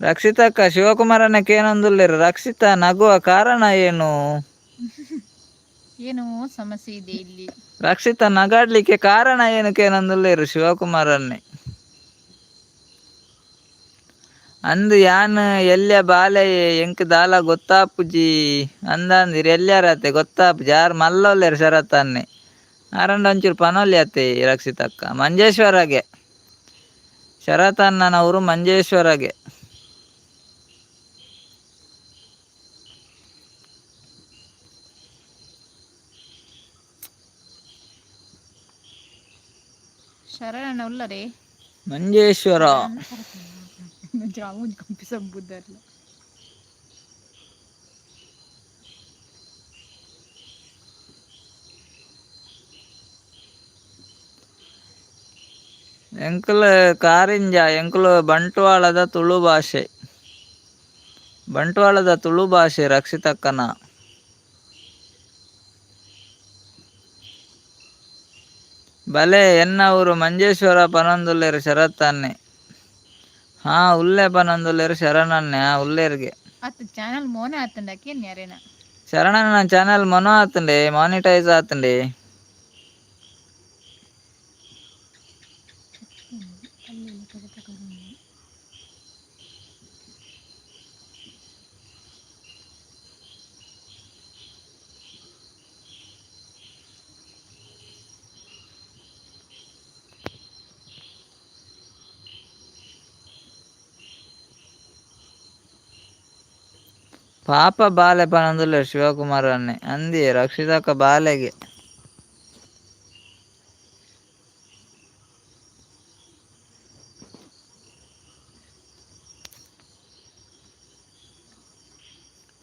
[SPEAKER 2] ರಕ್ಷಿತಕ್ಕ ಶಿವಕುಮಾರನ ಕೇನೊಂದುಲ್ಲೇರು. ರಕ್ಷಿತ ನಗುವ ಕಾರಣ ಏನು?
[SPEAKER 1] ಏನೋ ಸಮಸ್ಯೆ ಇದೆ ಇಲ್ಲಿ.
[SPEAKER 2] ರಕ್ಷಿತ ನಗಾಡ್ಲಿಕ್ಕೆ ಕಾರಣ ಏನು ಕೇನೊಂದುಲ್ಲೇರು ಶಿವಕುಮಾರನ್ನೇ. ಅಂದು ಯಾನ್ ಎಲ್ಯ ಬಾಲೆ ಎಂಕ್ ದಾಲ ಗೊತ್ತಾಪುಜಿ ಅಂದಂದಿರ್ ಎಲ್ಯಾರತೆ ಗೊತ್ತಾಪುಜಿ ಆರ್ ಮಲ್ಲೊಲ್ಲೆರ್ ಶರತ್ತನ್ನೆ ಆರಂಡ ಒಂಚೂರು ಪನೊಲಿ ಅತ್ತೆ ರಕ್ಷಿತಕ್ಕ. ಮಂಜೇಶ್ವರಗೆ ಶರತಣ್ಣನವರು ಮಂಜೇಶ್ವರಗೆ.
[SPEAKER 1] ಶರಣ ಉಲ್ಲರೆ.
[SPEAKER 2] ಮಂಜೇಶ್ವರ.
[SPEAKER 1] ಜಾಮೂನ್ ಕಂಪಿಸಂಬುದಲ್ಲ.
[SPEAKER 2] ಎಂಕುಲು ಕಾರಿಂಜ ಎಂಕುಲು ಬಂಟ್ವಾಳದ ತುಳು ಭಾಷೆ, ಬಂಟ್ವಾಳದ ತುಳು ಭಾಷೆ ರಕ್ಷಿತಕ್ಕನ. ಬಲೆ ಎನ್ನ ಊರು ಮಂಜೇಶ್ವರ ಪನೊಂದುಲ್ಲೆರ್ ಶರತ್ತನ್ನೆ. ಹಾ ಉಲ್ಲೆ ಪನೊಂದುಲ್ಲೆರ್ ಶರಣನ್ನೆ. ಆ ಉಲ್ಲೇರ್ಗೆ.
[SPEAKER 1] ಅತ್ ಚಾನಲ್ ಮೋನ ಆತಂಡ ಕೇನ್ ಯಾರೇನ.
[SPEAKER 2] ಶರಣನ್ನ ಚಾನಲ್ ಮೊನ ಆತಂಡೆ, ಮಾನಿಟೈಸ್ ಆತಂಡೆ. ಪಾಪ ಬಾಲೆ ಪನೊಂದುಲ್ಲೆರ್ ಶಿವಕುಮಾರ್ ಅನ್ನೆ. ಅಂದಿಯೇ ರಕ್ಷಿತಕ್ಕ ಬಾಲೆಗೆ.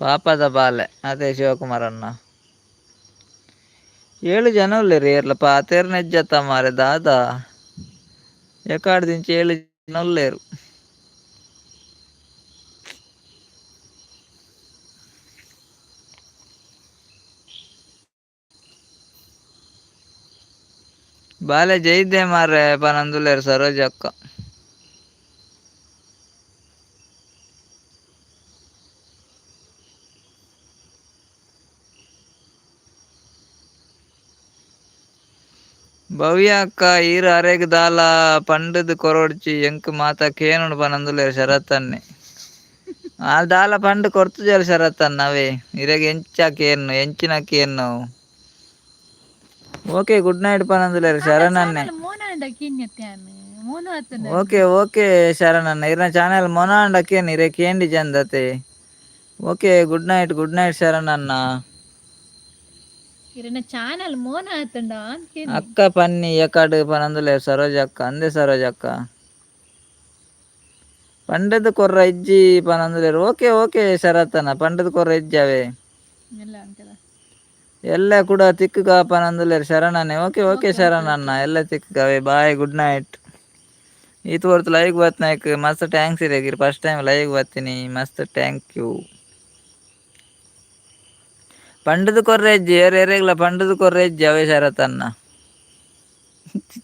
[SPEAKER 2] ಪಾಪದ ಬಾಲೆ ಅದೇ ಶಿವಕುಮಾರ್ ಅಣ್ಣ. 7 ಜನ ಉಲ್ಲೆರ್ ಏರ್ಲ ಪಾತೆರ್ನ ಇಜ್ಜತ್ತ ಮಾರೆ ದಾದಾ. ಎಕಾಡ್ದಿಂಚಿ 7 ಜನ ಉಲ್ಲೆರ್. ಬಾಲೆ ಜೈದೆ ಮಾರ್ರೆ ಪನೊಂದುಲ್ಲೆರ್ ಸರೋಜಕ್ಕ. ಭವ್ಯ ಅಕ್ಕ ಈರ್ ಅರೆಗ್ ದಾಲ ಪಂಡುದ್ ಕೊರೊಡ್ಚಿ ಎಂಕ್ ಮಾತ ಕೇನುಂಡು ಪನೊಂದುಲ್ಲೆರ್ ಶರತ್ತನ್ನೆ. ಆಲ್ ದಾಲ ಪಂಡ್ ಕೊರ್ತುಜಲ್ ಶರತ್ತನ್ನ ಅವೇ ಇರೆಗ್ ಎಂಚ ಕೇನ್ನು ಎಂಚಿನ ಕೇನ್ನು. ಓಕೆ ಗುಡ್ ನೈಟ್ ಪನೊಂದುಲ್ಲೆರ್ ಶರಣನ್ನೆ.
[SPEAKER 1] ಚಾನಲ್ ಮೋನ ಆಂಡ ಕೇನ್ಯತ್ತೆ ಮೋನ ಆತಂಡ.
[SPEAKER 2] ಓಕೆ ಓಕೆ ಶರಣಣ್ಣ ಇರ್ನ ಚಾನಲ್ ಮೊನ ಆಂಡ ಕೇನ್ ಇರೆ ಕೇಂಡಿ ಜಂದತೆ. Okay good night, good night ಶರಣಣ್ಣ.
[SPEAKER 1] ಇರೆನ ಚಾನಲ್ ಮೋನ ಆತಂಡ ಅಂತ.
[SPEAKER 2] ಅಕ್ಕ ಪನ್ನಿ ಎಕಾಡು ಪನೊಂದುಲ್ಲೆರ್ ಸರೋಜ ಅಕ್ಕ. ಅಂದೆ ಸರೋಜ ಅಕ್ಕ ಪಂಡದ್ ಕೊರ್ರ ಇಜ್ಜಿ ಪನೊಂದುಲ್ಲೆರ್. Okay okay ಶರತ್ತಣ್ಣ ಪಂಡದ್ ಕೊರ್ರ ಇಜ್ಜವೇ.
[SPEAKER 1] ಎಲ್ಲ ಅಂತಲ್ಲ.
[SPEAKER 2] ಎಲ್ಲ ಕೂಡ ತಿಕ್ಕುಗ ಪನೊಂದುಲ್ಲೆರ್ ಶರಣನ್ನೆ. ಓಕೆ ಓಕೆ ಶರಣಣ್ಣ ಎಲ್ಲ ತಿಕ್ಕುಗವೆ. Bye good night. ಈತ್ ಹೊರ್ತು ಲೈವ್ ಬತ್ನಾಯ್ಕ್ ಮಸ್ತ್ thanks ಇರೆಗ್. ಫಸ್ಟ್ ಟೈಮ್ ಲೈವ್ ಬತ್ತೀನಿ, ಮಸ್ತ್ thank you. ಪಂಡದ್ ಕೊರ್ರ ಇಜ್ಜಿ ಏರ್ ಎರೆಗ್ಲ ಪಂಡದ್ ಕೊರ್ರ ಇಜ್ಜಿ ಅವೇ ಶರತ್ತಣ್ಣ.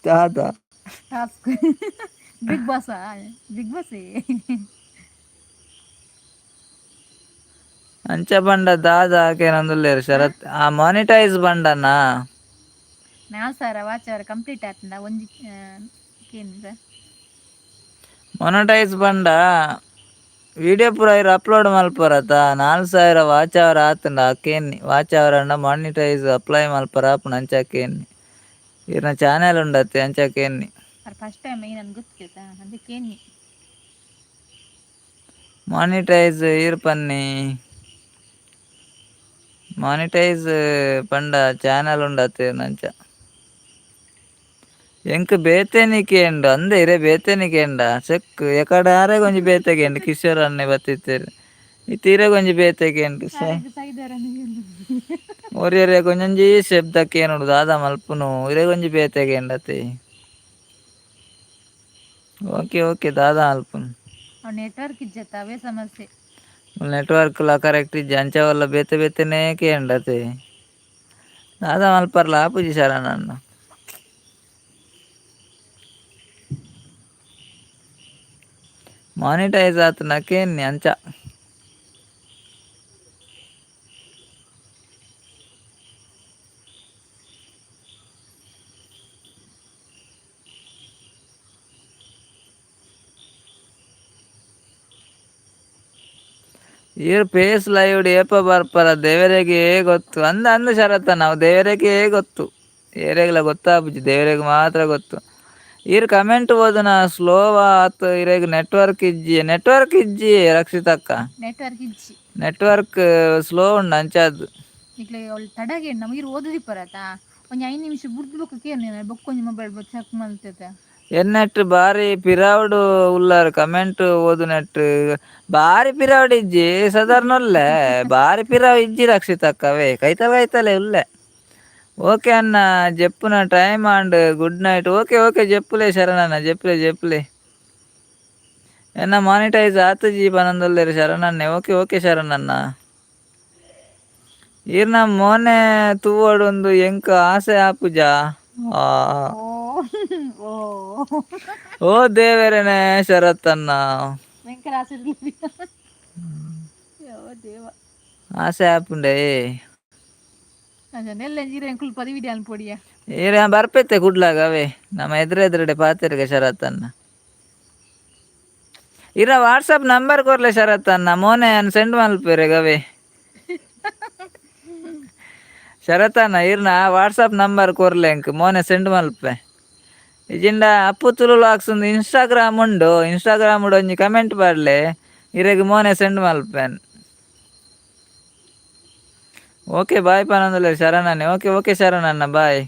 [SPEAKER 2] ದಾದ
[SPEAKER 1] task big boss, big boss.
[SPEAKER 2] ಅಂಚ ಪಂಡ ದಾದ ಆಕೇನೊಂದುಲ್ಲೆರ್ ಶರತ್. ಆ ಮಾನಿಟೈಸ್ ಬಂಡನ.
[SPEAKER 1] 4000 ವಾಚ್ ಅವರ್ ಕಂಪ್ಲೀಟ್ ಆತಂಡ ಒಂಜಿ ಕೇಂದ್ರ.
[SPEAKER 2] ಮೊನಟೈಸ್ ಬಂಡ ವಿಡಿಯೋ ಪೂರ ಇರ್ ಅಪ್ಲೋಡ್ ಮಲ್ಪರತ 4000 ವಾಚ್ ಅವರ್ ಆತಂಡ ಆಕೇನಿ. ವಾಚ್ ಅವರ್ ಅಂಡ ಮಾನಿಟೈಸ್ ಅಪ್ಲೈ ಮಲ್ಪರ ಆಪುಂಡು ಅಂಚ ಕೇನ್ನಿ. ಇರ್ನ ಚಾನೆಲ್ ಉಂಡತ್ತೆ ಅಂಚ ಕೇನ್ನಿ.
[SPEAKER 1] ಫಸ್ಟ್ ಟೈಮ್ ನನ್ಗೆ ಗೊತ್ತಿತ್ತ ಅಂಚ ಕೇನ್ನಿ.
[SPEAKER 2] ಮಾನಿಟೈಸ್ ಇರ್ ಪನ್ನಿ ಮಾನಿಟೈಸ್ ಪಂಡ ಚಾನೆಲ್ ಉಂಡತ್ತೆ ಅಂಚ. ಎಂಕ್ ಬೇತೆನಿ ಕೇಂಡು ಅಂದೆ ಇರೆ ಬೇತೆನಿ ಕೇಂಡ ಚೆಕ್ ಎಕಡೆ ಆರೆಗ್ ಒಂಜಿ ಬೇತೆ ಕೇಂಡು ಕಿಶೋರ್ ಅಣ್ಣೆ ಬತ್ತಿತ್ತೇರು ಇತ್ತೆ ಇರೆಗ್ ಒಂಜಿ ಬೇತೆ ಕೇಂಡು ಸೆ. ಒರಿಯರೆ ಒಂಜೊಂಜಿ ಶಬ್ದ ಕೇನುಡು ದಾದ ಮಲ್ಪುನು ಇರೆಗ್ ಒಂಜಿ ಬೇತೆ ಕೇಂಡತೆ. ಓಕೆ ಓಕೆ ದಾದ ಮಲ್ಪುನು.
[SPEAKER 1] ಅವು ನೆಟ್ವರ್ಕ್ ಇಜ್ಜತ್ತ, ಅವೇ ಸಮಸ್ಯೆ.
[SPEAKER 2] ನೆಟ್ವರ್ಕ್ ಲಾ ಕರೆಕ್ಟ್ ಇಜ್ಜಿ, ಅಂಚವಲ್ಲ ಬೇತೆ ಬೇತೆನೇ ಕೇಂಡತೆ. ದಾದ ಮಲ್ಪರ್ಲ ಆಪುಜಿ ಶರಣಣ್ಣ. ಮಾನಿಟೈಸ್ ಆತನ ಕೇನ್ನಿ ಅಂಚ. ಈರ್ ಪೇಸ್ ಲೈವ್ ಏಪ ಬರ್ಪರ ದೇವರಿಗೆ ಗೊತ್ತು ಅಂದ ಅಂದ ಶರತ್ತ, ನಾವು ದೇವರಿಗೆ ಗೊತ್ತು, ಏರೆಗ್ಲ ಗೊತ್ತಾಪುಜಿ, ದೇವರಿಗೆ ಮಾತ್ರ ಗೊತ್ತು. ಈರ್ ಕಮೆಂಟ್ ಓದುನ ಸ್ಲೋವಾ ಆತ್, ಇರೆಗ್ ನೆಟ್ವರ್ಕ್ ಇಜ್ಜಿ, ನೆಟ್ವರ್ಕ್ ಇಜ್ಜಿ ರಕ್ಷಿತಕ್ಕ.
[SPEAKER 1] ನೆಟ್ವರ್ಕ್ ಇಜ್ಜಿ.
[SPEAKER 2] ನೆಟ್ವರ್ಕ್ ಸ್ಲೋ ಉಂಡು ಅಂಚಾದ್.
[SPEAKER 1] ನಿಕ್ಲೆ ಅವಳು ತಡಗೆ ನಮ್ಮ ಇರು ಓದುದಿಪ್ಪರತ, ಒಂಜಿ 5 ನಿಮಿಷ ಬುಡ್ದು ಬೊಕ್ಕ ಕೇನ್ ಬೊಕ್ಕ ಒಂಜಿ ಮೊಬೈಲ್ ಚೆಕ್ ಮಲ್ತೇತೆ.
[SPEAKER 2] ಎನ್ನೆಟ್ ಬಾರಿ ಪಿರಾವುಡು ಉಲ್ಲಾರ್, ಕಮೆಂಟ್ ಓದುನೆಟ್ ಬಾರಿ ಪಿರಾವುಡು ಇಜ್ಜಿ, ಸಾಧಾರಣ ಉಲ್ಲೆ, ಬಾರಿ ಪಿರಾವು ಇಜ್ಜಿ ರಕ್ಷಿತಕ್ಕವೇ, ಕೈತಲ್ ಕೈತಲೆ ಉಲ್ಲೆ. ಓಕೆ ಅಣ್ಣ, ಜೆಪ್ಪುನ time and good night. Okay okay, ಜೆಪ್ಪುಲೆ ಶರಣಣ್ಣ, ಜೆಪ್ಪುಲೆ ಜೆಪ್ಪುಲೆ. ಎನ್ನ ಮಾನಿಟೈಸ್ ಆತುಜಿ ಪನೊಂದುಲ್ಲೆರ್ ಶರಣನ್ನೆ. Okay okay ಶರಣಣ್ಣ. ಈರ್ನ ಮೋನೆ ತೂವೊಡೊಂದು ಎಂಕ್ ಆಸೆ ಆಪುಜ ಆ.
[SPEAKER 1] ಓ ಓ.
[SPEAKER 2] ಓ ದೇವರೇನೆ ಶರತ್ತಣ್ಣ.
[SPEAKER 1] ವೆಂಕರಾಸ ದೇವ.
[SPEAKER 2] ಆಸೆ ಆಪುಂಡೆ.
[SPEAKER 1] ನೆಲ್ಲ ಎಂಕುಲು ಪದವಿ ಅನ್ಪೊಡಿಯ.
[SPEAKER 2] ಈರೆ ಬರ್ಪೆತ್ತೆ ಕುಡ್ಲಾಗ ಅವೇ, ನಮ್ಮ ಎದುರು ಎದುರುಡೆ ಪಾತೆರ್ಗ ಶರತ್ತಣ್ಣ. ಇರ ವಾಟ್ಸಪ್ ನಂಬರ್ ಕೊರ್ಲೆ ಶರತ್ತಣ್ಣ, ಮೋನೆ ಸೆಂಡ್ ಮಲ್ಪೆರೆ ಗವೆ. ಶರತ್ತಣ್ಣ, ಇರ್ನ ವಾಟ್ಸಪ್ ನಂಬರ್ ಕೊರ್ಲೆ, ಎಂಕ್ ಮೋನೆ ಸೆಂಡ್ ಮಲ್ಪೆ. ಇಜಿಂಡ ಅಪ್ಪು ತುಳು ವ್ಲಾಗ್ಸ್ ಒಂದು ಇನ್ಸ್ಟಾಗ್ರಾಮ್ ಉಂಡು, ಇನ್ಸ್ಟಾಗ್ರಾಮ್ ಒಂಜಿ ಕಮೆಂಟ್ ಪಾಡ್ಲೆ, ಇರೆಗ್ ಮೋನೆ ಸೆಂಡ್ ಮಲ್ಪೆನ್. ಓಕೆ ಬಾಯ್ ಪನೊಂದುಲ್ಲೆರ್ ಶರಣನ್ನೆ. ಓಕೆ ಓಕೆ ಶರಣಣ್ಣ, ಬಾಯ್.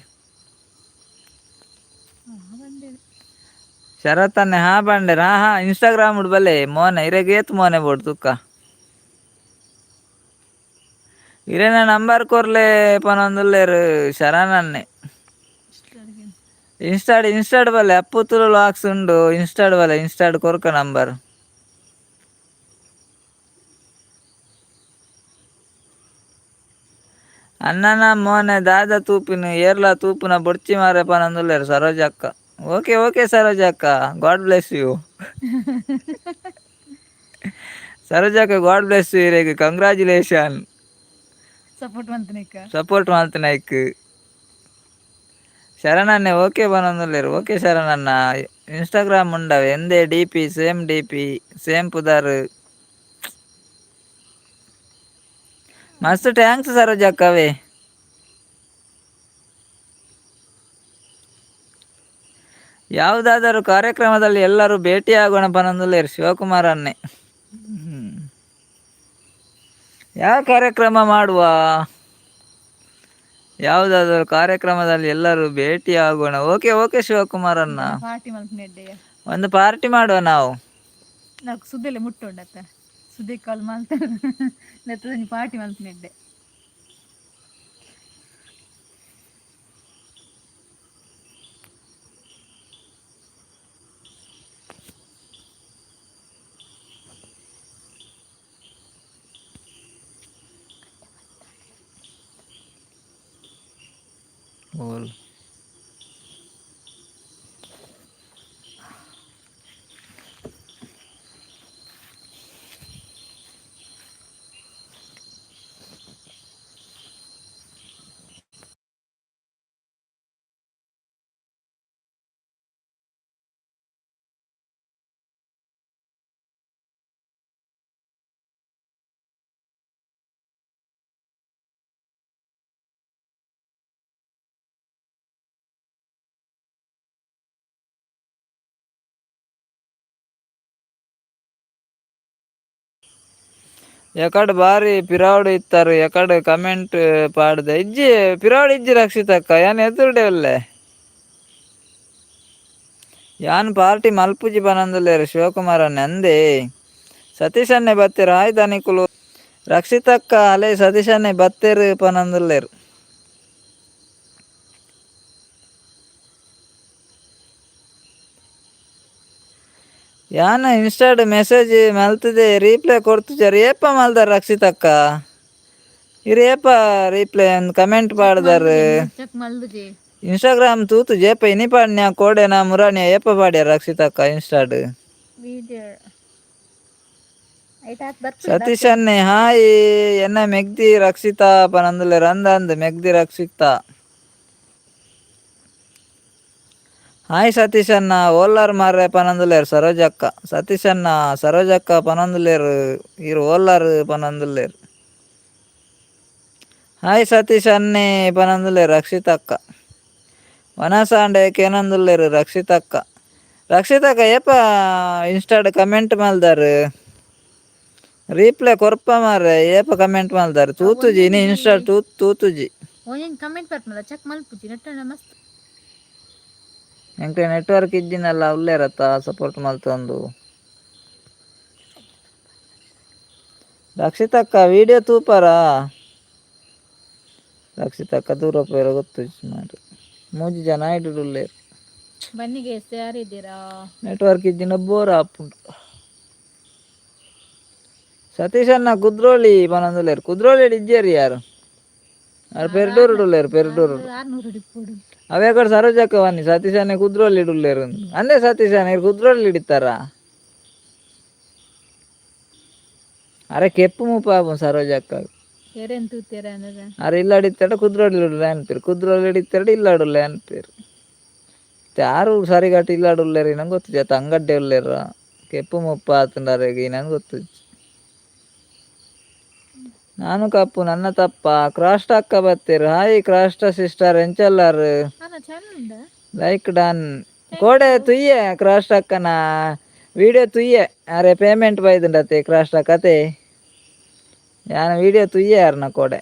[SPEAKER 2] ಶರತ್ತನ್ನೆ ಹಾ ಪಂಡೆರ್. ಹಾ ಹಾ, ಇನ್ಸ್ಟಾಗ್ರಾಮ್ ಬಲ್ಲೆ ಮೋನೆ, ಇರೆಗ್ ಏತ್ ಮೋನೆ ಬೋಡು ತುಕ್ಕ. ಇರೆನ ನಂಬರ್ ಕೊರ್ಲೆ ಪನೊಂದುಲ್ಲೆರ್ ಶರಣನ್ನೆ. ಇನ್ಸ್ಟಾಡ್ ಇನ್ಸ್ಟಾಡ್ ಬಲ್ಲೆ, ಅಪ್ಪು ತುಳು ವ್ಲಾಗ್ಸ್ ಉಂಡು ಇನ್ಸ್ಟಾಡ್ ಬಲ್ಲೆ, ಇನ್ಸ್ಟಾಡ್ ಕೊರ್ಕ ನಂಬರ್. ಅಣ್ಣನ ಮೋನೆ ದಾದ ತೂಪಿನ ಏರ್ಲ ತೂಪುನ ಬೊಡ್ಚಿ ಮಾರೆ ಪನೊಂದುಲ್ಲೆರ್ ಸರೋಜಕ್ಕ. ಓಕೆ ಓಕೆ ಸರೋಜಕ್ಕ, ಗಾಡ್ ಬ್ಲೆಸ್ you. ಸರೋಜಕ್ಕ god bless you, ಇರೆಗ್ ಕಂಗ್ರಾಚುಲೇಷನ್.
[SPEAKER 1] ಸಪೋರ್ಟ್ ಮಂತನಿಕ.
[SPEAKER 2] ಸಪೋರ್ಟ್ ಮಲ್ತಿನೈಕ್. ಶರಣನ್ನೆ ಓಕೆ ಪನೊಂದುಲ್ಲೆರ್. ಓಕೆ ಶರಣಣ್ಣ. ಇನ್ಸ್ಟಾಗ್ರಾಮ್ ಉಂಡವೆ, ಎಂದೇ DP same, DP same ಪುದರ್. ಮಸ್ತ್ thanks ಸರೋಜಕ್ಕವೇ. ಯಾವುದಾದರೂ ಕಾರ್ಯಕ್ರಮದಲ್ಲಿ ಎಲ್ಲರೂ ಭೇಟಿಯಾಗೋಣ ಪನೊಂದುಲ್ಲೆರ್ ಶಿವಕುಮಾರ್ ಅನ್ನೆ. ಯಾವ ಕಾರ್ಯಕ್ರಮ ಮಾಡುವ? ಯಾವುದಾದರೂ ಕಾರ್ಯಕ್ರಮದಲ್ಲಿ ಎಲ್ಲರೂ ಭೇಟಿಯಾಗೋಣ. ಓಕೆ ಓಕೆ ಶಿವಕುಮಾರ್ ಅಣ್ಣ.
[SPEAKER 1] ಪಾರ್ಟಿ ಮಲ್ಪನೆಡ್ಡೆಯ.
[SPEAKER 2] ಒಂದು ಪಾರ್ಟಿ ಮಾಡುವ ನಾವು.
[SPEAKER 1] నాకు ಸುದ್ದೆಲೆ ಮುಟ್ಟುಂಡತ್ತ, ಸುದ್ದೆ ಕಾಲ್ ಮಲ್ತ ನೆತ್ತದ ಪಾರ್ಟಿ ಮಲ್ಪನೆಡ್ಡೆ.
[SPEAKER 2] ಬೋಲ್. ಎಕಡ್ ಬಾರಿ ಪಿರಾವಡು ಇತ್ತಾರೆ, ಎಕಡ್ ಕಮೆಂಟ್ ಪಾಡ್ದೆ ಇಜ್ಜಿ, ಪಿರಾವಡು ಇಜ್ಜಿ ರಕ್ಷಿತಕ್ಕ, ಯಾನ್ ಎದುರುಡೆ ಉಲ್ಲೆ. ಯಾನ್ ಪಾರ್ಟಿ ಮಲ್ಪುಜಿ ಪನೊಂದುಲ್ಲೆರ್ ಶಿವಕುಮಾರ್ ಅಣ್ಣೆ ಅಂದೇ. ಸತೀಶ್ ಅಣ್ಣೆ ಬತ್ತೆರ್, ಹಾಯ್ ದನಿಕುಲು. ರಕ್ಷಿತಕ್ಕ ಅಲೆ ಸತೀಶ್ ಅಣ್ಣೆ ಬತ್ತೆರ್ ಪನೊಂದುಲ್ಲೆರ್. ಯಾನ ಇನ್ಸ್ಟಾಡ್ ಮೆಸೇಜ್ ಮಲ್ತದೆ, ರೀಪ್ಲೈ ಕೊಡ್ತುಜಾರ. ಏಪ ಮಲ್ದಾರ ರಕ್ಷಿತಕ್ಕ? ಇರು, ಏಪ ರೀಪ್ಲೈ ಒಂದು ಕಮೆಂಟ್ ಪಾಡ್ದಾರ?
[SPEAKER 1] ಚೆಕ್ ಮಲ್ದುಜಿ.
[SPEAKER 2] ಇನ್ಸ್ಟಾಗ್ರಾಮ್ ತೂತು ಜೇಪ ಇನಿ ಪಾಡ್ನ್ಯಾ, ಕೋಡೆನಾ ಮುರಾನ್ಯಾ? ಏಪ ಪಾಡ್ಯ ರಕ್ಷಿತಕ್ಕ ಇನ್ಸ್ಟಾಡ್?
[SPEAKER 1] ವಿಡಿಯೋ ಐಟ್ ಆತ್ ಬರ್ಪುಂಡ.
[SPEAKER 2] ಸತೀಶ್ ಅನ್ನೆ ಹಾಯ್. ಎನ್ನ ಮೆಗ್ದಿ ರಕ್ಷಿತಾ ಪನಂದುಲ್ಲೆರ್. ಅಂದ ಅಂದ್ ಮೆಗ್ದಿ ರಕ್ಷಿತಾ. ಹಾಯ್ ಸತೀಶ್ ಅಣ್ಣ, ಓಲಾರ್ ಮಾರ್ರೆ ಪನಂದುಲ್ಲೆರ್ ಸರೋಜಕ್ಕ. ಸತೀಶ್ ಅಣ್ಣ, ಸರೋಜಕ್ಕ ಪನಂದುಲ್ಲೆರ್, ಇರ್ ಓಲಾರ್ ಪನಂದುಲ್ಲೆರ್. ಹಾಯ್ ಸತೀಶ್ ಅನ್ನೆ ಪನಂದುಲ್ಲೆರ್ ರಕ್ಷಿತಕ್ಕ. ವನಸಾಂಡೆ ಕೇನಂದುಲ್ಲೆರ್ ರಕ್ಷಿತಕ್ಕ. ರಕ್ಷಿತಕ್ಕ, ಏಪ ಇನ್ಸ್ಟಾಡ್ ಕಮೆಂಟ್ ಮಲ್ದಾರ್? ರೀಪ್ಲೈ ಕೊರ್ಪ ಮಾರ್ರೆ. ಏಪ ಕಮೆಂಟ್ ಮಲ್ದಾರ್? ತೂತುಜಿ ಇನಿ ಇನ್ಸ್ಟಾ ತೂತುಜಿ.
[SPEAKER 1] ಒಂಜೊಂಜಿ ಕಮೆಂಟ್ ಬರ್ಪುಂಡ, ಚೆಕ್ ಮಲ್ಪುಜಿ ನೆಟ್ಟಣ ಮಸ್ತ್.
[SPEAKER 2] ಎಂಕ್ಲೆ ನೆಟ್ವರ್ಕ್ ಇಜ್ಜಿನಲ್ಲ, ಉಲ್ಲೇರತ್ತ ಸಪೋರ್ಟ್ ಮಲ್ತೊಂದು. ರಕ್ಷಿತಕ್ಕ, ವಿಡಿಯೋ ತೂಪರಾ? ರಕ್ಷಿತಕ್ಕ ದೂರ ಪೋಯೆರ ಗೊತ್ತುಜ್ಜಿ ಮಾರ್ರೆ. ಮೂಜಿ ಜನ ಇಡುಡುಲ್ಲೆರ್.
[SPEAKER 1] ಬನ್ನಿ ಗೇಸ್, ಯಾರಿದ್ದೀರಾ?
[SPEAKER 2] ನೆಟ್ವರ್ಕ್ ಇಜ್ಜಿನ ಬೋರ್ ಆಪುಂಡು. ಸತೀಶ್ ಅಣ್ಣ ಕುದ್ರೋಳಿ ಪನೊಂದುಲ್ಲೆರ್. ಕುದ್ರೋಳಿ ಇಜ್ಜೆರ್ ಯಾರು. ಆರ್ ಪೆರ್ಡೂರುಡು ಉಲ್ಲೆರ್, ಪೆರ್ಡೂರು.
[SPEAKER 1] 600 ಇಪ್ಪೊಡು.
[SPEAKER 2] ಅವೇ ಕಡೆ ಸರೋಜಕ್ಕ ಬನ್ನಿ. ಸತೀಶ್ ಅಣ್ಣೆ ಕುದ್ರೋಳಿ ಉಲ್ಲೆರ್ ಅಂದೆ. ಸತೀಶ್ ಅಣ್ಣ, ಇರ್ ಕುದ್ರೋಳಿ ಹಿಡಿತಾರ? ಅರೆ ಕೆಪ್ಪು ಮುಪ್ಪ ಸರೋಜಕ್ಕ.
[SPEAKER 1] ಎರೆನ್ ತೂತೀರ ಅಂದ್ರೆ?
[SPEAKER 2] ಅರೆ ಇಲ್ಲ ಹಿಡಿತಾಡ, ಕುದ್ರೋಳಿ ಉಲ್ಲೆ ಅನ್ಪೇರು. ಕುದ್ರೋಳಿ ಹಿಡಿತಾಡ, ಇಲ್ಲಾಡುಲ್ಲೆ ಅನ್ಪೇರು. ಯಾರು ಸರಿಗಟ್ಟು ಇಲ್ಲಾಡು ಉಲ್ಲೆರ್ ನಂಗೆ ಗೊತ್ತಿಜ್ಜಿ. ಅಂಗಡ್ಡೆ ಉಲ್ಲೆರ? ಕೆಪ್ಪು ಮುಪ್ಪ ಆತುಂಡರೆಗ್ ನಂಗೆ ಗೊತ್ತಿಜ್ಜಿ. ನಾನು ಕಪ್ಪು, ನನ್ನ ತಪ್ಪ? ಕ್ರಾಸ್ಟ್ ಅಕ್ಕ ಬತ್ತೀರ್. Hi ಕ್ರಾಸ್ಟ sister, ಎಂಚಲ್ಲಾರ್?
[SPEAKER 1] ಅಣ್ಣ, ಚಾನಲ್ ಉಂಡ?
[SPEAKER 2] Like done. ಕೋಡೆ ತುಯ್ಯೆ ಕ್ರಾಸ್ಟ್ ಅಕ್ಕನ ವಿಡಿಯೋ ತುಯ್ಯೆ. ಅರೆ ಪೇಮೆಂಟ್ ಬೈದುಂಡತೆ ಕ್ರಾಸ್ಟ್ ಕತೆ. ಯಾನ ವಿಡಿಯೋ ತುಯ್ಯೆ ಯಾರನ ಕೋಡೆ.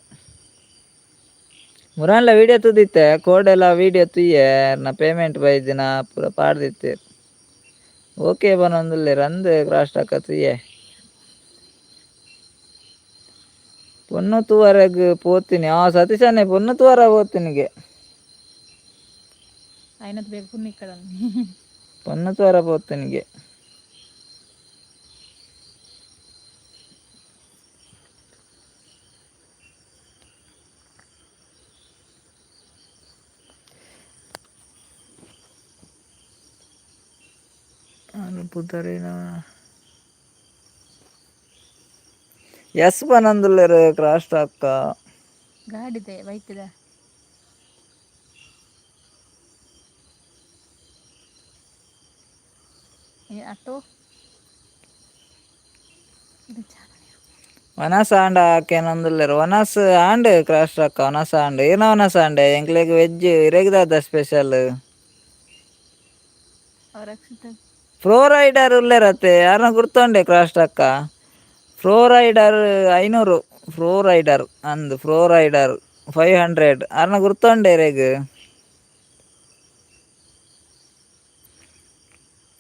[SPEAKER 2] ಮುರಾನ್ಲ ವಿಡಿಯೋ ತೂದಿತ್ತೆ, ಕೋಡೆಲ ವಿಡಿಯೋ ತುಯ್ಯೆ. ಯಾರನ ಪೇಮೆಂಟ್ ಬೈದಿನ ಪೂರ ಪಾಡ್ದಿತ್ತೆ. ಓಕೆ ಬನೊಂದುಲ್ಲೆರ್ ಅಂದ್. ಕ್ರಾಸ್ಟ್ ಅಕ್ಕ ತುಯ್ಯೆ. ಪೊನ್ನು ತೂವರೆಗ್ ಪೋತೀನಿ. ಆ ಸತೀಶನ್ನೇ ಪೊನ್ನು ತೂವರ ಪೋತಿನಿಗೆ.
[SPEAKER 1] ಆಯ್ನತ್ ಬೇಗ ಪುಣ್ಯ ಕಡ.
[SPEAKER 2] ಪೊನ್ನು ತೂವರ ಪೋತಿನಿಗೆ. ಪುದರಿನ ಎಸ್ ಪನೊಂದುಲ್ಲೆರ್ ಕ್ರಾಸ್ಟ್ ಅಕ್ಕ.
[SPEAKER 1] ಗಾಡಿದೆ, ಬೈಕ್ದ. ಆಟೋ.
[SPEAKER 2] ವನಸ್ ಆಂಡ ಕೇನೊಂದುಲ್ಲೆರ್. ವನಸ್ ಆಂಡ್ ಕ್ರಾಸ್ಟ್ ಅಕ್ಕ, ವನಸ್ ಆಂಡ್. ಏನ ವನಸ್ ಆಂಡೆ? ಎಂಕ್ಲೆಗ್ ವೆಜ್, ಇರೆಗ್ ದಾದ ಸ್ಪೆಷಲ್?
[SPEAKER 1] ರಕ್ಷಿತ.
[SPEAKER 2] ಪ್ರೋ ರೈಡರ್ ಉಲ್ಲೆರತ್ತೆ, ಯಾರನ್ನ ಗುರ್ತೊಂಡೆ ಕ್ರಾಸ್ಟ್ ಅಕ್ಕ? Pro rider 500, pro rider ಅಂದ್. ಪ್ರೋ ರೈಡರ್ 500 ಅರ್ನ ಗುರ್ತೊಂಡೆ ಇರೆಗ್?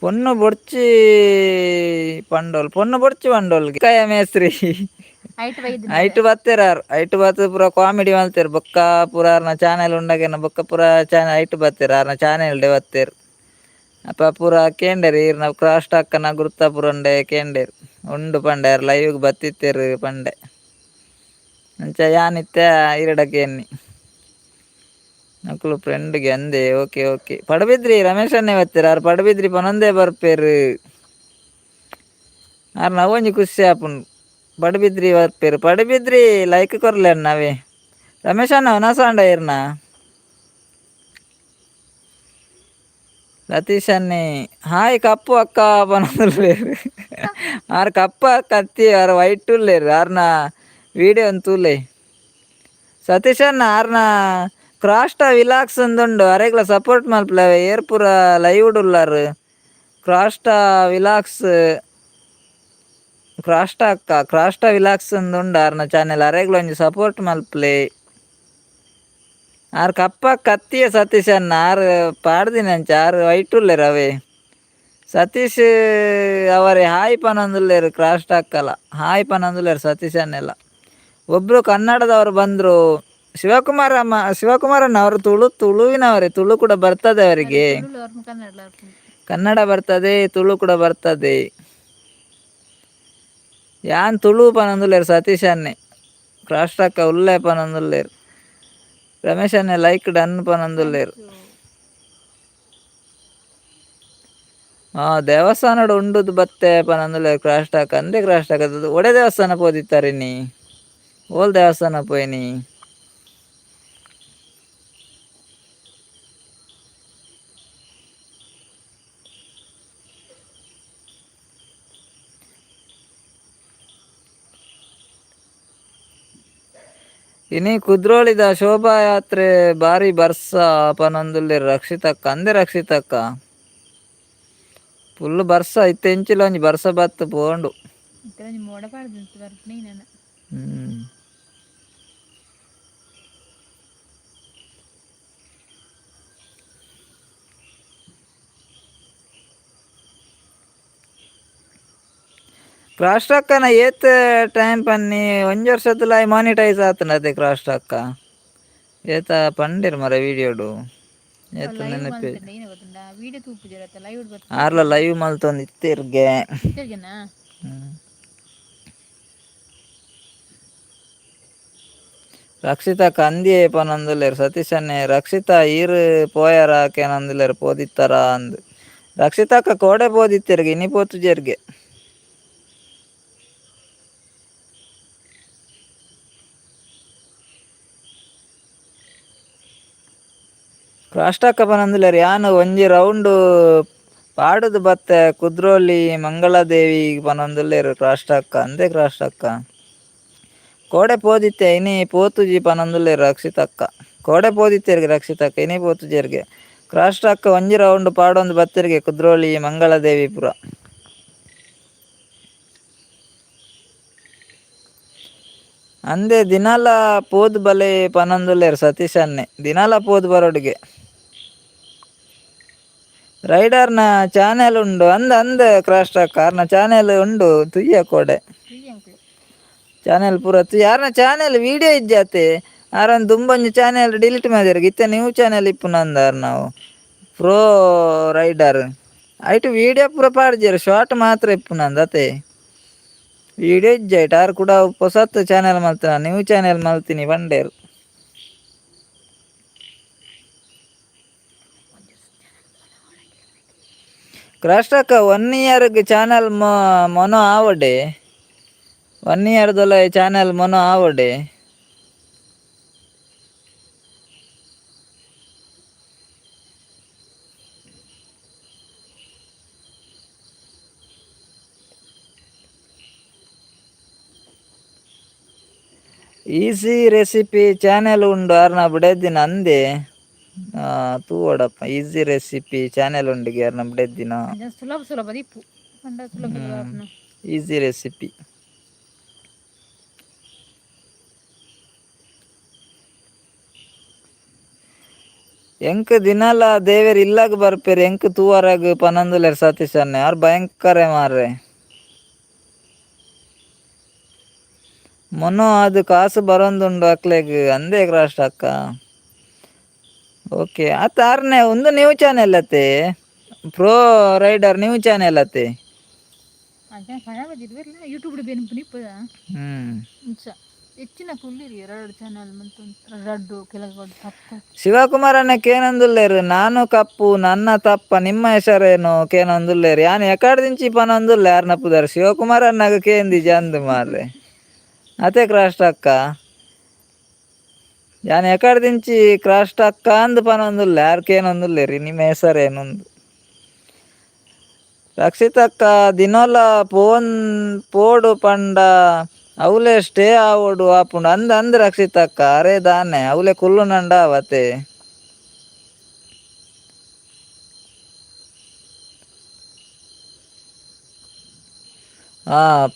[SPEAKER 2] ಪೊನ್ನು ಬೊಡ್ಚಿ ಪಂಡೋಲ್, ಪೊನ್ನು ಬೊಡ್ಚಿ ಪಂಡೋಲ್ ಕಾಯ ಮೇಸ್ತ್ರಿ.
[SPEAKER 1] ಐಟ್ ಬೈದ್.
[SPEAKER 2] ಐಟ್ ಬತ್ತೆರಾರ್. ಐಟ್ ಬತ್ತು ಪೂರ ಕಾಮಿಡಿ ಮಲ್ತೆರ್. ಬೊಕ್ಕ ಪೂರ ಆರ್ನ ಚಾನೆಲ್ ಉಂಡಾಗೆನ ಬೊಕ್ಕ ಪೂರ ಚಾನೆಲ್ ಐಟ್ ಬತ್ತೆರ್. ಆರ್ನ ಚಾನೆಲ್ ಡೆ ಬತ್ತೆರ್. ಅಪ್ಪ ಪೂರ ಕೇಂಡೆರ್, ಈರ್ನ ಕ್ರಾಸ್ಟ್ ಅಕ್ಕನ ಗುರ್ತ ಪೂರ ಉಂಡೆ ಕೇಂಡೆರ್. ಉಂಡು ಪಂಡೆ, ಆರ್ ಲೈವ್ ಬತ್ತಿತ್ತೆರ್ ಪಂಡೆ. ಅಂಚ ಯಾನಿತ್ತೆ ಇರಡ ಕೇನ್ನಿ. ನಕುಲು ಫ್ರೆಂಡ್ಗೆ ಅಂದೆ. Okay okay. ಪಡಬಿದ್ರಿ ರಮೇಶ್ ಅನ್ನೇ ಬತ್ತೆರ್. ಆರ್ ಪಡಬಿದ್ರಿ ಪನೊಂದೇ ಬರ್ಪೇರು. ಆರ್ ನವೊಂಜಿ ಖುಷಿ ಆಪುಂಡು, ಪಡಬಿದ್ರಿ ಬರ್ಪೇರು. ಪಡಬಿದ್ರಿ ಲೈಕ್ ಕೊರ್ಲೆ ನಾವೇ. ರಮೇಶ್ ಅಣ್ಣ, ವನಸಾಂಡ ಇರ್ನ? ಲತೀಶ್ ಅನ್ನಿ ಹಾಯ್. ಕಪ್ಪು ಅಕ್ಕ ಪನೊಂದುಲ್ಲೆರ್. ಆರ್ ಕಪ್ಪ ಕತ್ತಿ, ಆರ್ ವೈಟ್ ಉಲ್ಲೆರ್. ಆರ್ನ ವಿಡಿಯೋ ತೂಲೆ ಸತೀಶ್ ಅಣ್ಣ. ಆರ್ನ ಕ್ರಾಸ್ಟ ವಿಲಾಕ್ಸ್ ಉಂದುಂಡು, ಅರೆಗ್ಲ ಸಪೋರ್ಟ್ ಮಲ್ಪುಲೆ. ಏರ್ ಪೂರ ಲೈವ್ ಉಲ್ಲಾರ್? ಕ್ರಾಸ್ಟ ವಿಲಾಕ್ಸ್, ಕ್ರಾಸ್ಟ ಅಕ್ಕ, ಕ್ರಾಸ್ಟ ವಿಲಾಕ್ಸ್ ಉಂದುಂಡು ಆರ್ನ ಚಾನೆಲ್. ಅರೆಗ್ಲ ಒಂಜಿ ಸಪೋರ್ಟ್ ಮಲ್ಪುಲೆ. ಆರ್ ಕಪ್ಪ ಕತ್ತಿಯ ಸತೀಶ್ ಅಣ್ಣ. ಆರ್ ಪಾಡ್ದಿನಂಚ ಆರ್ ವೈಟ್ ಉಲ್ಲೆರ್ ಅವೇ. ಸತೀಶ್ ಅವರೇ ಹಾಯ್ ಪನೊಂದುಲ್ಲೆರ್. ಕ್ರಾಸ್ಟ್ ಅಕ್ಕಲ ಹಾಯ್ ಪನೊಂದುಲ್ಲೆರ್ ಸತೀಶ್ ಅನ್ನೆಲ್ಲ. ಒಬ್ರು ಕನ್ನಡದವರು ಬಂದ್ರು. ಶಿವಕುಮಾರ್ ಅಮ್ಮ, ಶಿವಕುಮಾರಣ್ಣ ಅವರು ತುಳು, ತುಳುವಿನವರೇ. ತುಳು ಕೂಡ ಬರ್ತದೆ ಅವರಿಗೆ.
[SPEAKER 1] ತುಳು. ಕನ್ನಡ.
[SPEAKER 2] Kannada ಬರ್ತದೆ, ತುಳು ಕೂಡ ಬರ್ತದೆ. ಯಾನ್ ತುಳು ಪನೊಂದುಲ್ಲೆರ್ ಸತೀಶ್ ಅಣ್ಣೆ, ಕ್ರಾಸ್ಟಾಕ ಉಲ್ಲೆ ಪನೊಂದುಲ್ಲೆರ್. ರಮೇಶ್ ಅಣ್ಣೆ ಲೈಕ್ ಡನ್ ಪನೊಂದುಲ್ಲೆರ್. ದೇವಸ್ಥಾನಡ್ ಉಂಡುದು ಬತ್ತೆ ಪನೊಂದುಲ್ಲೆರ್ ಕ್ರಾಸ್ಟಾಕ. ಅಂದೆ ಕ್ರಾಸ್ಟಾಕ, ಒಡೆ ದೇವಸ್ಥಾನ ಪೋದಿತ್ತರಿನಿ? ಓಲ್ ದೇವಸ್ಥಾನ ಪೋಯಿನಿ? ಇನಿ ಕುದ್ರೋಳಿದ ಶೋಭಾಯಾತ್ರೆ ಬಾರಿ ಬರ್ಸ ಪನೊಂದುಲ್ಲೆರ್ ರಕ್ಷಿತಕ್ಕ. ಅಂದೆ ರಕ್ಷಿತಕ್ಕ, ಫುಲ್ ಬರ್ಸ ಇತ್ತೆ. ಎಂಚಿಲ ಒಂಜಿ ಬರ್ಸ ಬತ್ತ್ ಪೋಂಡು.
[SPEAKER 1] ಇತ್ತೆ ಒಂಜಿ ಮೋಡ ಪಾಡ್ದು ಬರ್ಪುನೆ ನನ.
[SPEAKER 2] ಕ್ರಾಸ್ಟಾಕ್ಕನ ಏತ್ ಟೈಮ್ ಪನ್ನಿ? ಒಂಜಿ ವರ್ಷದಲ ಮಾನಿಟೈಸ್ ಆತುಂಡು ಅತೆ ಕ್ರಾಸ್ಟಾಕ್ಕ. ಏತ ಪಂಡೆರ್ ಮರ ವಿಡಿಯೋಡು, ಏತ್
[SPEAKER 1] ಲೈವ್
[SPEAKER 2] ನೆನಪೆ.
[SPEAKER 1] ಮಲ್ತಂಡ ಏನ ಗೊತ್ತುಂಡ, ವಿಡಿಯೋ ತೂಪುಜೆರ್ ಅತ್ತ, ಲೈವ್ ಬರ್ತದೆ.
[SPEAKER 2] ಆರ್ಲ ಲೈವ್ ಮಲ್ತೊಂದು ಇತ್ತೆರ್ಗೆ.
[SPEAKER 1] ಇತ್ತೆರ್ಗೆನಾ?
[SPEAKER 2] ರಕ್ಷಿತಾ ಕಂದಿಯೇ ಪನೊಂದುಲ್ಲೆರ್ ಸತೀಶ್ ಅಣ್ಣೆ. ರಕ್ಷಿತಾ ಈರ್ ಪೋಯರ ಕೇನೊಂದುಲ್ಲೆರ್, ಪೋದಿತ್ತಾರ ಅಂದ್. ರಕ್ಷಿತಾಕ್ಕ ಕೋಡೆ ಪೋದಿತ್ತೆರ್ಗೆ, ಇನಿ ಪೋತುಜೆರ್ಗೆ. ಕ್ರಾಸ್ಟಾಕ್ಕ ಪನೊಂದುಲ್ಲೆರ್ ಯಾನ್ ಒಂಜಿ ರೌಂಡ್ ಪಾಡುದು ಬತ್ತೆ ಕುದ್ರೋಳಿ ಮಂಗಳಾದೇವಿ ಪನೊಂದುಲ್ಲೆರ್ ಕ್ರಾಸ್ಟಾಕ್ಕ. ಅಂದೆ ಕ್ರಾಸ್ಟಾಕ್ಕ, ಕೋಡೆ ಪೋದಿತ್ತೆ ಇನಿ ಪೋತುಜಿ ಪನೊಂದುಲ್ಲೆರ್ ರಕ್ಷಿತಕ್ಕ. ಕೋಡೆ ಪೋದಿತ್ತೆರ್ಗೆ ರಕ್ಷಿತಕ್ಕ, ಇನಿ ಪೋತುಜೆರ್ಗೆ. ಕ್ರಾಸ್ಟಾಕ್ಕ ಒಂಜಿ ರೌಂಡ್ ಪಾಡೊಂದು ಬತ್ತೆರ್ಗೆ ಕುದ್ರೋಳಿ ಮಂಗಳಾದೇವಿ ಪುರ. ಅಂದೆ ದಿನಾಲ ಪೋದು ಬಲೆ ಪನೊಂದುಲ್ಲೆರ್ ಸತೀಶ್ ಅಣ್ಣೆ. ದಿನಾಲ ಪೋದು ಬರೋಡಿಗೆ. ರೈಡರ್ನ ಚಾನೆಲ್ ಉಂಡು ಅಂದ ಅಂದ ಕ್ರಾಸ್ಟಾಕ್ಕ, ಆರ್ನ ಚಾನೆಲ್ ಉಂಡು ತುಯ್ಯ ಕೋಡೆ.
[SPEAKER 1] ಪ್ರಿಯಾಂಕ್ಲು.
[SPEAKER 2] ಚಾನೆಲ್ ಪೂರ ಯಾರನ ಚಾನೆಲ್ ವಿಡಿಯೋ ಇಜ್ಜಾತೆ. ಆರನ್ ದುಂಬೊಂಜಿ ಚಾನೆಲ್ ಡಿಲೀಟ್ ಮಲ್ದೆರ್, ಇತ್ತೆ ನ್ಯೂ ಚಾನೆಲ್ ಇಪ್ಪುನಂದಾರ್ ನಾವು ಪ್ರೋ ರೈಡರ್. ಐಟ್ ವಿಡಿಯೋ ಪೂರ ಪಾಡ್ಜೆರ್, ಶಾರ್ಟ್ ಮಾತ್ರ ಇಪ್ಪುನಂದ ಅತೆ, ವಿಡಿಯೋ ಇಜ್ಜ ಐಟ್. ಆರ್ ಕೂಡ ಪೊಸತ್ ಚಾನೆಲ್ ಮಲ್ತಿನ, ನ್ಯೂ ಚಾನೆಲ್ ಮಲ್ತಿನಿ ಪಂಡೇರು. ಕ್ರಾಸ್ಟಾಕ 1 ಇಯರ್ಗ್ ಚಾನೆಲ್ ಮೊನೊ ಆವಡೆ? 1 ಇಯರ್ ದೊಲ ಚಾನೆಲ್ ಮೊನೊ ಆವಡೆ? Easy recipe channel ಉಂಡು ಆರ್ನ ಬುಡೆದಿನ ಅಂದೆ. ತೂವಡಪ್ಪ, easy recipe channel ಉಂಡುಗೆ ಆರ್ನ ಬುಡೆದಿನ.
[SPEAKER 1] ಅಂಚ ಸುಲಭ ಸುಲಭ ದಿಪ್ಪು ಪಂಡ ಸುಲಭ ಸುಲಭ ಆಪುನ.
[SPEAKER 2] Easy recipe. ಎಂಕ್ ದಿನಲ ದೇವೆರ್ ಇಲ್ಲಗ್ ಬರ್ಪೆರ್ ಎಂಕ್ ತೂವರಗ್ ಪನೊಂದುಲ್ಲೆರ್ ಸತೀಶ್ ಅಣ್ಣೆ. ಆರ್ ಭಯಂಕರ ಮಾರ್ರೆ. ಮೊನೊ ಅದು ಕಾಸು ಬರೊಂದುಂಡು ಅಕ್ಲೆಗ್ ಅಂದೇ ಕ್ರಾಸ್ಟ್ ಅಕ್ಕ. ಓಕೆ ಅತ್ತ, ಆರ್ನೆ ಒಂದು ನ್ಯೂ ಚಾನೆಲ್ ಅತ್ತೆ, pro rider new channel ಅತ್ತೆ.
[SPEAKER 1] ಅಂಚ ಯೂಟ್ಯೂಬ್ ಬೇರೆ ಇಪ್ಪದ. ಇಂಚ ಹೆಚ್ಚಿನ ಕುಲ್ಲಿರಿ ಎರಡು ಚಾನೆಲ್ ಮತ್ತು ರಡ್ಡು ಕೆಲವು ತಪ್ಪು.
[SPEAKER 2] ಶಿವಕುಮಾರ್ ಅಣ್ಣ ಕೇನೊಂದುಲ್ಲೆರ್, ನಾನು ಕಪ್ಪು ನನ್ನ ತಪ್ಪ ನಿಮ್ಮ ಹೆಸರೇನು ಕೇನೊಂದುಲ್ಲೆರ್. ಯಾನ್ ಎಕಾಡ್ದಿಂಚಿ ಪನೊಂದುಲ್ಲೆ ಯಾರ್ನ ಪುದರ್. ಶಿವಕುಮಾರ್ ಅಣ್ಣಗ ಕೇಂದಿ ಜಂದ್ ಮಾರ್ರೆ. ಅತೆ ಕ್ರಾಸ್ಟ್ ಅಕ್ಕ, ಯಾನ್ ಎಕಾಡ್ದಿಂಚಿ ಕ್ರಾಸ್ಟ್ ಅಕ್ಕ ಅಂದ್ ಪನೊಂದುಲ್ಲೆ, ಯಾರ್ ಕೇನೊಂದುಲ್ಲೆರ್ ನಿಮ್ಮ ಹೆಸರೇನುಂದು. ರಕ್ಷಿತಕ್ಕ ದಿನೋಲ ಪೋನ್ ಪೋಡು ಪಂಡ ಅವಲೆ ಸ್ಟೇ ಆವೊಡು ಆಪುಂಡು ಅಂದ್ ಅಂದ್ ರಕ್ಷಿತಕ್ಕ. ಅರೆ ದಾನೆ ಅವಲೆ ಕುಲ್ಲುನಂಡ ಅವತೆ.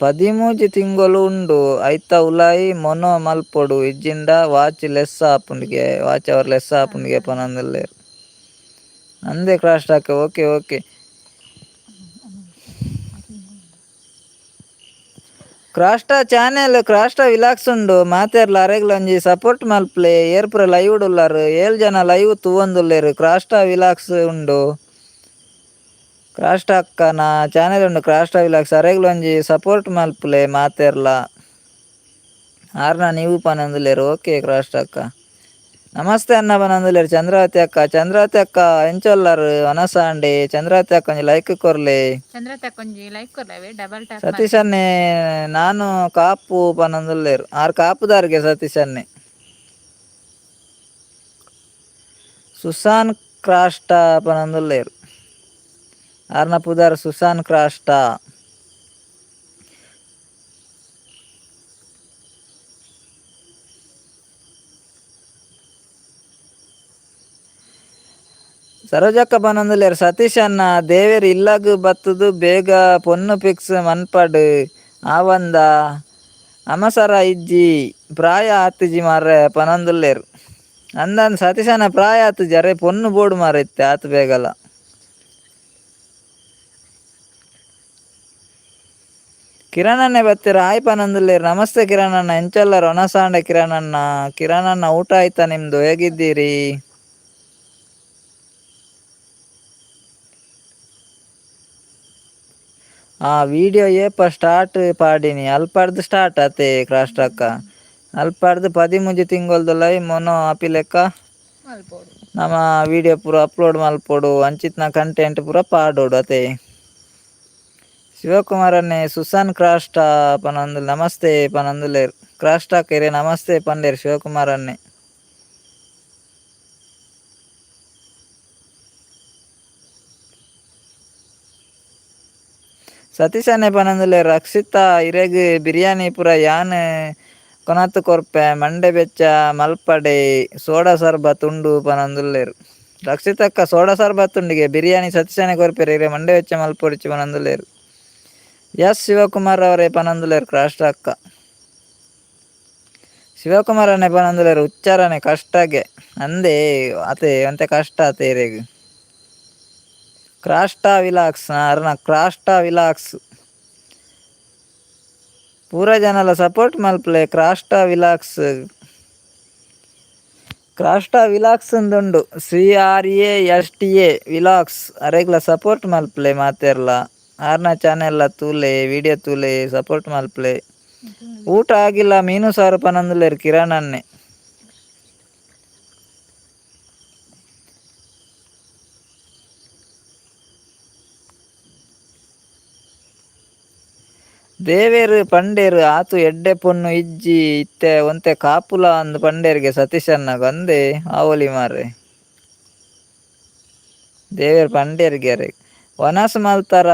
[SPEAKER 2] 13 ತಿಂಗೊಲು ಉಂಡು, ಐತ ಉಲಾಯಿ ಮೊನೊ ಮಲ್ಪೊಡು, ಇಜ್ಜಿಂಡ ವಾಚ್ ಲೆಸ್ ಆಪುಂಡುಗೆ, watch hour less ಆಪುಂಡುಗೆ ಪನೊಂದುಲ್ಲೆರ್ ಅಂದೆ ಕ್ರಾಸ್ಟ್ ಅಕ್ಕ. Okay okay. ಕ್ರಾಸ್ಟಾ channel ಕ್ರಾಸ್ಟಾ vlogs ಉಂಡು, ಮಾತೆರ್ಲ ಅರೆಗ್ಲ ಒಂಜಿ ಸಪೋರ್ಟ್ ಮಲ್ಪ್ಲೆ. ಏರ್ ಪೂರ ಲೈವ್ ಉಲ್ಲಾರ್? 7 ಜನ ಲೈವ್ ತೂವೊಂದುಲ್ಲೆರ್. ಕ್ರಾಸ್ಟಾ ವಿಲಾಕ್ಸ್ ಉಂಡು. ಕ್ರಾಸ್ಟ್ ಅಕ್ಕ ನಾ ಚಾನೆಲ್ ಉಂಡು ಕ್ರಾಸ್ಟ್ ವಿಲಾಕ್ಸ್ ಅರೆಗ್ಲ ಒಂಜಿ ಸಪೋರ್ಟ್ ಮಲ್ಪುಲೆ ಮಾತೆರ್ಲ ಆರ್ನ ನೀವು ಪನೊಂದುಲ್ಲೆರ್. ಓಕೆ ಕ್ರಾಸ್ಟ್ ಅಕ್ಕ ನಮಸ್ತೆ ಅನ್ನ ಪನೊಂದುಲ್ಲೆರ್. ಚಂದ್ರಾವತಿ ಅಕ್ಕ, ಚಂದ್ರಾವತಿ ಅಕ್ಕ ಎಂಚೊಲ್ಲರ್ ವನಸಾಂಡೆ. ಚಂದ್ರಾವತಿ ಅಕ್ಕ ಒಂಜಿ ಲೈಕ್ ಕೊರ್ಲೆ.
[SPEAKER 1] ಚಂದ್ರತ ಒಂಜಿ ಲೈಕ್ ಕೊರ್ಲವೆ ಡಬಲ್ ಟ್ಯಾಪ್.
[SPEAKER 2] ಸತೀಶ್ ಅನ್ನೆ ನಾನು ಕಾಪು ಪನೊಂದುಲ್ಲೆರ್. ಆರ್ ಕಾಪುದಾರ್ಗೆ ಸತೀಶ್ ಅನ್ನೆ. ಸುಸಾನ್ ಕ್ರಾಸ್ಟ ಪನೊಂದುಲ್ಲೆರ್. ಆರ್ನ ಪುದರ್ ಸುಸಾನ್ ಕ್ರಾಸ್ಟ. ಸರೋಜಕ್ಕ ಪನೊಂದುಲ್ಲೆರ್ ಸತೀಶ್ ಅಣ್ಣ ದೇವೆರ್ ಇಲ್ಲಗ್ ಬತ್ತುದು ಬೇಗ ಪೊನ್ನು ಫಿಕ್ಸ್ ಮನ್ಪಡ್ ಆವಂದ ಅಮಸರ ಇಜ್ಜಿ ಪ್ರಾಯ ಆತುಜಿ ಮಾರ್ರೆ ಪನೊಂದುಲ್ಲೆರ್. ಅಂದಂದ್ ಸತೀಶಣ್ಣ ಪ್ರಾಯ ಆತುಜಿ ಅರೆ ಪೊನ್ನು ಬೋಡು ಮಾರ್ರೆ ಇತ್ತೆ ಆತ್ ಬೇಗಲ. ಕಿರಣಣ್ಣೆ ಬತ್ತೆರ್ ಆಯ್ ಪನೊಂದುಲ್ಲೆರ್. ನಮಸ್ತೆ ಕಿರಣಣ್ಣ ಎಂಚೊಲ್ಲರ್ ವನಸಾಂಡ ಕಿರಣಣ್ಣ. ಕಿರಣಣ್ಣ ಊಟ ಆಯ್ತಾ ನಿಮ್ದು, ಹೇಗಿದ್ದೀರಿ? ಆ ವಿಡಿಯೋ ಏಪ ಸ್ಟಾರ್ಟ್ ಪಾಡಿನಿ ಅಲ್ಪರ್ದ್ ಸ್ಟಾರ್ಟ್ ಆತೆ ಕ್ರಾಸ್ಟಕ್ಕ. ಅಲ್ಪರ್ದ್ 13 ತಿಂಗೊಲ್ದುಲೈ ಮೊನೊ ಆಪಿಲೆಕ್ಕ
[SPEAKER 1] ಮಲ್ಪೊಡು.
[SPEAKER 2] ನಮ ವಿಡಿಯೋ ಪೂರ ಅಪ್ಲೋಡ್ ಮಲ್ಪೊಡು, ಅಂಚಿತ್ನ ಕಂಟೆಂಟ್ ಪೂರ ಪಾಡೊಡು ಅತೆ. ಶಿವಕುಮಾರನ್ನೇ ಸುಸಾನ್ ಕ್ರಾಸ್ಟ ಪನೊಂದು ನಮಸ್ತೆ ಪನೊಂದುಲ್ಲೆರ್. ಕ್ರಾಸ್ಟಾಕ್ ಇರೆ ನಮಸ್ತೆ ಪಂಡೆರ್ ಶಿವಕುಮಾರನ್ನೇ. ಸತೀಶನ್ನೇ ಪನೊಂದುಲ್ಲೆರ್ ರಕ್ಷಿತಾ ಇರೆಗ್ ಬಿರಿಯಾನಿ ಪೂರ ಯಾನ್ ಕೊನತ್ ಕೊರ್ಪೆ ಮಂಡೆ ಬೆಚ್ಚ ಮಲ್ಪಡೆ ಸೋಡಾ ಸರ್ಬತ್ ಉಂಡು ಪನೊಂದುಲ್ಲೆರ್. ರಕ್ಷಿತಕ್ಕ ಸೋಡಾ ಸರ್ಬತ್ ಉಂಡುಗೆ ಬಿರಿಯಾನಿ ಸತೀಶನ್ನೇ ಕೊರ್ಪೆರ್ ಇರೆ ಮಂಡೆ ಬೆಚ್ಚ ಮಲ್ಪೊಡ್ಚಿ ಪನೊಂದುಲ್ಲೆರ್. ಎಸ್ ಶಿವಕುಮಾರ್ ಅವರೇ ಪನೊಂದುಲ್ಲೆರ್ ಕ್ರಾಸ್ಟ ಅಕ್ಕ. ಶಿವಕುಮಾರನ್ನೇ ಪನೊಂದುಲ್ಲೆರ್ ಉಚ್ಚಾರಣೆ ಕಷ್ಟಗೆ ಅಂದೇ ಅತೆ ಒಂತೆ ಕಷ್ಟ ಅತೆ ಇರೆಗ್. ಕ್ರಾಸ್ಟಾ ವಿಲಾಕ್ಸ್ ಅರ್ನ ಕ್ರಾಸ್ಟಾ ವಿಲಾಕ್ಸ್ ಪೂರ ಜನಲ ಸಪೋರ್ಟ್ ಮಲ್ಪುಲೆ. ಕ್ರಾಸ್ಟಾ ವಿಲಾಕ್ಸ್, ಕ್ರಾಸ್ಟಾ ವಿಲಾಕ್ಸ್ ಉಂದುಂಡು CRASTA vlogs ಅರೆಗ್ಲ support ಮಲ್ಪುಲೆ ಮಾತೆರ್ಲ. ಆರ್ನ ಚಾನೆಲ್ಲ ತೂಲೆ, ವಿಡಿಯೋ ತೂಲೆ, ಸಪೋರ್ಟ್ ಮಲ್ಪುಲೆ. ಊಟ ಆಗಿಲ್ಲ ಮೀನು ಸಾರು ಪನೊಂದುಲ್ಲೆರ್ ಕಿರಣನ್ನೇ. ದೇವೆರ್ ಪಂಡೆರ್ ಆತು ಎಡ್ಡೆ ಪೊನ್ನು ಇಜ್ಜಿ ಇತ್ತೆ ಒಂತೆ ಕಾಪುಲ ಅಂದ್ ಪಂಡೆರ್ಗೆ ಸತೀಶಣ್ಣಗ್ ಅಂದೆ ಆವೊಲಿ ಮಾರ್ರೆ. ದೇವೆರ್ ಪಂಡೆರ್ಗೆ ಅರೆಗ್ ವನಸ್ ಮಲ್ತಾರ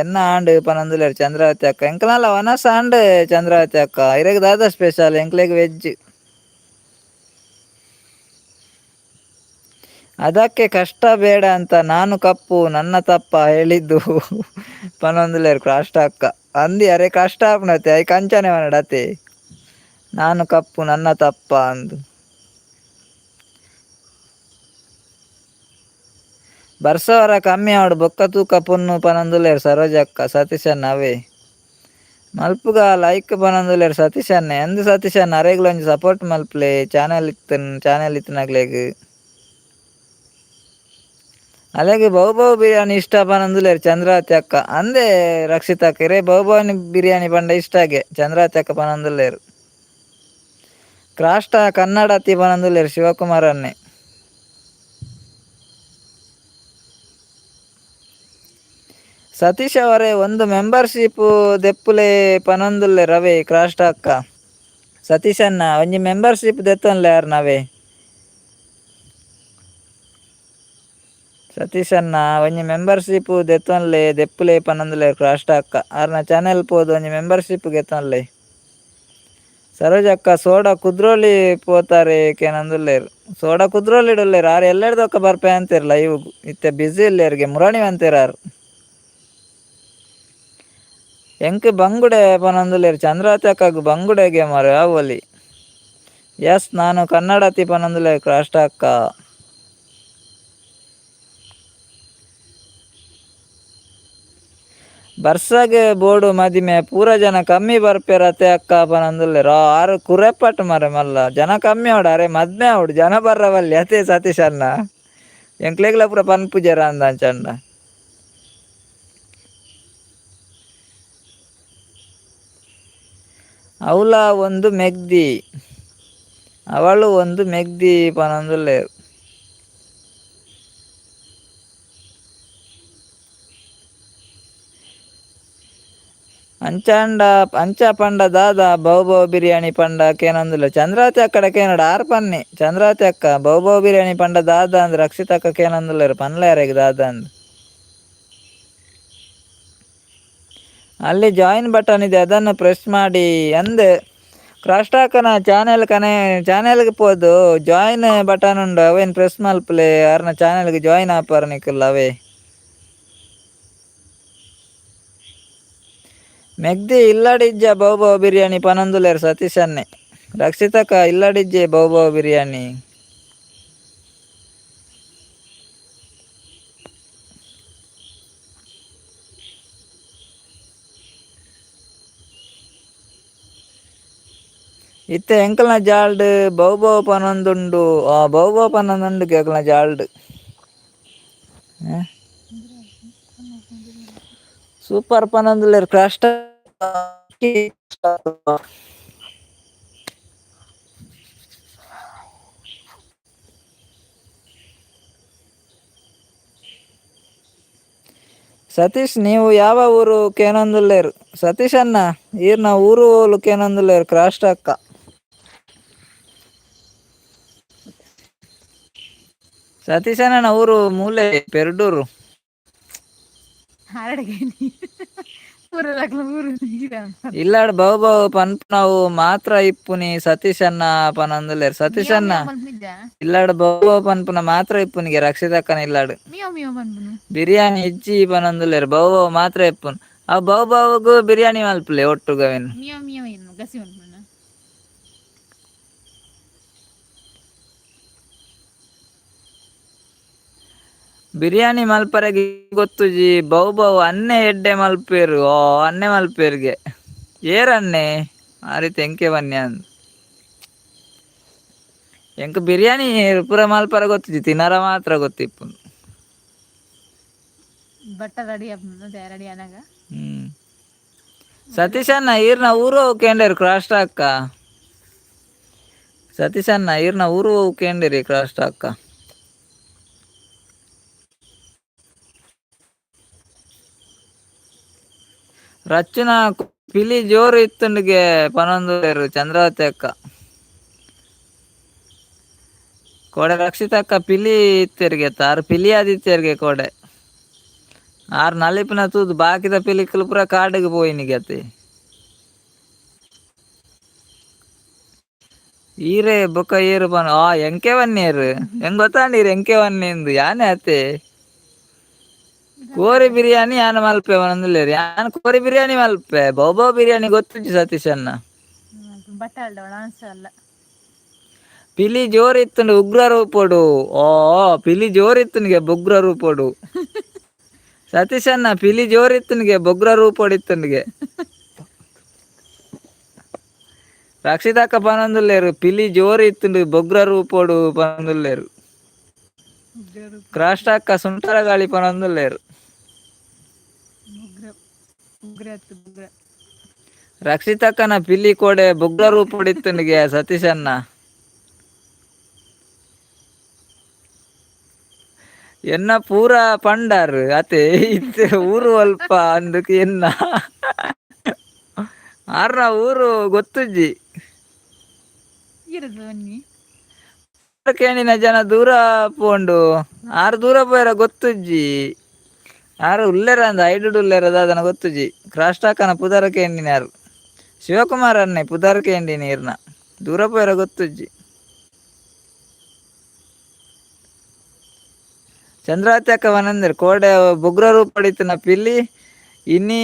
[SPEAKER 2] ಎನ್ನ ಆಂಡ್ ಪನೊಂದುಲ್ಲೆರ್ ಚಂದ್ರಾವತಿ ಅಕ್ಕ. ಎಂಕಲ್ನಲ ವನಸ್ ಆಂಡ್ ಚಂದ್ರಾವತಿ ಅಕ್ಕ. ಇರೆಗ್ ದಾದ ಸ್ಪೆಷಲ್? ಎಂಕ್ಲೆಗ್ ವೆಜ್. ಅದಕ್ಕೆ ಕಷ್ಟ ಬೇಡ ಅಂತ ನಾನು ಕಪ್ಪು ನನ್ನ ತಪ್ಪ ಹೇಳಿದ್ದು ಪನೊಂದುಲ್ಲೆರ್ ಕ್ರಾಸ್ಟ ಅಕ್ಕ. ಅಂದಿ ಅರೆ ಕಷ್ಟ ಆಪುಂಡತೆ ಐಕ್ ಅಂಚನೆ ಪನೊಡು ಅತೆ ನಾನು ಕಪ್ಪು ನನ್ನ ತಪ್ಪ ಅಂದ್. ಬರ್ಸವರ ಕಮ್ಮಿ ಆವಡ್ ಬೊಕ್ಕ ತೂಕ ಪೊನ್ನು ಪನೊಂದುಲ್ಲೆರ್ ಸರೋಜಕ್ಕ. ಸತೀಶಣ್ಣ ಅವೇ ಮಲ್ಪುಗ ಲೈಕ್ ಪನೊಂದುಲ್ಲೆರ್ ಸತೀಶಣ್ಣೆ. ಅಂದ್ ಸತೀಶಣ್ಣ ಅರೆಗ್ಲ ಒಂಜಿ ಸಪೋರ್ಟ್ ಮಲ್ಪುಲೆ ಚಾನೆಲ್ ಇತ್ತ್ ಚಾನೆಲ್ ಇತ್ತಿನಕ್ಲೆಗ್. ಅಲೆಗ್ ಬಹು ಬಹು ಬಿರಿಯಾನಿ ಇಷ್ಟ ಪನೊಂದುಲ್ಲೆರ್ ಚಂದ್ರಾವತಿ ಅಕ್ಕ. ಅಂದೇ ರಕ್ಷಿತಾ ಅಕ್ಕ ಇರೆ ಬಹು ಬಹು ಬಿರಿಯಾನಿ ಪಂಡ ಇಷ್ಟ ಆಗೆ ಚಂದ್ರಾವತಿ ಅಕ್ಕ ಪನೊಂದುಲ್ಲೆರ್. ಕ್ರಾಸ್ಟ ಕನ್ನಡತಿ ಪನೊಂದುಲ್ಲೆರ್ ಶಿವಕುಮಾರ್ ಅನ್ನೆ. ಸತೀಶ್ ಅವರೇ ಒಂದು ಮೆಂಬರ್ಶಿಪ್ ದೆಪ್ಪುಲೆ ಪನೊಂದುಲ್ಲೆರ್ ಅವೇ ಕ್ರಾಸ್ಟ ಅಕ್ಕ. ಸತೀಶ್ ಅಣ್ಣ ಒಂಜಿ ಮೆಂಬರ್ಶಿಪ್ ದೆತ್ತೊನ್ಲೆ ಆರ್ನ ಅವೇ. ಸತೀಶ್ ಅಣ್ಣ ಒಂಜಿ ಮೆಂಬರ್ಶಿಪ್ ದೆತ್ತೊನ್ಲೆ ದೆಪ್ಪುಲೆ ಪನೊಂದುಲ್ಲೆರ್ ಕ್ರಾಸ್ಟ ಅಕ್ಕ. ಆರ್ನ ಚಾನೆಲ್ ಪೋದು ಒಂಜಿ ಮೆಂಬರ್ಶಿಪ್ ಗೆತ್ತೊನ್ಲೆ. ಸರೋಜ ಅಕ್ಕ ಸೋಡಾ ಕುದ್ರೋಳಿ ಪೋತಾರೆ ಕೇನೊಂದುಲ್ಲೆರ್. ಸೋಡಾ ಕುದ್ರೋಳಿಡ್ ಉಲ್ಲೆರ್ ಆರ್ ಎಲ್ಲೆರ್ದೊಕ್ಕ ಬರ್ಪೆ ಅಂತೆರ್ ಲೈವ್ ಇತ್ತೆ ಬ್ಯುಸಿ ಉಲ್ಲೆರ್ಗೆ ಮುರಾಣಿ ಅಂತೆರ್ ಆರ್. ಎಂಕ್ ಬಂಗುಡೆ ಪನೊಂದುಲ್ಲೆರ್ ಚಂದ್ರಾವತಿ ಅಕ್ಕಗ್ ಬಂಗುಡೆಗೆ ಮಾರ್ರೆ ಆವೊಲಿ. ಎಸ್ ನಾನು ಕನ್ನಡತಿ ಪನೊಂದುಲ್ಲೆರ್ ಕ್ರಾಸ್ಟ ಅಕ್ಕ. ಬರ್ಸಗ್ ಬೋಡು ಮದಿಮೆ ಪೂರ ಜನ ಕಮ್ಮಿ ಬರ್ಪೆರ್ ಅತೆ ಅಕ್ಕ ಪನೊಂದುಲ್ಲೆರ್. ಆರ್ ಕುರೆಪಟ್ ಮಾರ್ರೆ ಮಲ್ಲ ಜನ ಕಮ್ಮಿ ಆವಡ್ ಅರೆ ಮದ್ಮೆ ಆವಡ್ ಜನ ಬರ್ರ ಬಲ್ಲಿ ಅತೆ ಸತೀಶ್ ಅಣ್ಣ. ಎಂಕ್ಲೆಗ್ಲ ಪೂರ ಪನ್ಪುಜೆರ್ ಅಂದ್ ಅಂಚಂಡ. ಅವಳ ಒಂದು ಮೆಗ್ದಿ, ಅವಳು ಒಂದು ಮೆಗ್ದಿ ಪನೊಂದುಲ್ಲೆರ್. ಅಂಚಾಂಡ ಅಂಚ ಪಂಡ ದಾದ ಬೌ ಬೌ ಬಿರಿಯಾನಿ ಪಂಡ ಕೇನೊಂದುಲ್ಲೆ. ಚಂದ್ರಾವತಿ ಅಕ್ಕಡ ಕೇನೋಡು ಆರ್ ಪನ್ನಿ. ಚಂದ್ರಾವತಿ ಅಕ್ಕ ಬೌ ಬೌ ಬಿರಿಯಾನಿ ಪಂಡ ದಾದ ಅಂದ್ ರಕ್ಷಿತ ಅಕ್ಕ ಕೇನೊಂದುಲ್ಲೆರ್, ಪನ್ಲೆ ಅರೆಗ್ ದಾದ ಅಂದ್. ಅಲ್ಲಿ ಜಾಯಿನ್ ಬಟನ್ ಇದೆ, ಅದನ್ನು ಪ್ರೆಸ್ ಮಾಡಿ ಅಂದ್. ಕ್ರಾಸ್ಟಾಕನ ಚಾನೆಲ್ ಕನೆ ಚಾನೆಲ್ಗೆ ಪೋದು ಜಾಯಿನ್ ಬಟನ್ ಉಂಡು, ಅವೇನು ಪ್ರೆಸ್ ಮಲ್ಪಲೆ, ಅರ್ನ ಚಾನೆಲ್ಗೆ ಜಾಯಿನ್ ಆಪರ್ ನಿಕುಲ್ ಅವೇ. ಮೆಗ್ದಿ ಇಲ್ಲಡಿಜ್ಜ ಬೌ ಬೌ ಬಿರಿಯಾನಿ ಪನೊಂದುಲ್ಲೆರ್ ಸತೀಶ್ ಅಣ್ಣೆ. ರಕ್ಷಿತಕ್ಕ ಇಲ್ಲಡಿಜ್ಜೆ ಬೌ ಬೌ ಬಿರಿಯಾನಿ. ಇತ್ತೆ ಎಂಕಲ್ನ ಜಾಲ್ಡ್ ಬೌ ಬೌ ಪನೊಂದುಂಡು. ಆ ಬೌ ಬೌ ಪನೊಂದುಂಡು ಎಂಕಲ್ನ ಜಾಲ್ಡ್. ಸೂಪರ್ ಪನೊಂದುಲ್ಲೆರ್ ಕ್ರಾಸ್ಟ್. ಸತೀಶ್ ನೀವು ಯಾವ ಊರು ಕೇನೊಂದುಲ್ಲೆರ್ ಸತೀಶ್ ಅಣ್ಣ, ಈರ್ನ ಊರು ಓಲು ಕೇನೊಂದುಲ್ಲೆರ್ ಕ್ರಾಸ್ಟ್ ಅಕ್ಕ. ಸತೀಶ್ ಅಣ್ಣನ ಊರು ಮೂಲೆ ಪೆರ್ಡೂರು. ಇಲ್ಲಾಡ್ ಬೌ ಬೌ ಪನ್ಪುನವು ಮಾತ್ರ ಇಪ್ಪುನಿ ಸತೀಶ್ ಅಣ್ಣ ಪನೊಂದುಲ್ಲೆರ್. ಸತೀಶ್ ಅಣ್ಣ ಇಲ್ಲಾಡ್ ಬೌ ಬೌ ಪನ್ಪುನ ಮಾತ್ರ ಇಪ್ಪುನಿಗೆ ರಕ್ಷಿತಕ್ಕನ ಇಲ್ಲಾಡ್. ಬಿರಿಯಾನಿ ಇಜ್ಜಿ ಪನೊಂದುಲ್ಲೆರ್, ಬೌ ಬೌ ಮಾತ್ರ ಇಪ್ಪುನು. ಅವು ಬೌ ಬೌಗು ಬಿರಿಯಾನಿ ಮಲ್ಪುಲೆ ಒಟ್ಟುಗು ಅವೆನ್. ಬಿರಿಯಾನಿ ಮಲ್ಪರೆಗ್ ಗೊತ್ತುಜಿ, ಬೌ ಬೌ ಅನ್ನೆ ಎಡ್ಡೆ ಮಲ್ಪೇರು. ಓ ಅನ್ನೆ ಮಲ್ಪೇರ್ಗೆ ಏರನ್ನೆ ಆ ರೀತಿ ಎಂಕೆ ಬನ್ನಿ ಅಂದ್. ಎಂಕ್ ಬಿರಿಯಾನಿ ಪೂರ ಮಲ್ಪರೆ ಗೊತ್ತುಜಿ, ತಿನರ ಮಾತ್ರ ಗೊತ್ತಿಪ್ಪುನು.
[SPEAKER 1] ಬಟ್ಟ ರೆಡಿ ರೆಡಿ ಅನಾಗ.
[SPEAKER 2] ಸತೀಶ್ ಅಣ್ಣ ಈರ್ನ ಊರು ಕೇಂಡೇರು ಕ್ರಾಸ್ಟ್ ಅಕ್ಕ. ಸತೀಶ್ ಅಣ್ಣ ಈರ್ನ ಊರು ಕೇಂಡೇರಿ ಕ್ರಾಸ್ಟ್ ಅಕ್ಕ. ರಚ್ಚುನ ಪಿಲಿ ಜೋರು ಇತ್ತುಂಡಿಗೆ ಪನೊಂದುಲ್ಲೆರ್ ಚಂದ್ರಾವತಿ ಅಕ್ಕ. ಕೋಡೆ ರಕ್ಷಿತ ಅಕ್ಕ ಪಿಲಿ ಇತ್ತೆರ್ಗೆ, ಆರ್ ಪಿಲಿ ಆದಿತ್ತೆರ್ಗೆ ಕೋಡೆ. ಆರ್ ನಲಿಪುನ ತೂದು ಬಾಕಿದ ಪಿಲಿಕುಲು ಪೂರ ಕಾಡಿಗೆ ಪೋಯಿನಿಗೆ ಅತ್ತೆ. ಈರೆ ಬೊಕ್ಕ ಏರು ಪನ ಆ ಎಂಕೆ ಬನ್ನಿಯರು ಹೆಂಗ್ ಗೊತ್ತಾಂಡ ಈರ್ ಎಂಕೆ ಬನ್ನಿಂದು ಯಾನೆ ಅತ್ತೆ. ಕೋರಿ ಬಿರಿಯಾನಿ ಯಾನ್ ಮಲ್ಪೆ ಪನೊಂದುಲ್ಲೆರ್, ಯಾನ್ ಕೋರಿ ಬಿರಿಯಾನಿ ಮಲ್ಪೆ, ಬೌ ಬೌ ಬಿರಿಯಾನಿ ಗೊತ್ತುಜ್ಜಿ ಸತೀಶ್ ಅಣ್ಣ. ಪಿಲಿ ಜೋರು ಇತ್ತುಂಡು ಉಗ್ರ ರೂಪೊಡು. ಓ ಪಿಲಿ ಜೋರು ಇತ್ತುನಿಗೆ ಬೊಗ್ರ ರೂಪೊಡು. ಸತೀಶ್ ಅಣ್ಣ ಪಿಲಿ ಜೋರು ಇತ್ತುನಿಗೆ ಬೊಗ್ರ ರೂಪೊಡು ಇತ್ತುನಿಗೆ. ರಕ್ಷಿತಕ್ಕ ಪನೊಂದುಲ್ಲೆರ್ ಪಿಲಿ ಜೋರು ಇತ್ತುಂಡು ಬೊಗ್ರ ರೂಪೊಡು ಪನೊಂದುಲ್ಲೆರ್. ಕ್ರಾಸ್ಟಾಕ್ಕ ಸುಂಟರ ಗಾಳಿ ಪನೊಂದುಲ್ಲೆರ್. ರಕ್ಷಿತಕ್ಕನ ಪಿಲಿ ಕೋಡೆ ಬೊಗ್ರ ರೂಪೊಡು ಇತ್ತುಂಡಿಗೆ ಸತೀಶ್ ಅಣ್ಣ. ಎನ್ನ ಪೂರ ಪಂಡಾರ್ ಅತೆ ಇತ್ತೆ ಊರು ಅಲ್ಪ ಅಂದಕ್ಕೆ ಎನ್ನ ಆರ್ನ ಊರು ಗೊತ್ತುಜ್ಜಿ. ಕೇಣಿನ ಜನ ದೂರ ಪೋಂಡು, ಆರು ದೂರ ಪೋಯರ ಗೊತ್ತುಜ್ಜಿ. ಆರು ಉಲ್ಲೆರ ಅಂದ ಐಡು ಉಲ್ಲೆರ ದಾದನ ಗೊತ್ತುಜ್ಜಿ. ಕ್ರಾಸ್ಟಾಕನ ಪುದರ ಕೇಂಡಿನಾರು ಶಿವಕುಮಾರ್ ಅನ್ನೆ ಪುದರ್ ಕೇಂಡಿ ನೀರ್ನ ದೂರ ಪೋಯರ ಗೊತ್ತುಜ್ಜಿ. ಚಂದ್ರಾವತಿ ಅಕ್ಕ ವನಂದರ್ ಕೋಡೆ ಬುಗ್ರ ರೂಪಡಿತನ ಪಿಲಿ ಇನಿ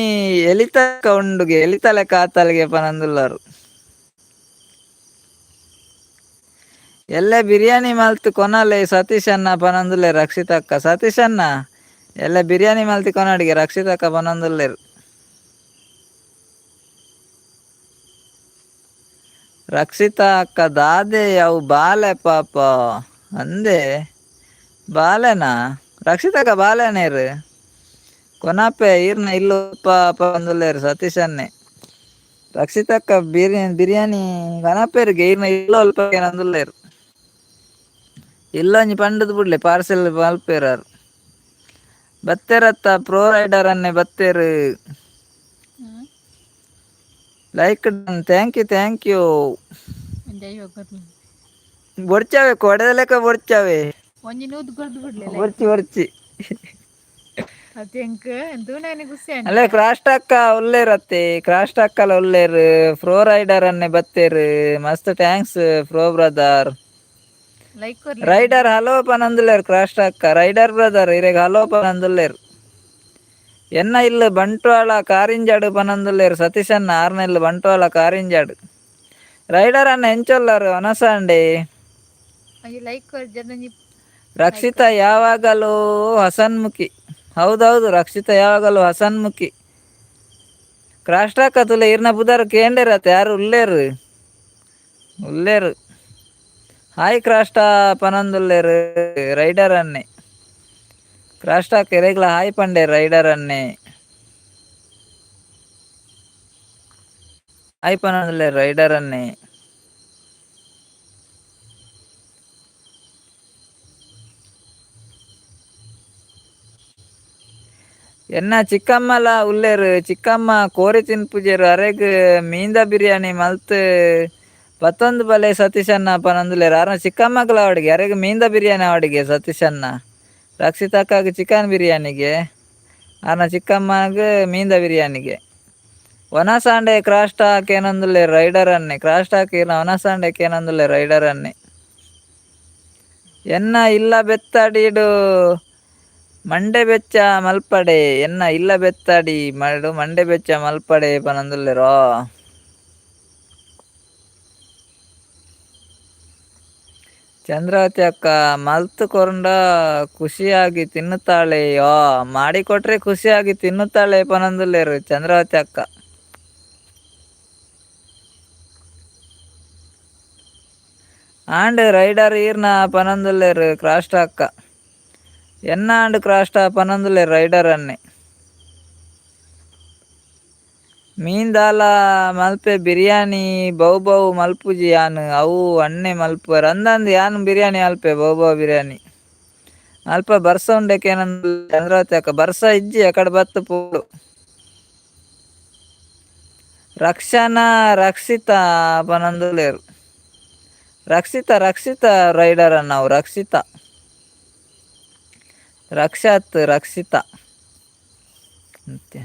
[SPEAKER 2] ಎಲಿತಕ್ಕ ಉಂಡುಗೆ ಎಲಿತಲೆ ಕಾತಲ್ಗೆ ಪನಂದುಲ್ಲರು. ಎಲ್ಲೆ ಬಿರಿಯಾನಿ ಮಲ್ತ್ ಕೊನಲೆ ಸತೀಶ್ ಅಣ್ಣ ಪನಂದುಲ್ಲೆ ರಕ್ಷಿತಕ್ಕ. ಸತೀಶ್ ಅಣ್ಣ ಎಲ್ಲೆ ಬಿರಿಯಾನಿ ಮಲ್ತಿ ಕೊನಡಿಗೆ ರಕ್ಷಿತಕ್ಕ ಪನೊಂದುಲ್ಲೆರ್. ರಕ್ಷಿತಾ ಅಕ್ಕ ದಾದೆ ಅವು ಬಾಲೆ ಪಾಪ ಅಂದೆ ಬಾಲೆನಾ ರಕ್ಷಿತಕ್ಕ ಬಾಲೆನೇರು ಕೊನಪೆ ಈರ್ನ ಇಲ್ಲು ಪಾಪ ಪಂದುಲ್ಲೆರ್ ಸತೀಶ್ ಅಣ್ಣೆ. ರಕ್ಷಿತಕ್ಕ ಬಿರಿಯಾನಿ ಬಿರಿಯಾನಿ ಕನಪೇರಿಗೆ ಇರ್ನ ಇಲ್ಲ ಅಲ್ಪ ಏನಂದುಲ್ಲೇರು ಇಲ್ಲೊಂಜಿ ಪಂಡದ್ ಬುಡ್ಲೆ ಪಾರ್ಸೆಲ್ ಮಲ್ಪೇರಾರು ಬತ್ತೇರತ್ತ ಪ್ರೋ rider ಅನ್ನೆ ಬತ್ತೇರು. Like done, thank you, thank you.
[SPEAKER 1] ಒಂಜಿ 50 ಕೊರ್ಲೆ.
[SPEAKER 2] ಬೊಡ್ಚಾವೆ ಕೊಡೆದ ಲೆಕ್ಕ ಬೊಡ್ಚಾವೆ.
[SPEAKER 1] ಒಂಜಿ 100 ಕೊರ್ದು ಬಿಡ್ಲೆ.
[SPEAKER 2] ಬೊರ್ಚಿ ಬೊರ್ಚಿ.
[SPEAKER 1] ಅತ್ತೆ ಎಂಕ್ ತೂನಗನೆ ಖುಷಿ ಆಂಡ್.
[SPEAKER 2] ಅಲ್ಲೇ ಕ್ರಾಸ್ಟಾಕ್ಕ ಉಲ್ಲೇರತ್ತೆ, ಕ್ರಾಸ್ಟಾಕ್ಕಲ ಉಲ್ಲೇರು, ಪ್ರೋ ರೈಡರ್ ಅನ್ನೆ ಬತ್ತೇರು. ಮಸ್ತ್ thanks pro brother.
[SPEAKER 1] Like ಕೊರ್ಲೆ.
[SPEAKER 2] Rider hello ಪನಂದುಲ್ಲೇರು ಕ್ರಾಸ್ಟಾಕ್ಕ. Rider brother ಇರೆಗ್ hello ಪನಂದುಲ್ಲೇರು. ಎನ್ನ ಇಲ್ಲ ಬಂಟ್ವಾಳ ಕಾರಿಂಜಾಡು ಪನಂದುಲ್ಲೇರು ಸತೀಶನ್ನ. ಆರ್ನೆಲ್ಲು ಬಂಟ್ವಾಳ ಕಾರಿಂಜಾಡು. ರೈಡರ್ ಅನ್ನ ಎಂಚೊಲ್ಲಾರು ಅನಸಾಂಡೆ.
[SPEAKER 1] ಒಂಜಿ ಲೈಕ್ ಕೊರ್ಜರ್ ಒಂಜಿ.
[SPEAKER 2] ರಕ್ಷಿತಾ ಯಾವಾಗಲೂ ಹಸನ್ಮುಖಿ. ಹೌದೌದು, ರಕ್ಷಿತಾ ಯಾವಾಗಲೂ ಹಸನ್ಮುಖಿ. ಕ್ರಾಸ್ಟಾಕ ತುಲೆ ಇರ್ನ ಪುದರ್ ಕೇಂಡೇರತ್ತೆ. ಯಾರು ಉಲ್ಲೇರು ಉಲ್ಲೇರು. ಹಾಯ್ ಕ್ರಾಸ್ಟಾ ಪನಂದುಲ್ಲೇರು ರೈಡರ್ ಅನ್ನೆ. ಕ್ರಾಸ್ಟಾಕ್ ಎರೆಗ್ಲ ಹಾಯ್ ಪಂಡೆ ರೈಡರ್ ಅನ್ನೆ. ಹಾಯ್ ಪನಂದುಲ್ಲೇರು ರೈಡರ್ ಅನ್ನೆ. ಎನ್ನ ಚಿಕ್ಕಮ್ಮಲ ಉಲ್ಲೇರು. ಚಿಕ್ಕಮ್ಮ ಕೋರಿ ತಿನ್ಪುಜೆರು, ಅರೆಗ್ ಮೀಂದ ಬಿರಿಯಾನಿ ಮಲ್ತ್ ಪತ್ತೊಂದು ಬಲೆ ಸತೀಶಣ್ಣ ಪನಂದುಲ್ಲೇರು. ಆರ್ನ ಚಿಕ್ಕಮ್ಮಗ್ಲ ಅವಡಿಗೆ ಅರೆಗ್ ಮೀಂದ ಬಿರಿಯಾನಿ ಅವಡಿಗೆ ಸತೀಶಣ್ಣ. ರಕ್ಷಿತಕ್ಕಾಗ ಚಿಕನ್ ಬಿರಿಯಾನಿಗೆ, ಆರ್ನ ಚಿಕ್ಕಮ್ಮಗ್ ಮೀಂದ ಬಿರಿಯಾನಿಗೆ. ವನಸಾಂಡೆ ಕ್ರಾಸ್ಟಾಕ್ ಏನಂದುಲ್ಲೇರು ರೈಡರ್ ಅನ್ನೆ. ಕ್ರಾಸ್ಟಾಕ್ ಇರ್ನ ವನಸಾಂಡೆ ಏನಂದುಲ್ಲೇರು ರೈಡರ್ ಅನ್ನೆ. ಎನ್ನ ಇಲ್ಲ ಬೆತ್ತಡಿಡು ಮಂಡೆ ಬೆಚ್ಚ ಮಲ್ಪಡೆ. ಎನ್ನ ಇಲ್ಲ ಬೆತ್ತಡಿ ಮಾಡು ಮಂಡೆ ಬೆಚ್ಚ ಮಲ್ಪಡೆ ಪನಂದುಲ್ಲೇರೋ. ಚಂದ್ರಾವತಿ ಅಕ್ಕ ಮಲ್ತು ಕೊರಂಡ ಖುಷಿಯಾಗಿ ತಿನ್ನುತ್ತಾಳೆ. ಯಾ ಮಾಡಿಕೊಟ್ರೆ ಖುಷಿಯಾಗಿ ತಿನ್ನುತ್ತಾಳೆ ಪನಂದುಲ್ಲೇರು ಚಂದ್ರಾವತಿ ಅಕ್ಕ. ಆಂಡ್ ರೈಡರ್ ಈರ್ನ ಪನಂದುಲ್ಲೇರು ಕ್ರಾಸ್ಟ ಅಕ್ಕ. ಎನ್ನ ಆಂಡ್ ಕ್ರಾಸ್ಟ ಪನಂದುಲ್ಲೇರು ರೈಡರ್ ಅನ್ನೆ. ಮೀನ್ದಾಲ ಮಲ್ಪೆ ಬಿರಿಯಾನಿ ಬೌ ಬೌ ಮಲ್ಪುಜಿ ಯಾನ್, ಅವು ಅಣ್ಣೆ ಮಲ್ಪುವೆರ್. ಅಂದಂದ್ ಯಾನ್ ಬಿರಿಯಾನಿ ಮಲ್ಪೆ, ಬೌ ಬೌ ಬಿರಿಯಾನಿ ಅಲ್ಪ. ಬರ್ಸ ಉಂಡೆಕ್ ಏನಂದ್ ಚಂದ್ರಾವತಿ ಅಕ್ಕ. ಬರ್ಸ ಇಜ್ಜಿ, ಅಕಡೆ ಬತ್ತು ಪೋಡು. ರಕ್ಷಣಾ ರಕ್ಷಿತಾ ಪನಂದುಲ್ಲೇರು. ರಕ್ಷಿತಾ ರಕ್ಷಿತಾ ರೈಡರ್ ಅಣ್ಣವು. ರಕ್ಷಿತಾ ರಕ್ಷಾತ್ ರಕ್ಷಿತಾ ಅಂತೆ.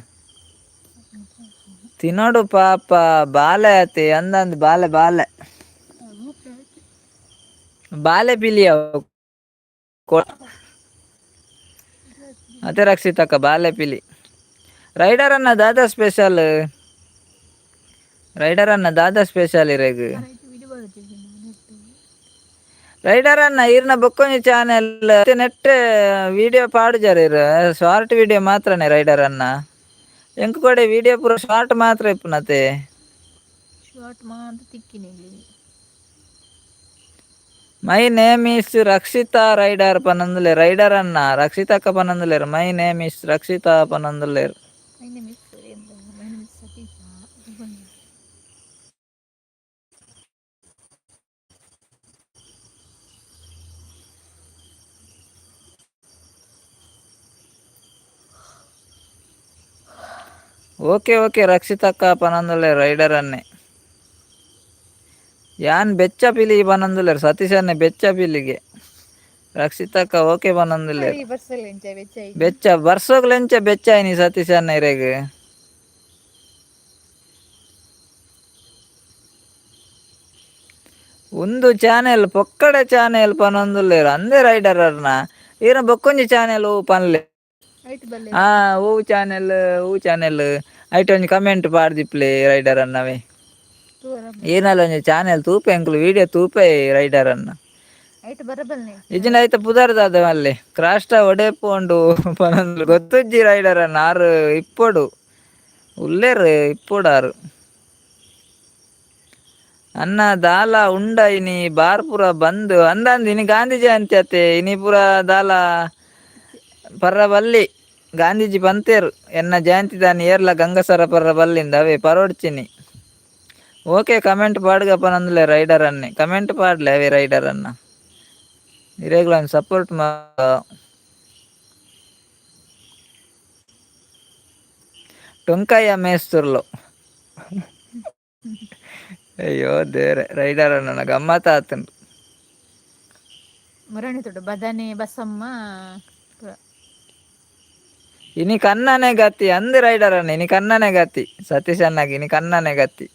[SPEAKER 2] ತಿನ್ನೋಡು ಪಾಪ ಬಾಲೆ ಆತಿ ಅಂದಂದ್ ಬಾಲೆ ಬಾಲೆ ಬಾಲೆ ಪಿಲಿಯ ಅದೇ ರಕ್ಷಿತಕ್ಕ ಬಾಲೆ ಪಿಲಿ. ರೈಡರ್ ಅನ್ನ ದಾದಾ ಸ್ಪೆಷಲ್? ರೈಡರ್ ಅನ್ನ ದಾದಾ ಸ್ಪೆಷಲ್ ಇರೆಗ್? ರೈಡರ್ ಅನ್ನ ಇರ್ನ ಬೊಕ್ಕೊಂಜಿ channel net video ಪಾಡುಜಾರ ಇರ್? ಶಾರ್ಟ್ ವಿಡಿಯೋ ಮಾತ್ರನೇ ರೈಡರ್ ಅನ್ನ. ಎಂಕ್ ಕೊಡೆ ವಿಡಿಯೋ ಪೂರ ಶಾರ್ಟ್ ಮಾತ್ರ ಇಪ್ಪುನತೆ.
[SPEAKER 1] ಶಾರ್ಟ್ ಮಾತ್ರ ತಿಕ್ಕಿನಿ.
[SPEAKER 2] My name is Rakshita rider ಪನಂದುಲೆ rider ಅನ್ನ. ರಕ್ಷಿತಕ್ಕ ಪನಂದುಲೇರು. My name is Rakshita ಪನಂದುಲೇರು.
[SPEAKER 1] My name is my name is Satish.
[SPEAKER 2] Okay okay ರಕ್ಷಿತಕ್ಕ ಪನಂದುಲೆ rider ಅನ್ನೆ. ಯಾನ್ ಬೆಚ್ಚ ಪಿಲಿ ಪನಂದುಲ್ಲೇರು ಸತೀಶ್ ಅನ್ನೆ. ಬೆಚ್ಚ ಪಿಲಿಗೆ ರಕ್ಷಿತಕ್ಕ ಓಕೆ ಪನಂದುಲ್ಲೇರು.
[SPEAKER 1] ಬರ್ಸಲ್ಲ ಎಂಚ ಬೆಚ್ಚ?
[SPEAKER 2] ಬೆಚ್ಚ ಬರ್ಸೋಗ್ಲೆಂಚ ಬೆಚ್ಚ ಆಯ್ನಿ ಸತೀಶ್ ಅನ್ನ ಇರೆಗ್? ಒಂದು ಚಾನೆಲ್ ಪೊಕ್ಕಡೆ ಚಾನೆಲ್ ಪನೊಂದುಲ್ಲೇರು. ಅಂದೆ ರೈಡರ್ ಅರ್ನ ಈರ್ನ ಬೊಕ್ಕೊಂಜಿ ಚಾನೆಲ್ ಪನ್ಲೆ.
[SPEAKER 1] ಆಯ್ತು ಬಲ್ಲೆ.
[SPEAKER 2] ಆ ಹೂ ಚಾನೆಲ್, ಹೂ ಚಾನೆಲ್ ಐಟ್ ಒಂಜಿ ಕಮೆಂಟ್ ಪಾಡ್ದಿಪ್ಲೆ ರೈಡರ್ ಅನ್ನವೇ. ಈರ್ನಲ ಒಂಜಿ ಚಾನೆಲ್ ತೂಪೆ ಎಂಕುಲು, ವಿಡಿಯೋ ತೂಪೆ ರೈಡರ್ ಅನ್ನ.
[SPEAKER 1] ಆಯ್ತು ಬರಬಲ್ನೆ.
[SPEAKER 2] ಇಜ್ಜಿಂಡ ಐತ ಪುದರ್ ದಾದ ಮಲ್ಲೆ? ಕ್ರಾಸ್ಟ ಒಡೆಪೋಂಡು ಪನೊಂದು ಗೊತ್ತುಜ್ಜಿ ರೈಡರ್ ಅನ್ನ. ಆರು ಇಪ್ಪೊಡು ಉಲ್ಲೇರು, ಇಪ್ಪೊಡು ಆರು. ಅನ್ನ ದಾಲ ಉಂಡ ಇನಿ ಬಾರ್ ಪೂರ ಬಂದ್ ಅಂದಂದ್. ಇನಿ ಗಾಂಧಿ ಜಯಂತಿ ಅತ್ತೆ, ಇನಿ ಪೂರ ದಾಲ ಪರ್ರ ಬಲ್ಲಿ. ಗಾಂಧೀಜಿ ಪಂತೇರು ಎನ್ನ ಜಯಂತಿ ದಾನಿ ಏರ್ಲ ಗಂಗಸರ ಪರ್ರ ಬಲ್ಲಿಂದ ಅವೇ ಪರೋಡ್ಚಿನಿ. Okay comment ಪಾಡ್ಗ ಪನಂದ್ಲೆ rider ಅನ್ನೆ ಕಮೆಂಟ್ ಪಾಡ್ಲೆ ಅವೇ ರೈಡರ್ ಅನ್ನ ಇರೆಗ್ಲ ಸಪೋರ್ಟ್ ಮಾ ಟೊಂಕಾಯ ಮೇಸ್ತುರ್ಲು. ಅಯ್ಯೋ ದೇವ್ರೆ, ರೈಡರ್ ಅನ್ನ ಗಮ್ಮತ್ ಆತುಂಡು.
[SPEAKER 1] ಮುರಣಿ ತೊಡು ಬದನೆ ಬಸಮ್ಮ ಪೂರ.
[SPEAKER 2] ಇನಿ ಕನ್ನನೆ ಗತಿ ಅಂದ್ ರೈಡರ್ ಅನ್ನ, ಇನಿ ಕನ್ನನೆ ಗತಿ ಸತೀಶ್ ಅಣ್ಣಗೆ ಇನಿ ಕನ್ನನೆ ಗತಿ.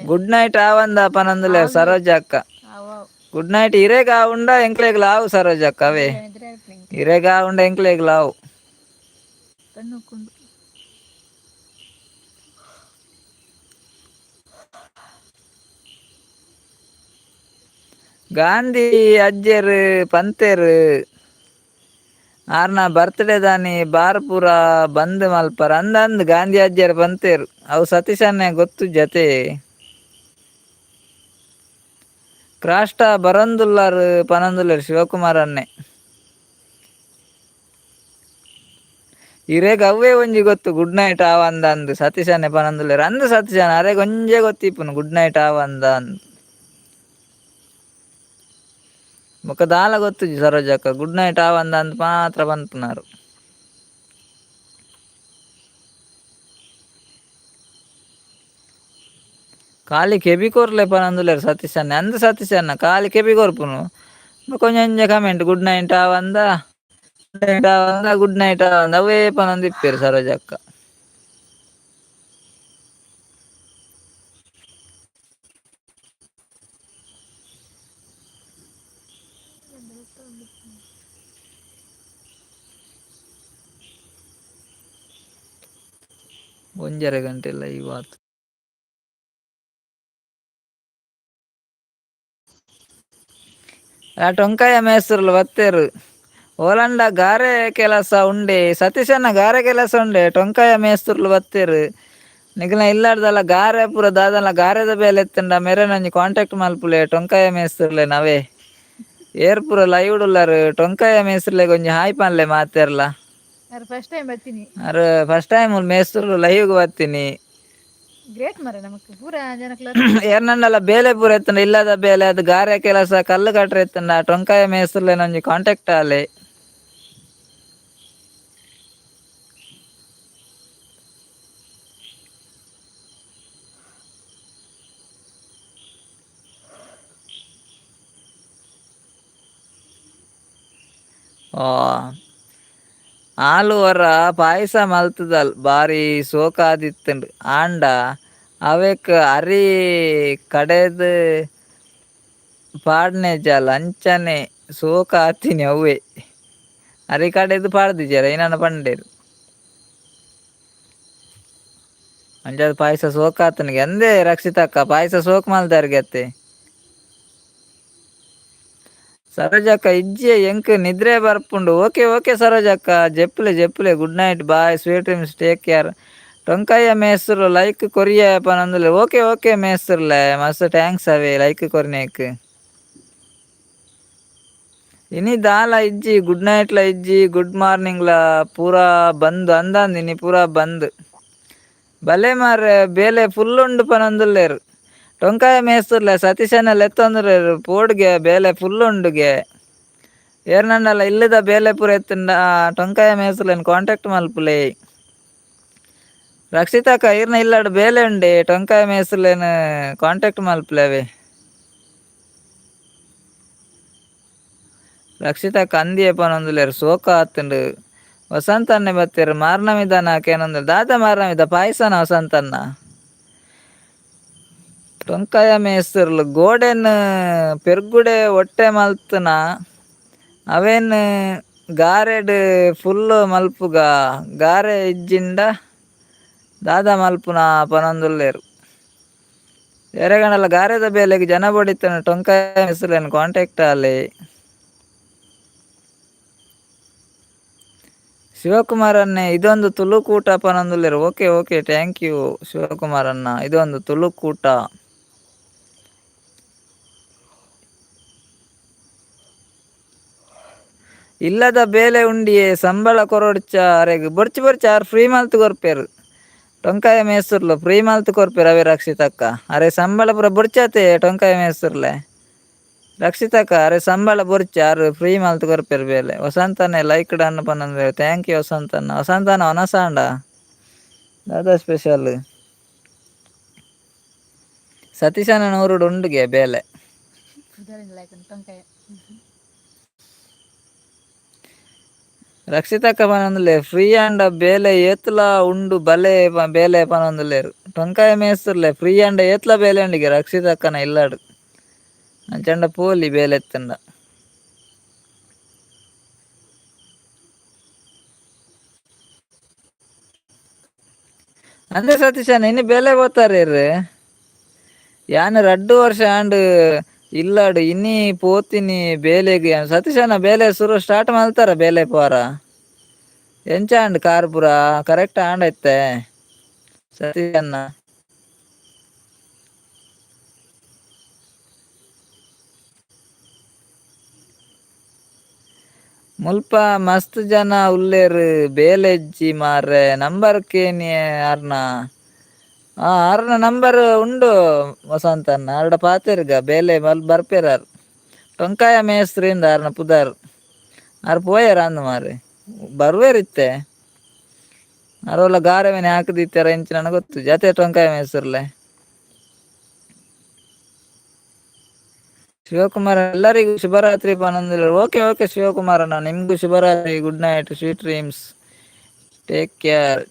[SPEAKER 2] ಗುಡ್ ನೈಟ್ ಆವಂದ ಪನಂದುಲೆ ಸರೋಜ ಅಕ್ಕ.
[SPEAKER 1] ಅವ
[SPEAKER 2] ಗುಡ್ ನೈಟ್ ಇರೆಗ್ ಆವುಂಡ ಎಂಕ್ಲೆಗ್ ಲಾವು ಸರೋಜ ಅಕ್ಕ ಅವೇ. ಇರೆಗ್ ಆವುಂಡ ಎಂಕ್ಲೆಗ್ ಲಾವು.
[SPEAKER 1] ಕಣ್ಣು ಕುಂಡು.
[SPEAKER 2] ಗಾಂಧಿ ಅಜ್ಜೆರ್ ಪಂತೆರ್ ಆರ್ನ ಬರ್ತ್ಡೇ ದಾನಿ ಬಾರ್ ಪೂರ ಬಂದ್ ಮಲ್ಪರ ಅಂದ್ ಅಂದ್ ಗಾಂಧಿ ಅಜ್ಜೆರ್ ಪಂತೆರ್. ಅವು ಸತೀಶ್ ಅಣ್ಣೆ ಗೊತ್ತು ಜತೆ. ಕ್ರಾಸ್ಟ ಬರಂದುಲ್ಲಾರ್ ಪನಂದುಲ್ಲೆರ್ ಶಿವಕುಮಾರ್ ಅಣ್ಣೆ. ಇರೆಗ್ ಅವ್ವೇ ಒಂಜಿ ಗೊತ್ತು ಗುಡ್ ನೈಟ್ ಆವಂದ ಅಂದ್ ಸತೀಶ್ ಅಣ್ಣೆ ಪನಂದುಲ್ಲೆರ್. ಅಂದ್ ಸತೀಶ್ ಅಣ್ಣ ಅರೆಗ್ ಒಂಜೇ ಗೊತ್ತಿಪ್ಪುನು ಗುಡ್ ನೈಟ್ ಆವಂದ ಅಂದ್. ಬೊಕ್ಕ ದಾಲ ಗೊತ್ತುಜಿ ಸರೋಜಕ್ಕ, ಗುಡ್ ನೈಟ್ ಆವಂದ ಅಂದ್ ಮಾತ್ರ ಪನ್ಪುನಾರ್. ಖಾಲಿ ಕೆಬಿ ಕೊರ್ಲೆ ಪನಂದುಲ್ಲೆರ್ ಸತೀಶ್ ಅಣ್ಣೆ. ಅಂದ್ ಸತೀಶ್ ಅಣ್ಣ ಖಾಲಿ ಕೆಬಿ ಕೊರ್ಪುನು. ಬೊಕ ಒಂಜೊಂಜೆ comment good night ಆವಂದ good night ಆವಂದ good night ಆವಂದ ಅವೇ ಪನೊಂದಿಪ್ಪೆರ್ ಸರೋಜಕ್ಕ. ಒಂಜರೆ ಗಂಟೆ ಲೈವ್ ಆತು. ಆ ಟೊಂಕಾಯ ಮೇಸ್ತ್ರುಲು ಬತ್ತೆರ್. ಓಲಂಡ ಗಾರೆ ಕೆಲಸ ಉಂಡೆ ಸತೀಶಣ್ಣ, ಗಾರೆ ಕೆಲಸ ಉಂಡೆ ಟೊಂಕಾಯ ಮೇಸ್ತ್ರುಲು ಬತ್ತೆರ್. ನಿಕಲ್ನ ಇಲ್ಲಾಡ್ದಲ್ಲ ಗಾರೆ ಪೂರ ದಾದಲ್ಲ ಗಾರೆದ ಬೇಲೆ ಎತ್ತಂಡ ಮೆರೆನ ಒಂಜಿ ಕಾಂಟ್ಯಾಕ್ಟ್ ಮಲ್ಪುಲೆ ಟೊಂಕಾಯ ಮೇಸ್ತ್ರುಲೆ. ನವೇ ಏರ್ ಪೂರ ಲೈವ್ ಉಲ್ಲಾರ್ ಟೊಂಕಾಯ ಮೇಸ್ತ್ರುಲೆಗ್ ಒಂಜಿ ಹಾಯ್ ಪನ್ಲೆ ಮಾತೆರ್ಲ.
[SPEAKER 1] ಯಾರು ಫಸ್ಟ್ ಟೈಮ್ ಬರ್ತೀನಿ.
[SPEAKER 2] ಅರ್ ಫಸ್ಟ್ ಟೈಮ್ ಮೇಸ್ತ್ರುಲು ಲೈವ್ ಬರ್ತೀನಿ.
[SPEAKER 1] ಗ್ರೇಟ್ ಮರ ನಮಕ್ ಪೂರ ಜನಕ್ಲ.
[SPEAKER 2] ಏರ್ನಂಡಲ ಬೇಲೆ ಪೂರ ಎತ್ತಂಡ ಇಲ್ಲದ ಬೇಲೆ ಅದು ಗಾರೆ ಕೆಲಸ ಕಲ್ಲು ಕಟ್ರೆ ಎತ್ತಂಡ ಟೊಂಕಾಯ ಮೇಸ್ತ್ರುಲೆನ ಒಂಜಿ ಕಾಂಟ್ಯಾಕ್ಟ್ ಆಲೆ. ಆ ಆಲು ವರ ಪಾಯಸ ಮಲ್ತದಲ್ ಬಾರಿ ಸೋಕಾದಿತ್ತುಂಡು ಆಂಡ ಅವೆಕ್ ಅರಿ ಕಡೆದ್ ಪಾಡ್ನೆಜಲ್ ಅಂಚನೆ ಸೋಕ ಆತಿನಿ ಅವ್ವೆ. ಅರಿ ಕಡೆದ್ ಪಾಡ್ದಿಜೆರ್ ಐನನ ಪಂಡೆರ್. ಅಂಚಾದ್ ಪಾಯಸ ಸೋಕಾತನಿಗೆ ಅಂದೇ ರಕ್ಷಿತಕ್ಕ ಪಾಯಸ ಸೋಕ್ ಮಲ್ದಾರ್ಗೆತ್ತೆ. ಸರೋಜಕ್ಕ ಇಜ್ಜೆ ಎಂಕ್ ನಿದ್ರೆ ಬರ್ಪುಂಡು. ಓಕೆ ಓಕೆ ಸರೋಜಕ್ಕ, ಜೆಪ್ಪುಲೆ ಜೆಪ್ಪುಲೆ. Good night, bye, sweet dreams, take care. ಟೊಂಕಯ್ಯ ಮೇಸ್ತ್ರು like ಕೊರಿಯ ಪನೊಂದುಲ್ಲೆ. Okay okay ಮೇಸ್ತ್ರುಲೆ, ಮಸ್ತ್ thanks ಅವೇ ಲೈಕ್ ಕೊರ್ನೇಕ್. ಇನಿ ದಾಲ ಇಜ್ಜಿ, ಗುಡ್ ನೈಟ್ಲ ಇಜ್ಜಿ, ಗುಡ್ ಮಾರ್ನಿಂಗ್ಲ ಪೂರಾ ಬಂದ್ ಅಂದಂದ್ ಇನಿ ಪೂರಾ ಬಂದ್. ಬಲೆ ಮಾರ್ರೆ ಬೇಲೆ ಫುಲ್ ಉಂಡು ಪನೊಂದುಲ್ಲೆರ್. ಟೊಂಕಾಯ ಮೇಸ್ತ್ರುಲೆ ಸತೀಶನ ಲೆತ್ತೊಂದುಲ್ಲೆರ್ ಪೋಡ್ಗೆ ಬೇಲೆ ಫುಲ್ ಉಂಡುಗೆ. ಏರ್ನಂಡಲ ಇಲ್ಲದ ಬೇಲೆ ಪೂರ ಎತ್ತುಂಡ ಟೊಂಕಾಯ ಮೇಸ್ತ್ರುಲೆನ್ ಕಾಂಟ್ಯಾಕ್ಟ್ ಮಲ್ಪುಲೆ. ರಕ್ಷಿತಕ್ಕ ಈರ್ನ ಇಲ್ಲಡ್ ಬೇಲೆ ಉಂಡೆ ಟೊಂಕಾಯ ಮೇಸ್ತ್ರುಲೆನ್ ಕಾಂಟ್ಯಾಕ್ಟ್ ಮಲ್ಪುಲೆ ಅವೇ. ರಕ್ಷಿತಕ್ಕ ಅಂದಿಯೇ ಪನೊಂದುಲ್ಲೆರ್ ಸೋಕ ಆತುಂಡು. ವಸಂತನ್ನೆ ಬತ್ತೆರ್ ಮಾರ್ನಮಿದನ ಕೇನೊಂದುಲ್ಲೆರ್. ದಾದ ಮಾರ್ನಮಿದ ಪಾಯಸನ ವಸಂತನ್ನ? ಟೊಂಕಾಯ ಮೇಸ್ತ್ರುಲು ಗೋಡೆನ್ ಪೆರ್ಗುಡೆ ಒಟ್ಟೆ ಮಲ್ತುನ ಅವೆನ್ ಗಾರೆಡ್ ಫುಲ್ ಮಲ್ಪುಗ ಗಾರೆ ಇಜ್ಜಿಂಡ ದಾದ ಮಲ್ಪುನ ಪನೊಂದುಲ್ಲೆರ್. ಏರೆಗಂಡಲ ಗಾರೆದ ಬೇಲೆಗ್ ಜನ ಬೋಡಿತ್ತುಂಡ ಟೊಂಕಾಯ ಮೇಸ್ತ್ರುಲೆನ್ ಕಾಂಟ್ಯಾಕ್ಟ್ ಆಲೆ. ಶಿವಕುಮಾರ್ ಅಣ್ಣೆ ಇದೊಂದು ತುಳುಕೂಟ ಪನೊಂದುಲ್ಲೆರ್. Okay okay thank you Shivakumar ಅಣ್ಣ. ಇದೊಂದು ತುಳುಕೂಟ. ಇಲ್ಲದ ಬೇಲೆ ಉಂಡಿಯೇ ಸಂಬಳ ಕೊರೊಡ್ಚ ಅರೆಗ್ ಬೊರ್ಚಿ ಬೊರ್ಚಿ ಆರ್ ಫ್ರೀ ಮಲ್ತ್ ಕೊರ್ಪೆರ್. ಟೊಂಕಾಯ ಮೇಸುರ್ಲು ಫ್ರೀ ಮಲ್ತ್ ಕೊರ್ಪೆ ರವಿ ರಕ್ಷಿತಕ್ಕ. ಅರೆ ಸಂಬಳ ಪೂರ ಬುಡ್ಚಾತೆ ಟೊಂಕಾಯ ಮೇಸುರ್ಲೆ. ರಕ್ಷಿತಕ್ಕ ಅರೆ ಸಂಬಳ ಬೊರ್ಚ ಆರು ಫ್ರೀ ಮಲ್ತ್ ಕೊರ್ಪೆರ್ ಬೇಲೆ. ವಸಂತನೆ ಲೈಕ್ ಡನ್ ಪನ್ನಂದ್ರೆ thank you ವಸಂತಣ್ಣ. ವಸಂತಣ್ಣ ವನಸಾಂಡ ದಾದಾ ಸ್ಪೆಷಲ್? ಸತೀಶನ ನೂರುಡು ಉಂಡುಗೆ ಬೇಲೆ.
[SPEAKER 1] ಲೈಕ್ ಟೊಂಕಾಯ.
[SPEAKER 2] ರಕ್ಷಿತಕ್ಕ ಪನೊಂದುಲ್ಲೆರ್ ಫ್ರೀ ಆಂಡ ಬೇಲೆ ಏತ್ಲಾ ಉಂಡು ಬಲೆ ಬೇಲೆ ಪನೊಂದುಲ್ಲೆರ್. ಟೊಂಕಾಯ ಮೇಸುರ್ಲೆ ಫ್ರೀ ಆಂಡ ಏತ್ಲಾ ಬೇಲೆ ಉಂಡಿಗೆ ರಕ್ಷಿತಕ್ಕನ ಇಲ್ಲಡ್. ಅಂಚಂಡ ಪೋಲಿ ಬೇಲೆ ಎತ್ತುಂಡ. ಅಂದೆ ಸತೀಶಣ್ಣ ಇನ್ನು ಬೇಲೆ ಪೋತಾರೆ. ಯಾನ್ ರಡ್ಡು ವರ್ಷ ಆಂಡ್ ಇಲ್ಲಡ್ ಇನಿ ಪೋತಿನಿ ಬೇಲೆಗ್. ಸತೀಶಣ್ಣ ಬೇಲೆ ಸುರು ಸ್ಟಾರ್ಟ್ ಮಲ್ತಾರ ಬೇಲೆ ಪೋರ? ಎಂಚ ಆಂಡ್ ಕಾರ್ ಪೂರ ಕರೆಕ್ಟ್ ಆಂಡ ಇತ್ತೆ ಸತೀಶಣ್ಣ? ಮುಲ್ಪ ಮಸ್ತ್ ಜನ ಉಲ್ಲೆರ್ ಬೇಲೆ ಇಜ್ಜಿ ಮಾರ್ರೆ. ನಂಬರ್ ಕೇನಿಯೆ ಆರ್ನ. ಆರ್ನ ನಂಬರ್ ಉಂಡು ವಸಂತಣ್ಣ, ಆರ್ಡ ಪಾತೆರ್ಗ ಬೇಲೆ ಬರ್ಪೆರ್ ಆರ್. ಟೊಂಕಾಯ ಮೇಸ್ತ್ರಿಂದ ಆರ್ನ ಪುದರ್. ಆರ್ ಪೋಯೆರ್ ಅಂದ್ ಮಾರ್ರೆ, ಬರ್ವೇರ್ ಇತ್ತೆ. ಅರೋಲ ಗಾರೆ ಮನೆ ಹಾಕದಿತ್ತಾರ ಎಂಚಿನ ಗೊತ್ತು ಜತೆ ಟೊಂಕಾಯ ಮೇಸ್ತ್ರುಲೆ. ಶಿವಕುಮಾರ್ ಎಲ್ಲರಿಗೂ ಶುಭರಾತ್ರಿ ಪನೊಂದುಲ್ಲೆರ್. ಓಕೆ ಓಕೆ ಶಿವಕುಮಾರ್ ಅಣ್ಣ, ನಿಮ್ಗೂ ಶುಭರಾತ್ರಿ. Good night, sweet dreams, take care.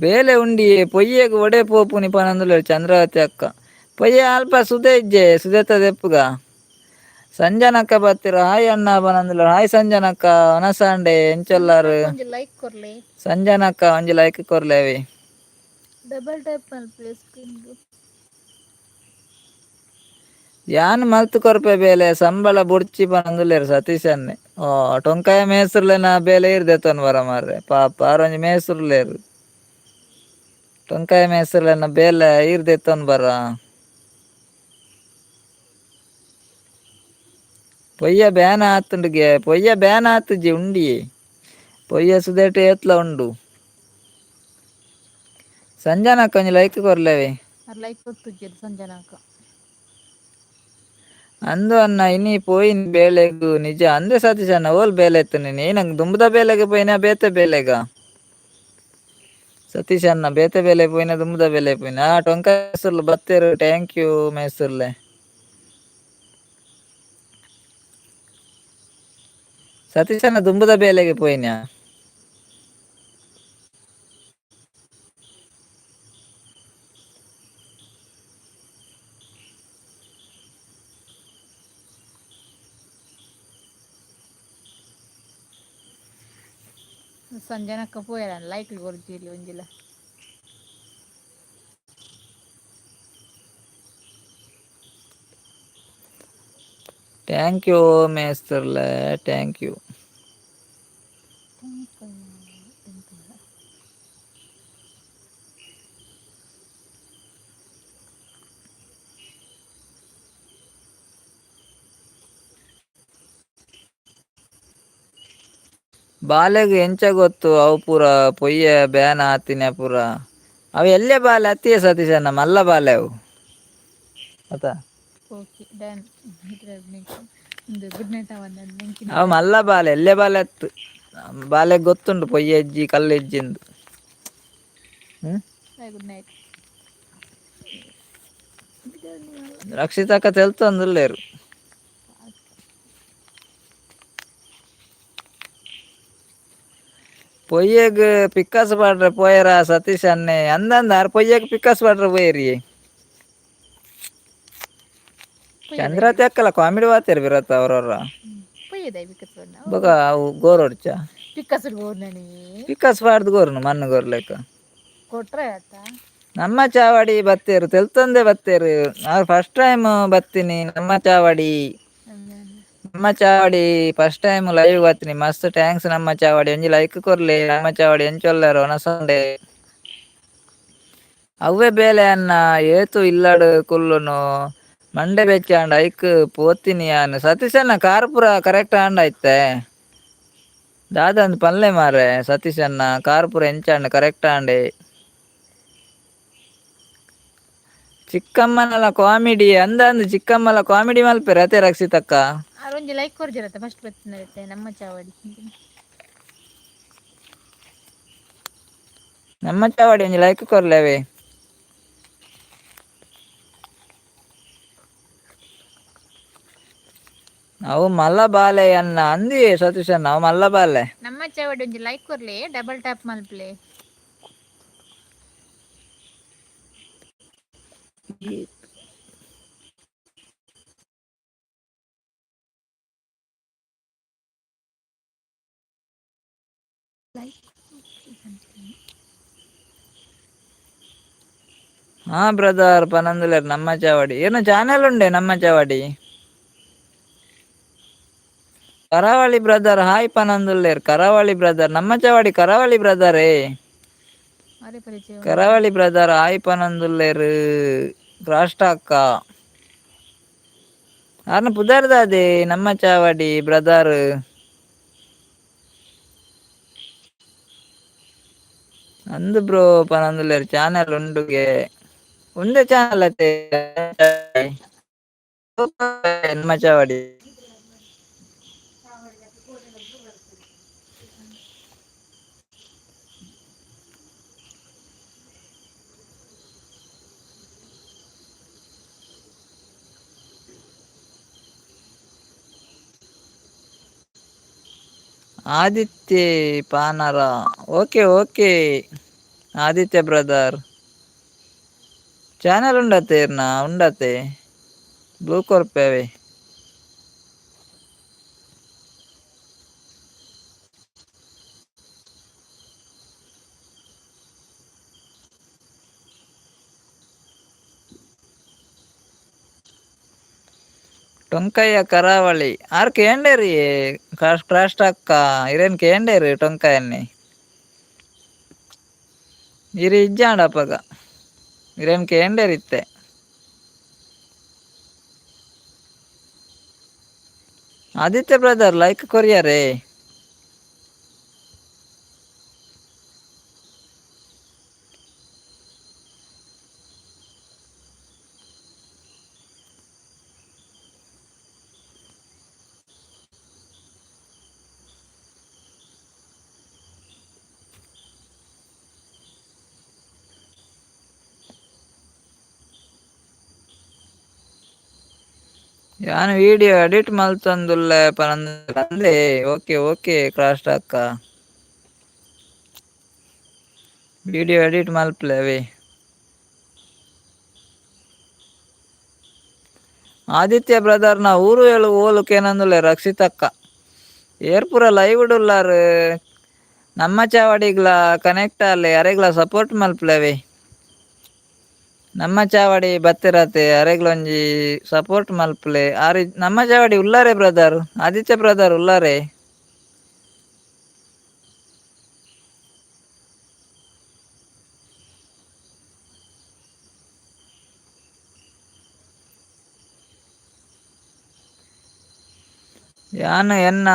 [SPEAKER 2] ಬೇಲೆ ಉಂಡಿಯೇ ಪೊಯ್ಯೆಗ್ ಒಡೆ ಪೋಪುನಿ ಪನೊಂದುಲ್ಲೆರ್ ಚಂದ್ರಾವತಿ ಅಕ್ಕ. ಪೊಯ್ಯೆ ಅಲ್ಪ ಸುದೆ ಇಜ್ಜೆ, ಸುದೆತ ದೆಪ್ಪುಗ. ಸಂಜನಕ್ಕ ಬತ್ತಿರ ಹಾಯ್ ಅಣ್ಣ ಪನೊಂದುಲ್ಲೆರ್. ಹಾಯ್ ಸಂಜನಕ್ಕ, ವನಸಾಂಡೆ ಎಂಚೊಲ್ಲಾರ್?
[SPEAKER 1] ಒಂಜಿ ಲೈಕ್ ಕೊರ್ಲೆ.
[SPEAKER 2] ಸಂಜನಕ್ಕ ಒಂಜಿ ಲೈಕ್ ಕೊರ್ಲೆವಿ.
[SPEAKER 1] ಡಬಲ್ ಟ್ಯಾಪ್ ಮಲ್ಪುಲೆ ಸ್ಕ್ರೀನ್.
[SPEAKER 2] ಯಾನ್ ಮಲ್ತ್ ಕೊರ್ಪೆ ಬೇಲೆ ಸಂಬಳ ಬೊಡ್ಚಿ ಪನೊಂದುಲ್ಲೆರ್ ಸತೀಶ್ ಅಣ್ಣೆ. ಓ ಟೊಂಕಾಯ ಮೇಸ್ರುಲೆನ ಬೇಲೆ ಈರ್ ದೆತ್ತೊನ್ ಬರ ಮಾರ್ರೆ. ಪಾಪ ಆರೊಂಜಿ ಮೇಸ್ರುಲೆರ್. ಟೊಂಕಾಯ ಮೇಸ್ರುಲೆನ ಬೇಲೆ ಈರ್ ದೆತ್ತೊನ್ ಬರ. ಪೊಯ್ಯ ಬ್ಯಾನ್ ಆತುಂಡುಗೆ. ಪೊಯ್ಯ ಬ್ಯಾನ್ ಆತುಜಿ ಉಂಡಿಯೇ. ಪೊಯ್ಯ ಸುದೇಟ್ ಏತ್ಲ ಉಂಡು. ಸಂಜನಕ್ಕ ಒಂಜಿ ಲೈಕ್ ಕೊರ್ಲೆವಿ.
[SPEAKER 1] Are like ಕೊರ್ತುಜ್ಜೆರ್ ಸಂಜನಕ್ಕ.
[SPEAKER 2] ಅಂದು ಅಣ್ಣ ಇನಿ ಪೋಯಿನ್ ಬೇಲೆಗ್ ನಿಜ. ಅಂದೆ ಸತೀಶ್ ಅಣ್ಣ ಓಲ್ ಬೇಲೆ ಇತ್ತು ನೀನು? ನಂಗೆ ದುಂಬುದ ಬೇಲೆಗೆ ಪೋಯಿನ ಬೇತೆ ಬೇಲೆಗ? ಸತೀಶ್ ಅಣ್ಣ ಬೇತೆ ಬೇಲೆ ಪೋಯಿನ ದುಂಬುದ ಬೇಲೆ ಪೋಯಿನ? ಆ ಟೊಂಕಾಯ ಮೇಸ್ರುಲು ಬತ್ತೆರ್, thank you ಮೇಸ್ರುಲೆ. ಸತೀಶ್ ಅಣ್ಣ ದುಂಬುದ ಬೇಲೆಗೆ ಪೋಯಿನ?
[SPEAKER 1] ಸಂಜನಕ್ಕ ಪೋಯೆರ ಲೈಕ್ ಕೊರ್ಜಿಲ್ಲ ಒಂಜಿಲ.
[SPEAKER 2] Thank you ಮೇಸ್ತ್ರುಲೆ, thank you. ಬಾಲೆಗ್ ಎಂಚ ಗೊತ್ತು ಅವು ಪೂರ ಪೊಯ್ಯೆ ಬ್ಯಾನ್ ಆತಿನ ಪೂರ? ಅವು ಎಲ್ಲೆ ಬಾಲೆ ಅತ್ತಿಯೇ ಸತೀಶಣ್ಣ, ಮಲ್ಲ ಬಾಲೆ ಅವು ಅತ್ತ?
[SPEAKER 1] Okay done. Good night ಅವನ್ನ.
[SPEAKER 2] ಅವು ಮಲ್ಲ ಬಾಲೆ, ಎಲ್ಲೆ ಬಾಲೆ ಅತ್ತು. ಬಾಲೆಗ್ ಗೊತ್ತುಂಡು ಪೊಯ್ಯೆ ಇಜ್ಜಿ ಕಲ್ಲು ಇಜ್ಜಿಂದು.
[SPEAKER 1] Good night.
[SPEAKER 2] ರಕ್ಷಿತಕ್ಕ ತೆಲ್ತೊಂದುಲ್ಲೆರ್. ಪೊಯ್ಯೆಗ್ ಪಿಕ್ಕಾಸ್ ಪಾಡ್ರೆ ಪೋಯೆರ ಸತೀಶ್ ಅಣ್ಣೆ? ಅಂದಂದ ಆರ್ ಪೊಯ್ಯೆಗ್ ಪಿಕ್ಕಾಸ್ ಪಾಡ್ರೆ ಪೋಯೆರಿಯೇ. ಚಂದ್ರಾವತಿ ಅಕ್ಕಲ ಕಾಮಿಡಿ ವಾತೆರ್ ಬಿರತ್ತ ಅವರವ್ರ.
[SPEAKER 1] ಪೊಯ್ಯೆದಾಯ್ ಪಿಕ್ಕಸ್?
[SPEAKER 2] ಬೊಕ ಅವು ಗೋರೊಡ್ಚ?
[SPEAKER 1] ಪಿಕ್ಕಸ್ ಗೋರ್ನನಿ.
[SPEAKER 2] ಪಿಕ್ಕಾಸ್ ಪಾಡ್ದು ಗೋರುನು ಮಣ್ಣು ಗೋರ್ಲೆಕ್ಕ.
[SPEAKER 1] ಕೊಟ್ರೆ ಆತ.
[SPEAKER 2] ನಮ್ಮ ಚಾವಡಿ ಬತ್ತೇರು, ತೆಲ್ತೊಂದೆ ಬತ್ತೇರು. ಆರ್ ಫಸ್ಟ್ ಟೈಮ್ ಬತ್ತೀನಿ ನಮ್ಮ ಚಾವಡಿ. ನಮ್ಮ ಚಾವಡಿ first time live ಬತ್ತೀನಿ, ಮಸ್ತ್ thanks ನಮ್ಮ ಚಾವಡಿ. ಒಂಜಿ ಲೈಕ್ ಕೊರ್ಲೆ ನಮ್ಮ ಚಾವಡಿ. ಎಂಚೊಲ್ಲೆರ್ ವನಸಂಡೆ? ಅವ್ವೆ ಬೇಲೆ ಅನ್ನ ಏತು ಇಲ್ಲಡ್ ಕುಲ್ಲುನು, ಮಂಡೆ ಬೆಚ್ಚ ಆಂಡ, ಐಕ್ ಪೋತಿನಿ ಯಾನ್. ಸತೀಶಣ್ಣ ಕಾರ್ ಪೂರ ಕರೆಕ್ಟ್ ಆಂಡ ಇತ್ತೆ? ದಾದಂದ್ ಪನ್ಲೆ ಮಾರ್ರೆ ಸತೀಶ್ ಅಣ್ಣ ಕಾರ್ ಪೂರ ಎಂಚಾಂಡ್ ಕರೆಕ್ಟ್ ಆಂಡೆ. ಚಿಕ್ಕಮ್ಮನಲ ಕಾಮಿಡಿ ಅಂದ ಅಂದ್ ಚಿಕ್ಕಮ್ಮಲ ಕಾಮಿಡಿ ಮಲ್ಪೆರ್ ಅತೆ ರಕ್ಷಿತಕ್ಕ.
[SPEAKER 1] ಆರ್ ಒಂಜಿ ಲೈಕ್ ಕೊರ್ಜರತ್ತ ಫಸ್ಟ್ ಬತ್ತಿನರತ್ತೆ ನಮ್ಮ ಚಾವಡಿ.
[SPEAKER 2] ನಮ್ಮ ಚಾವಡಿ ಒಂಜಿ ಲೈಕ್ ಕೊರ್ಲೆವೆ. ಅವು ಮಲ್ಲ ಬಾಲೆ ಅನ್ನ ಅಂದಿ ಸತೀಶ್ ಅಣ್ಣ ಅವು ಮಲ್ಲ ಬಾಲೆ.
[SPEAKER 1] ನಮ್ಮ ಚಾವಡಿ ಒಂಜಿ ಲೈಕ್ ಕೊರ್ಲೆ, ಡಬಲ್ ಟ್ಯಾಪ್ ಮಲ್ಪಲೆ.
[SPEAKER 2] ಹಾ ಬ್ರದರ್ ಪನಂದುಲೇರ್ ನಮ್ಮ ಚಾವಡಿ ಏನು ಚಾನೆಲ್ ಉಂಡೆ ನಮ್ಮ ಚಾವಡಿ. ಕರಾವಳಿ ಬ್ರದರ್ ಹಾಯ್ ಪನಂದುಲ್ಲೇರ್ ಕರಾವಳಿ ಬ್ರದರ್ ನಮ್ಮ ಚಾವಡಿ ಕರಾವಳಿ ಬ್ರದರೇ.
[SPEAKER 1] ಅರೆ ಪರಿಚಯ.
[SPEAKER 2] ಕರಾವಳಿ ಬ್ರದರ್ ಹಾಯ್ ಪನಂದುಲ್ಲೇರ್ ರಾಷ್ಟ್ರ ಅಕ್ಕ. ಆರ್ನ ಪುದರ್ದಾದೆ ನಮ್ಮ ಚಾವಡಿ ಬ್ರದರ್. ಅಂದು ಬ್ರೋ ಪನಂದುಲ್ಲೇರ್ ಚಾನೆಲ್ ಉಂಡುಗೆ ಉಂದೆ ಚಾನೆಲ್ ಅತೆ ನಮ್ಮ ಚಾವಡಿ. Aditya Panara okay okay Aditya brother. Channel ಉಂಡತೆ ಇರ್ನ ಉಂಡತೆ ಬ್ಲೂ ಕೊರ್ಪೇವೆ. ಟೊಂಕಯ್ಯ ಕರಾವಳಿ ಆರ್ ಕೇಂಡೇರಿ ಕ್ರಾಸ್ಟ್ ಅಕ್ಕ ಇರೇನ್ ಕೇಂಡೇರಿ ಟೊಂಕಾಯನ್ನಿ ಇರಿ ಇಜ್ಜಾಂಡ ಅಪಗ ಇರೇನ್ ಕೇಂಡೇರಿ ಇತ್ತೆ. ಆದಿತ್ಯ ಬ್ರದರ್ ಲೈಕ್ ಕೊರಿಯರೇ. ಯಾನ್ ವಿಡಿಯೋ ಎಡಿಟ್ ಮಲ್ತೊಂದುಲ್ಲೆ ಪನಂದೆ ಓಕೆ ಓಕೆ ಕ್ರಾಸ್ಟ್ ಅಕ್ಕ. ವಿಡಿಯೋ ಎಡಿಟ್ ಮಲ್ಪಲೆ. ಆದಿತ್ಯ ಬ್ರದರ್ನ ಊರು ಹೇಳು ಓಲು ಕೇನಂದುಲ್ಲೆ ರಕ್ಷಿತಕ್ಕ. ಏರ್ಪುರ ಲೈವ್ ಉಲ್ಲಾರ್ ನಮ್ಮ ಚಾವಡಿಗ್ಲ ಕನೆಕ್ಟ್ ಆಲೆ ಅರೆಗ್ಲ ಸಪೋರ್ಟ್ ಮಲ್ಪಲೆವೆ. ನಮ್ಮ ಚಾವಡಿ ಬತ್ತಿರತೆ ಅರೆಗ್ಲ ಒಂಜಿ ಸಪೋರ್ಟ್ ಮಲ್ಪಲೆ. ಆರ್ ನಮ್ಮ ಚಾವಡಿ ಉಲ್ಲಾರೆ ಬ್ರದರ್, ಆದಿತ್ಯ ಬ್ರದರ್ ಉಲ್ಲಾರೆ. ಯಾನ್ ಎನ್ನ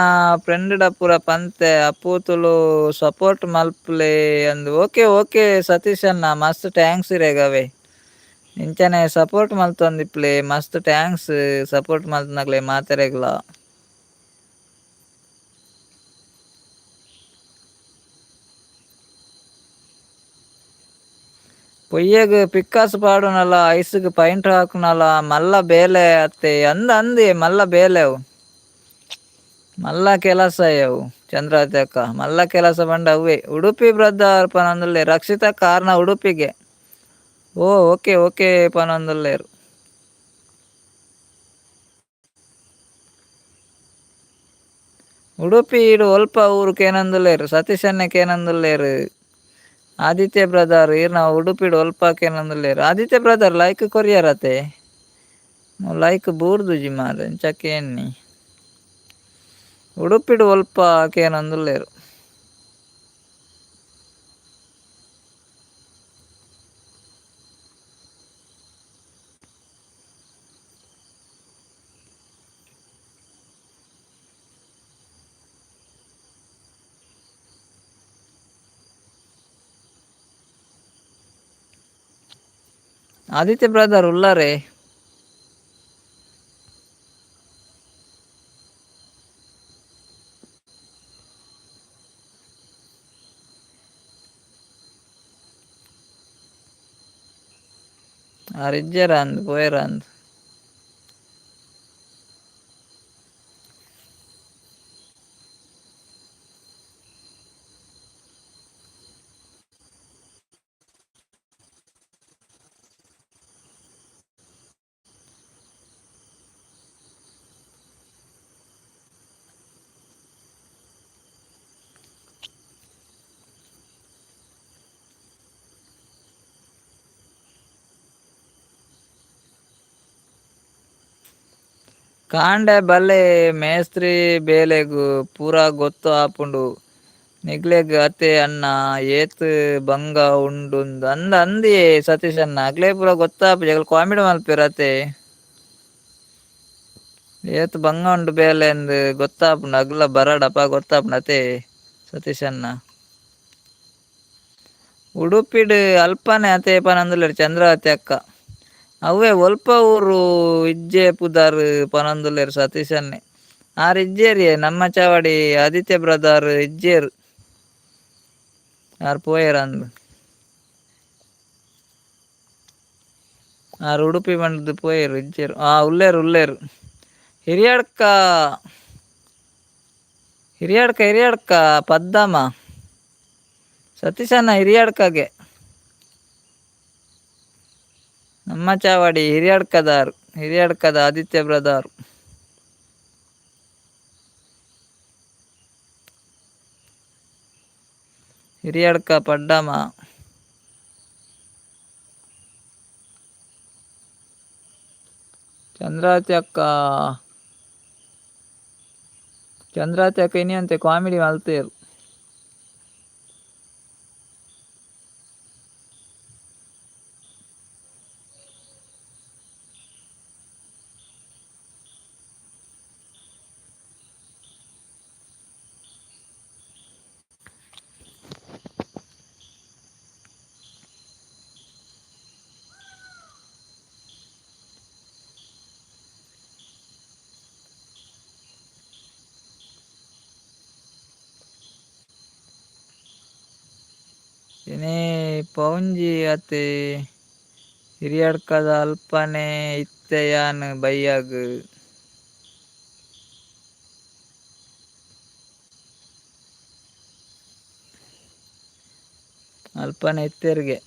[SPEAKER 2] ಫ್ರೆಂಡ್ ಪೂರ ಪಂತೆ ಅಪ್ಪು ತುಳು ಸಪೋರ್ಟ್ ಮಲ್ಪಲೆ ಅಂದ್. ಓಕೆ ಓಕೆ ಸತೀಶ್ ಅಣ್ಣ ಮಸ್ತ್ thanks ಇರೆಗವೆ. ಇಂಚನೆ ಸಪೋರ್ಟ್ ಮಲ್ತೊಂದಿಪ್ಲೆ ಮಸ್ತ್ thanks support ಮಲ್ತನಕ್ಲೆ ಮಾತೆರೆಗ್ಲ. ಪೊಯ್ಯಗ್ ಪಿಕ್ಕಾಸ್ ಪಾಡುನಲ ಐಸ್ಗ್ ಪೈಂಟ್ ಹಾಕುನಲ ಮಲ್ಲ ಬೇಲೆ ಅತ್ತೆ ಅಂದ್ ಅಂದ್ ಮಲ್ಲ ಬೇಲೆ ಅವು. ಮಲ್ಲ ಕೆಲಸ ಅವು ಚಂದ್ರಾವತಿ ಅಕ್ಕ ಮಲ್ಲ ಕೆಲಸ ಪಂಡ ಅವೇ. ಉಡುಪಿ ಬ್ರದರ್ ಪನೊಂದುಲ್ಲೆ ರಕ್ಷಿತಾ ಕಾರ್ನ ಉಡುಪಿಗೆ. ಓ ಓಕೆ ಓಕೆ ಪನೊಂದುಲ್ಲೆರ್. ಉಡುಪಿ ಇಡು ಒಲ್ಪ ಊರು ಕೇನೊಂದುಲ್ಲೆರ್ ಸತೀಶನ್ನೆ ಕೇನೊಂದುಲ್ಲೆರ್. ಆದಿತ್ಯ ಬ್ರದರ್ ಈರ್ನ ಉಡುಪಿಡ್ ಒಲ್ಪ ಕೇನೊಂದುಲ್ಲೆರ್. ಆದಿತ್ಯ ಬ್ರದರ್ ಲೈಕ್ ಕೊರಿಯರತೆ ಲೈಕ್ ಬೂರ್ದುಜಿ ಮಾರ್ರೆ ಇಂಚ ಕೇನ್ನಿ. ಉಡುಪಿಡ್ ಒಲ್ಪ ಕೇನೊಂದುಲ್ಲೆರ್. ಆದಿತ್ಯ ಬ್ರದರ್ ಉಲ್ಲಾರೆ. ಆರ್ ಇಜ್ಜೆರ ಅಂದ್ ಪೋಯೆರ ಅಂದ್. ಕಾಂಡೆ ಬಲ್ಲೆ ಮೇಸ್ತ್ರಿ ಬೇಲೆಗ್ ಪೂರಾ ಗೊತ್ತು ಆಪುಂಡು ನಿಕ್ಲೆಗ್ ಅತೆ ಅಣ್ಣ ಏತ್ ಬಂಗ ಉಂಡುಂದು ಅಂದ್ ಅಂದಿಯೇ ಸತೀಶ್ ಅಣ್ಣ ಅಗ್ಲೇ ಪೂರ ಗೊತ್ತಾಪುಜಿ ಅಗಲ್ ಕಾಮಿಡಿ ಮಲ್ಪೆರ್ ಅತೆ ಏತ್ ಬಂಗ ಉಂಡು ಬೇಲೆ ಅಂದ್ ಗೊತ್ತಾಪುಂಡು ಅಗ್ಲ ಬರಡಪ್ಪ ಗೊತ್ತಾಪುಂಡು ಅತೆ ಸತೀಶ್ ಅಣ್ಣ. ಉಡುಪಿಡ್ ಅಲ್ಪನೆ ಅತೆ ಪನೊಂದುಲ್ಲೆರ್ ಚಂದ್ರಾವತಿ ಅಕ್ಕ. ಅವ್ವೆ ಒಲ್ಪ ಊರು ಇಜ್ಜೆ ಪುದರ್ ಪನೊಂದುಲ್ಲೆರ್ ಸತೀಶ್ ಅಣ್ಣೆ. ಆರ್ ಇಜ್ಜೇರಿಯೇ ನಮ್ಮ ಚಾವಡಿ ಆದಿತ್ಯ ಬ್ರದರ್ ಇಜ್ಜೇರ್. ಆರ್ ಪೋಯೆರ್ ಅಂದ್. ಆರ್ ಉಡುಪಿ ಪಂಡ್ದ್ ಪೋಯೆರ್ ಇಜ್ಜೇರ್. ಆ ಉಲ್ಲೇರ್ ಉಲ್ಲೇರ್. ಹಿರಿಯಡ್ಕ ಹಿರಿಯಡ್ಕ ಹಿರಿಯಡ್ಕ ಪದ್ದಮ್ಮ. ಸತೀಶಣ್ಣ ಹಿರಿಯಡ್ಕಗೆ. ನಮ್ಮ ಚಾವಡಿ ಹಿರಿಯಡ್ಕದಾರ್ ಹಿರಿಯಡ್ಕದ ಆದಿತ್ಯ ಬ್ರದರ್. ಹಿರಿಯಡ್ಕ ಪಡ್ಡಮ್ಮ. ಚಂದ್ರಾವತಿ ಅಕ್ಕ. ಚಂದ್ರಾವತಿ ಅಕ್ಕ ಇನಿ ಅಂತೆ ಕಾಮಿಡಿ ಮಲ್ತೇರ್. ಇನಿ ಪೌಂಜಿ ಅತೆ ಹಿರಿಯಡ್ಕದ ಅಲ್ಪನೆ ಇತ್ತೆ ಯಾನ್ ಬಯ್ಯಗ್. ಅಲ್ಪನೆ ಇತ್ತೆರ್ಗೆ.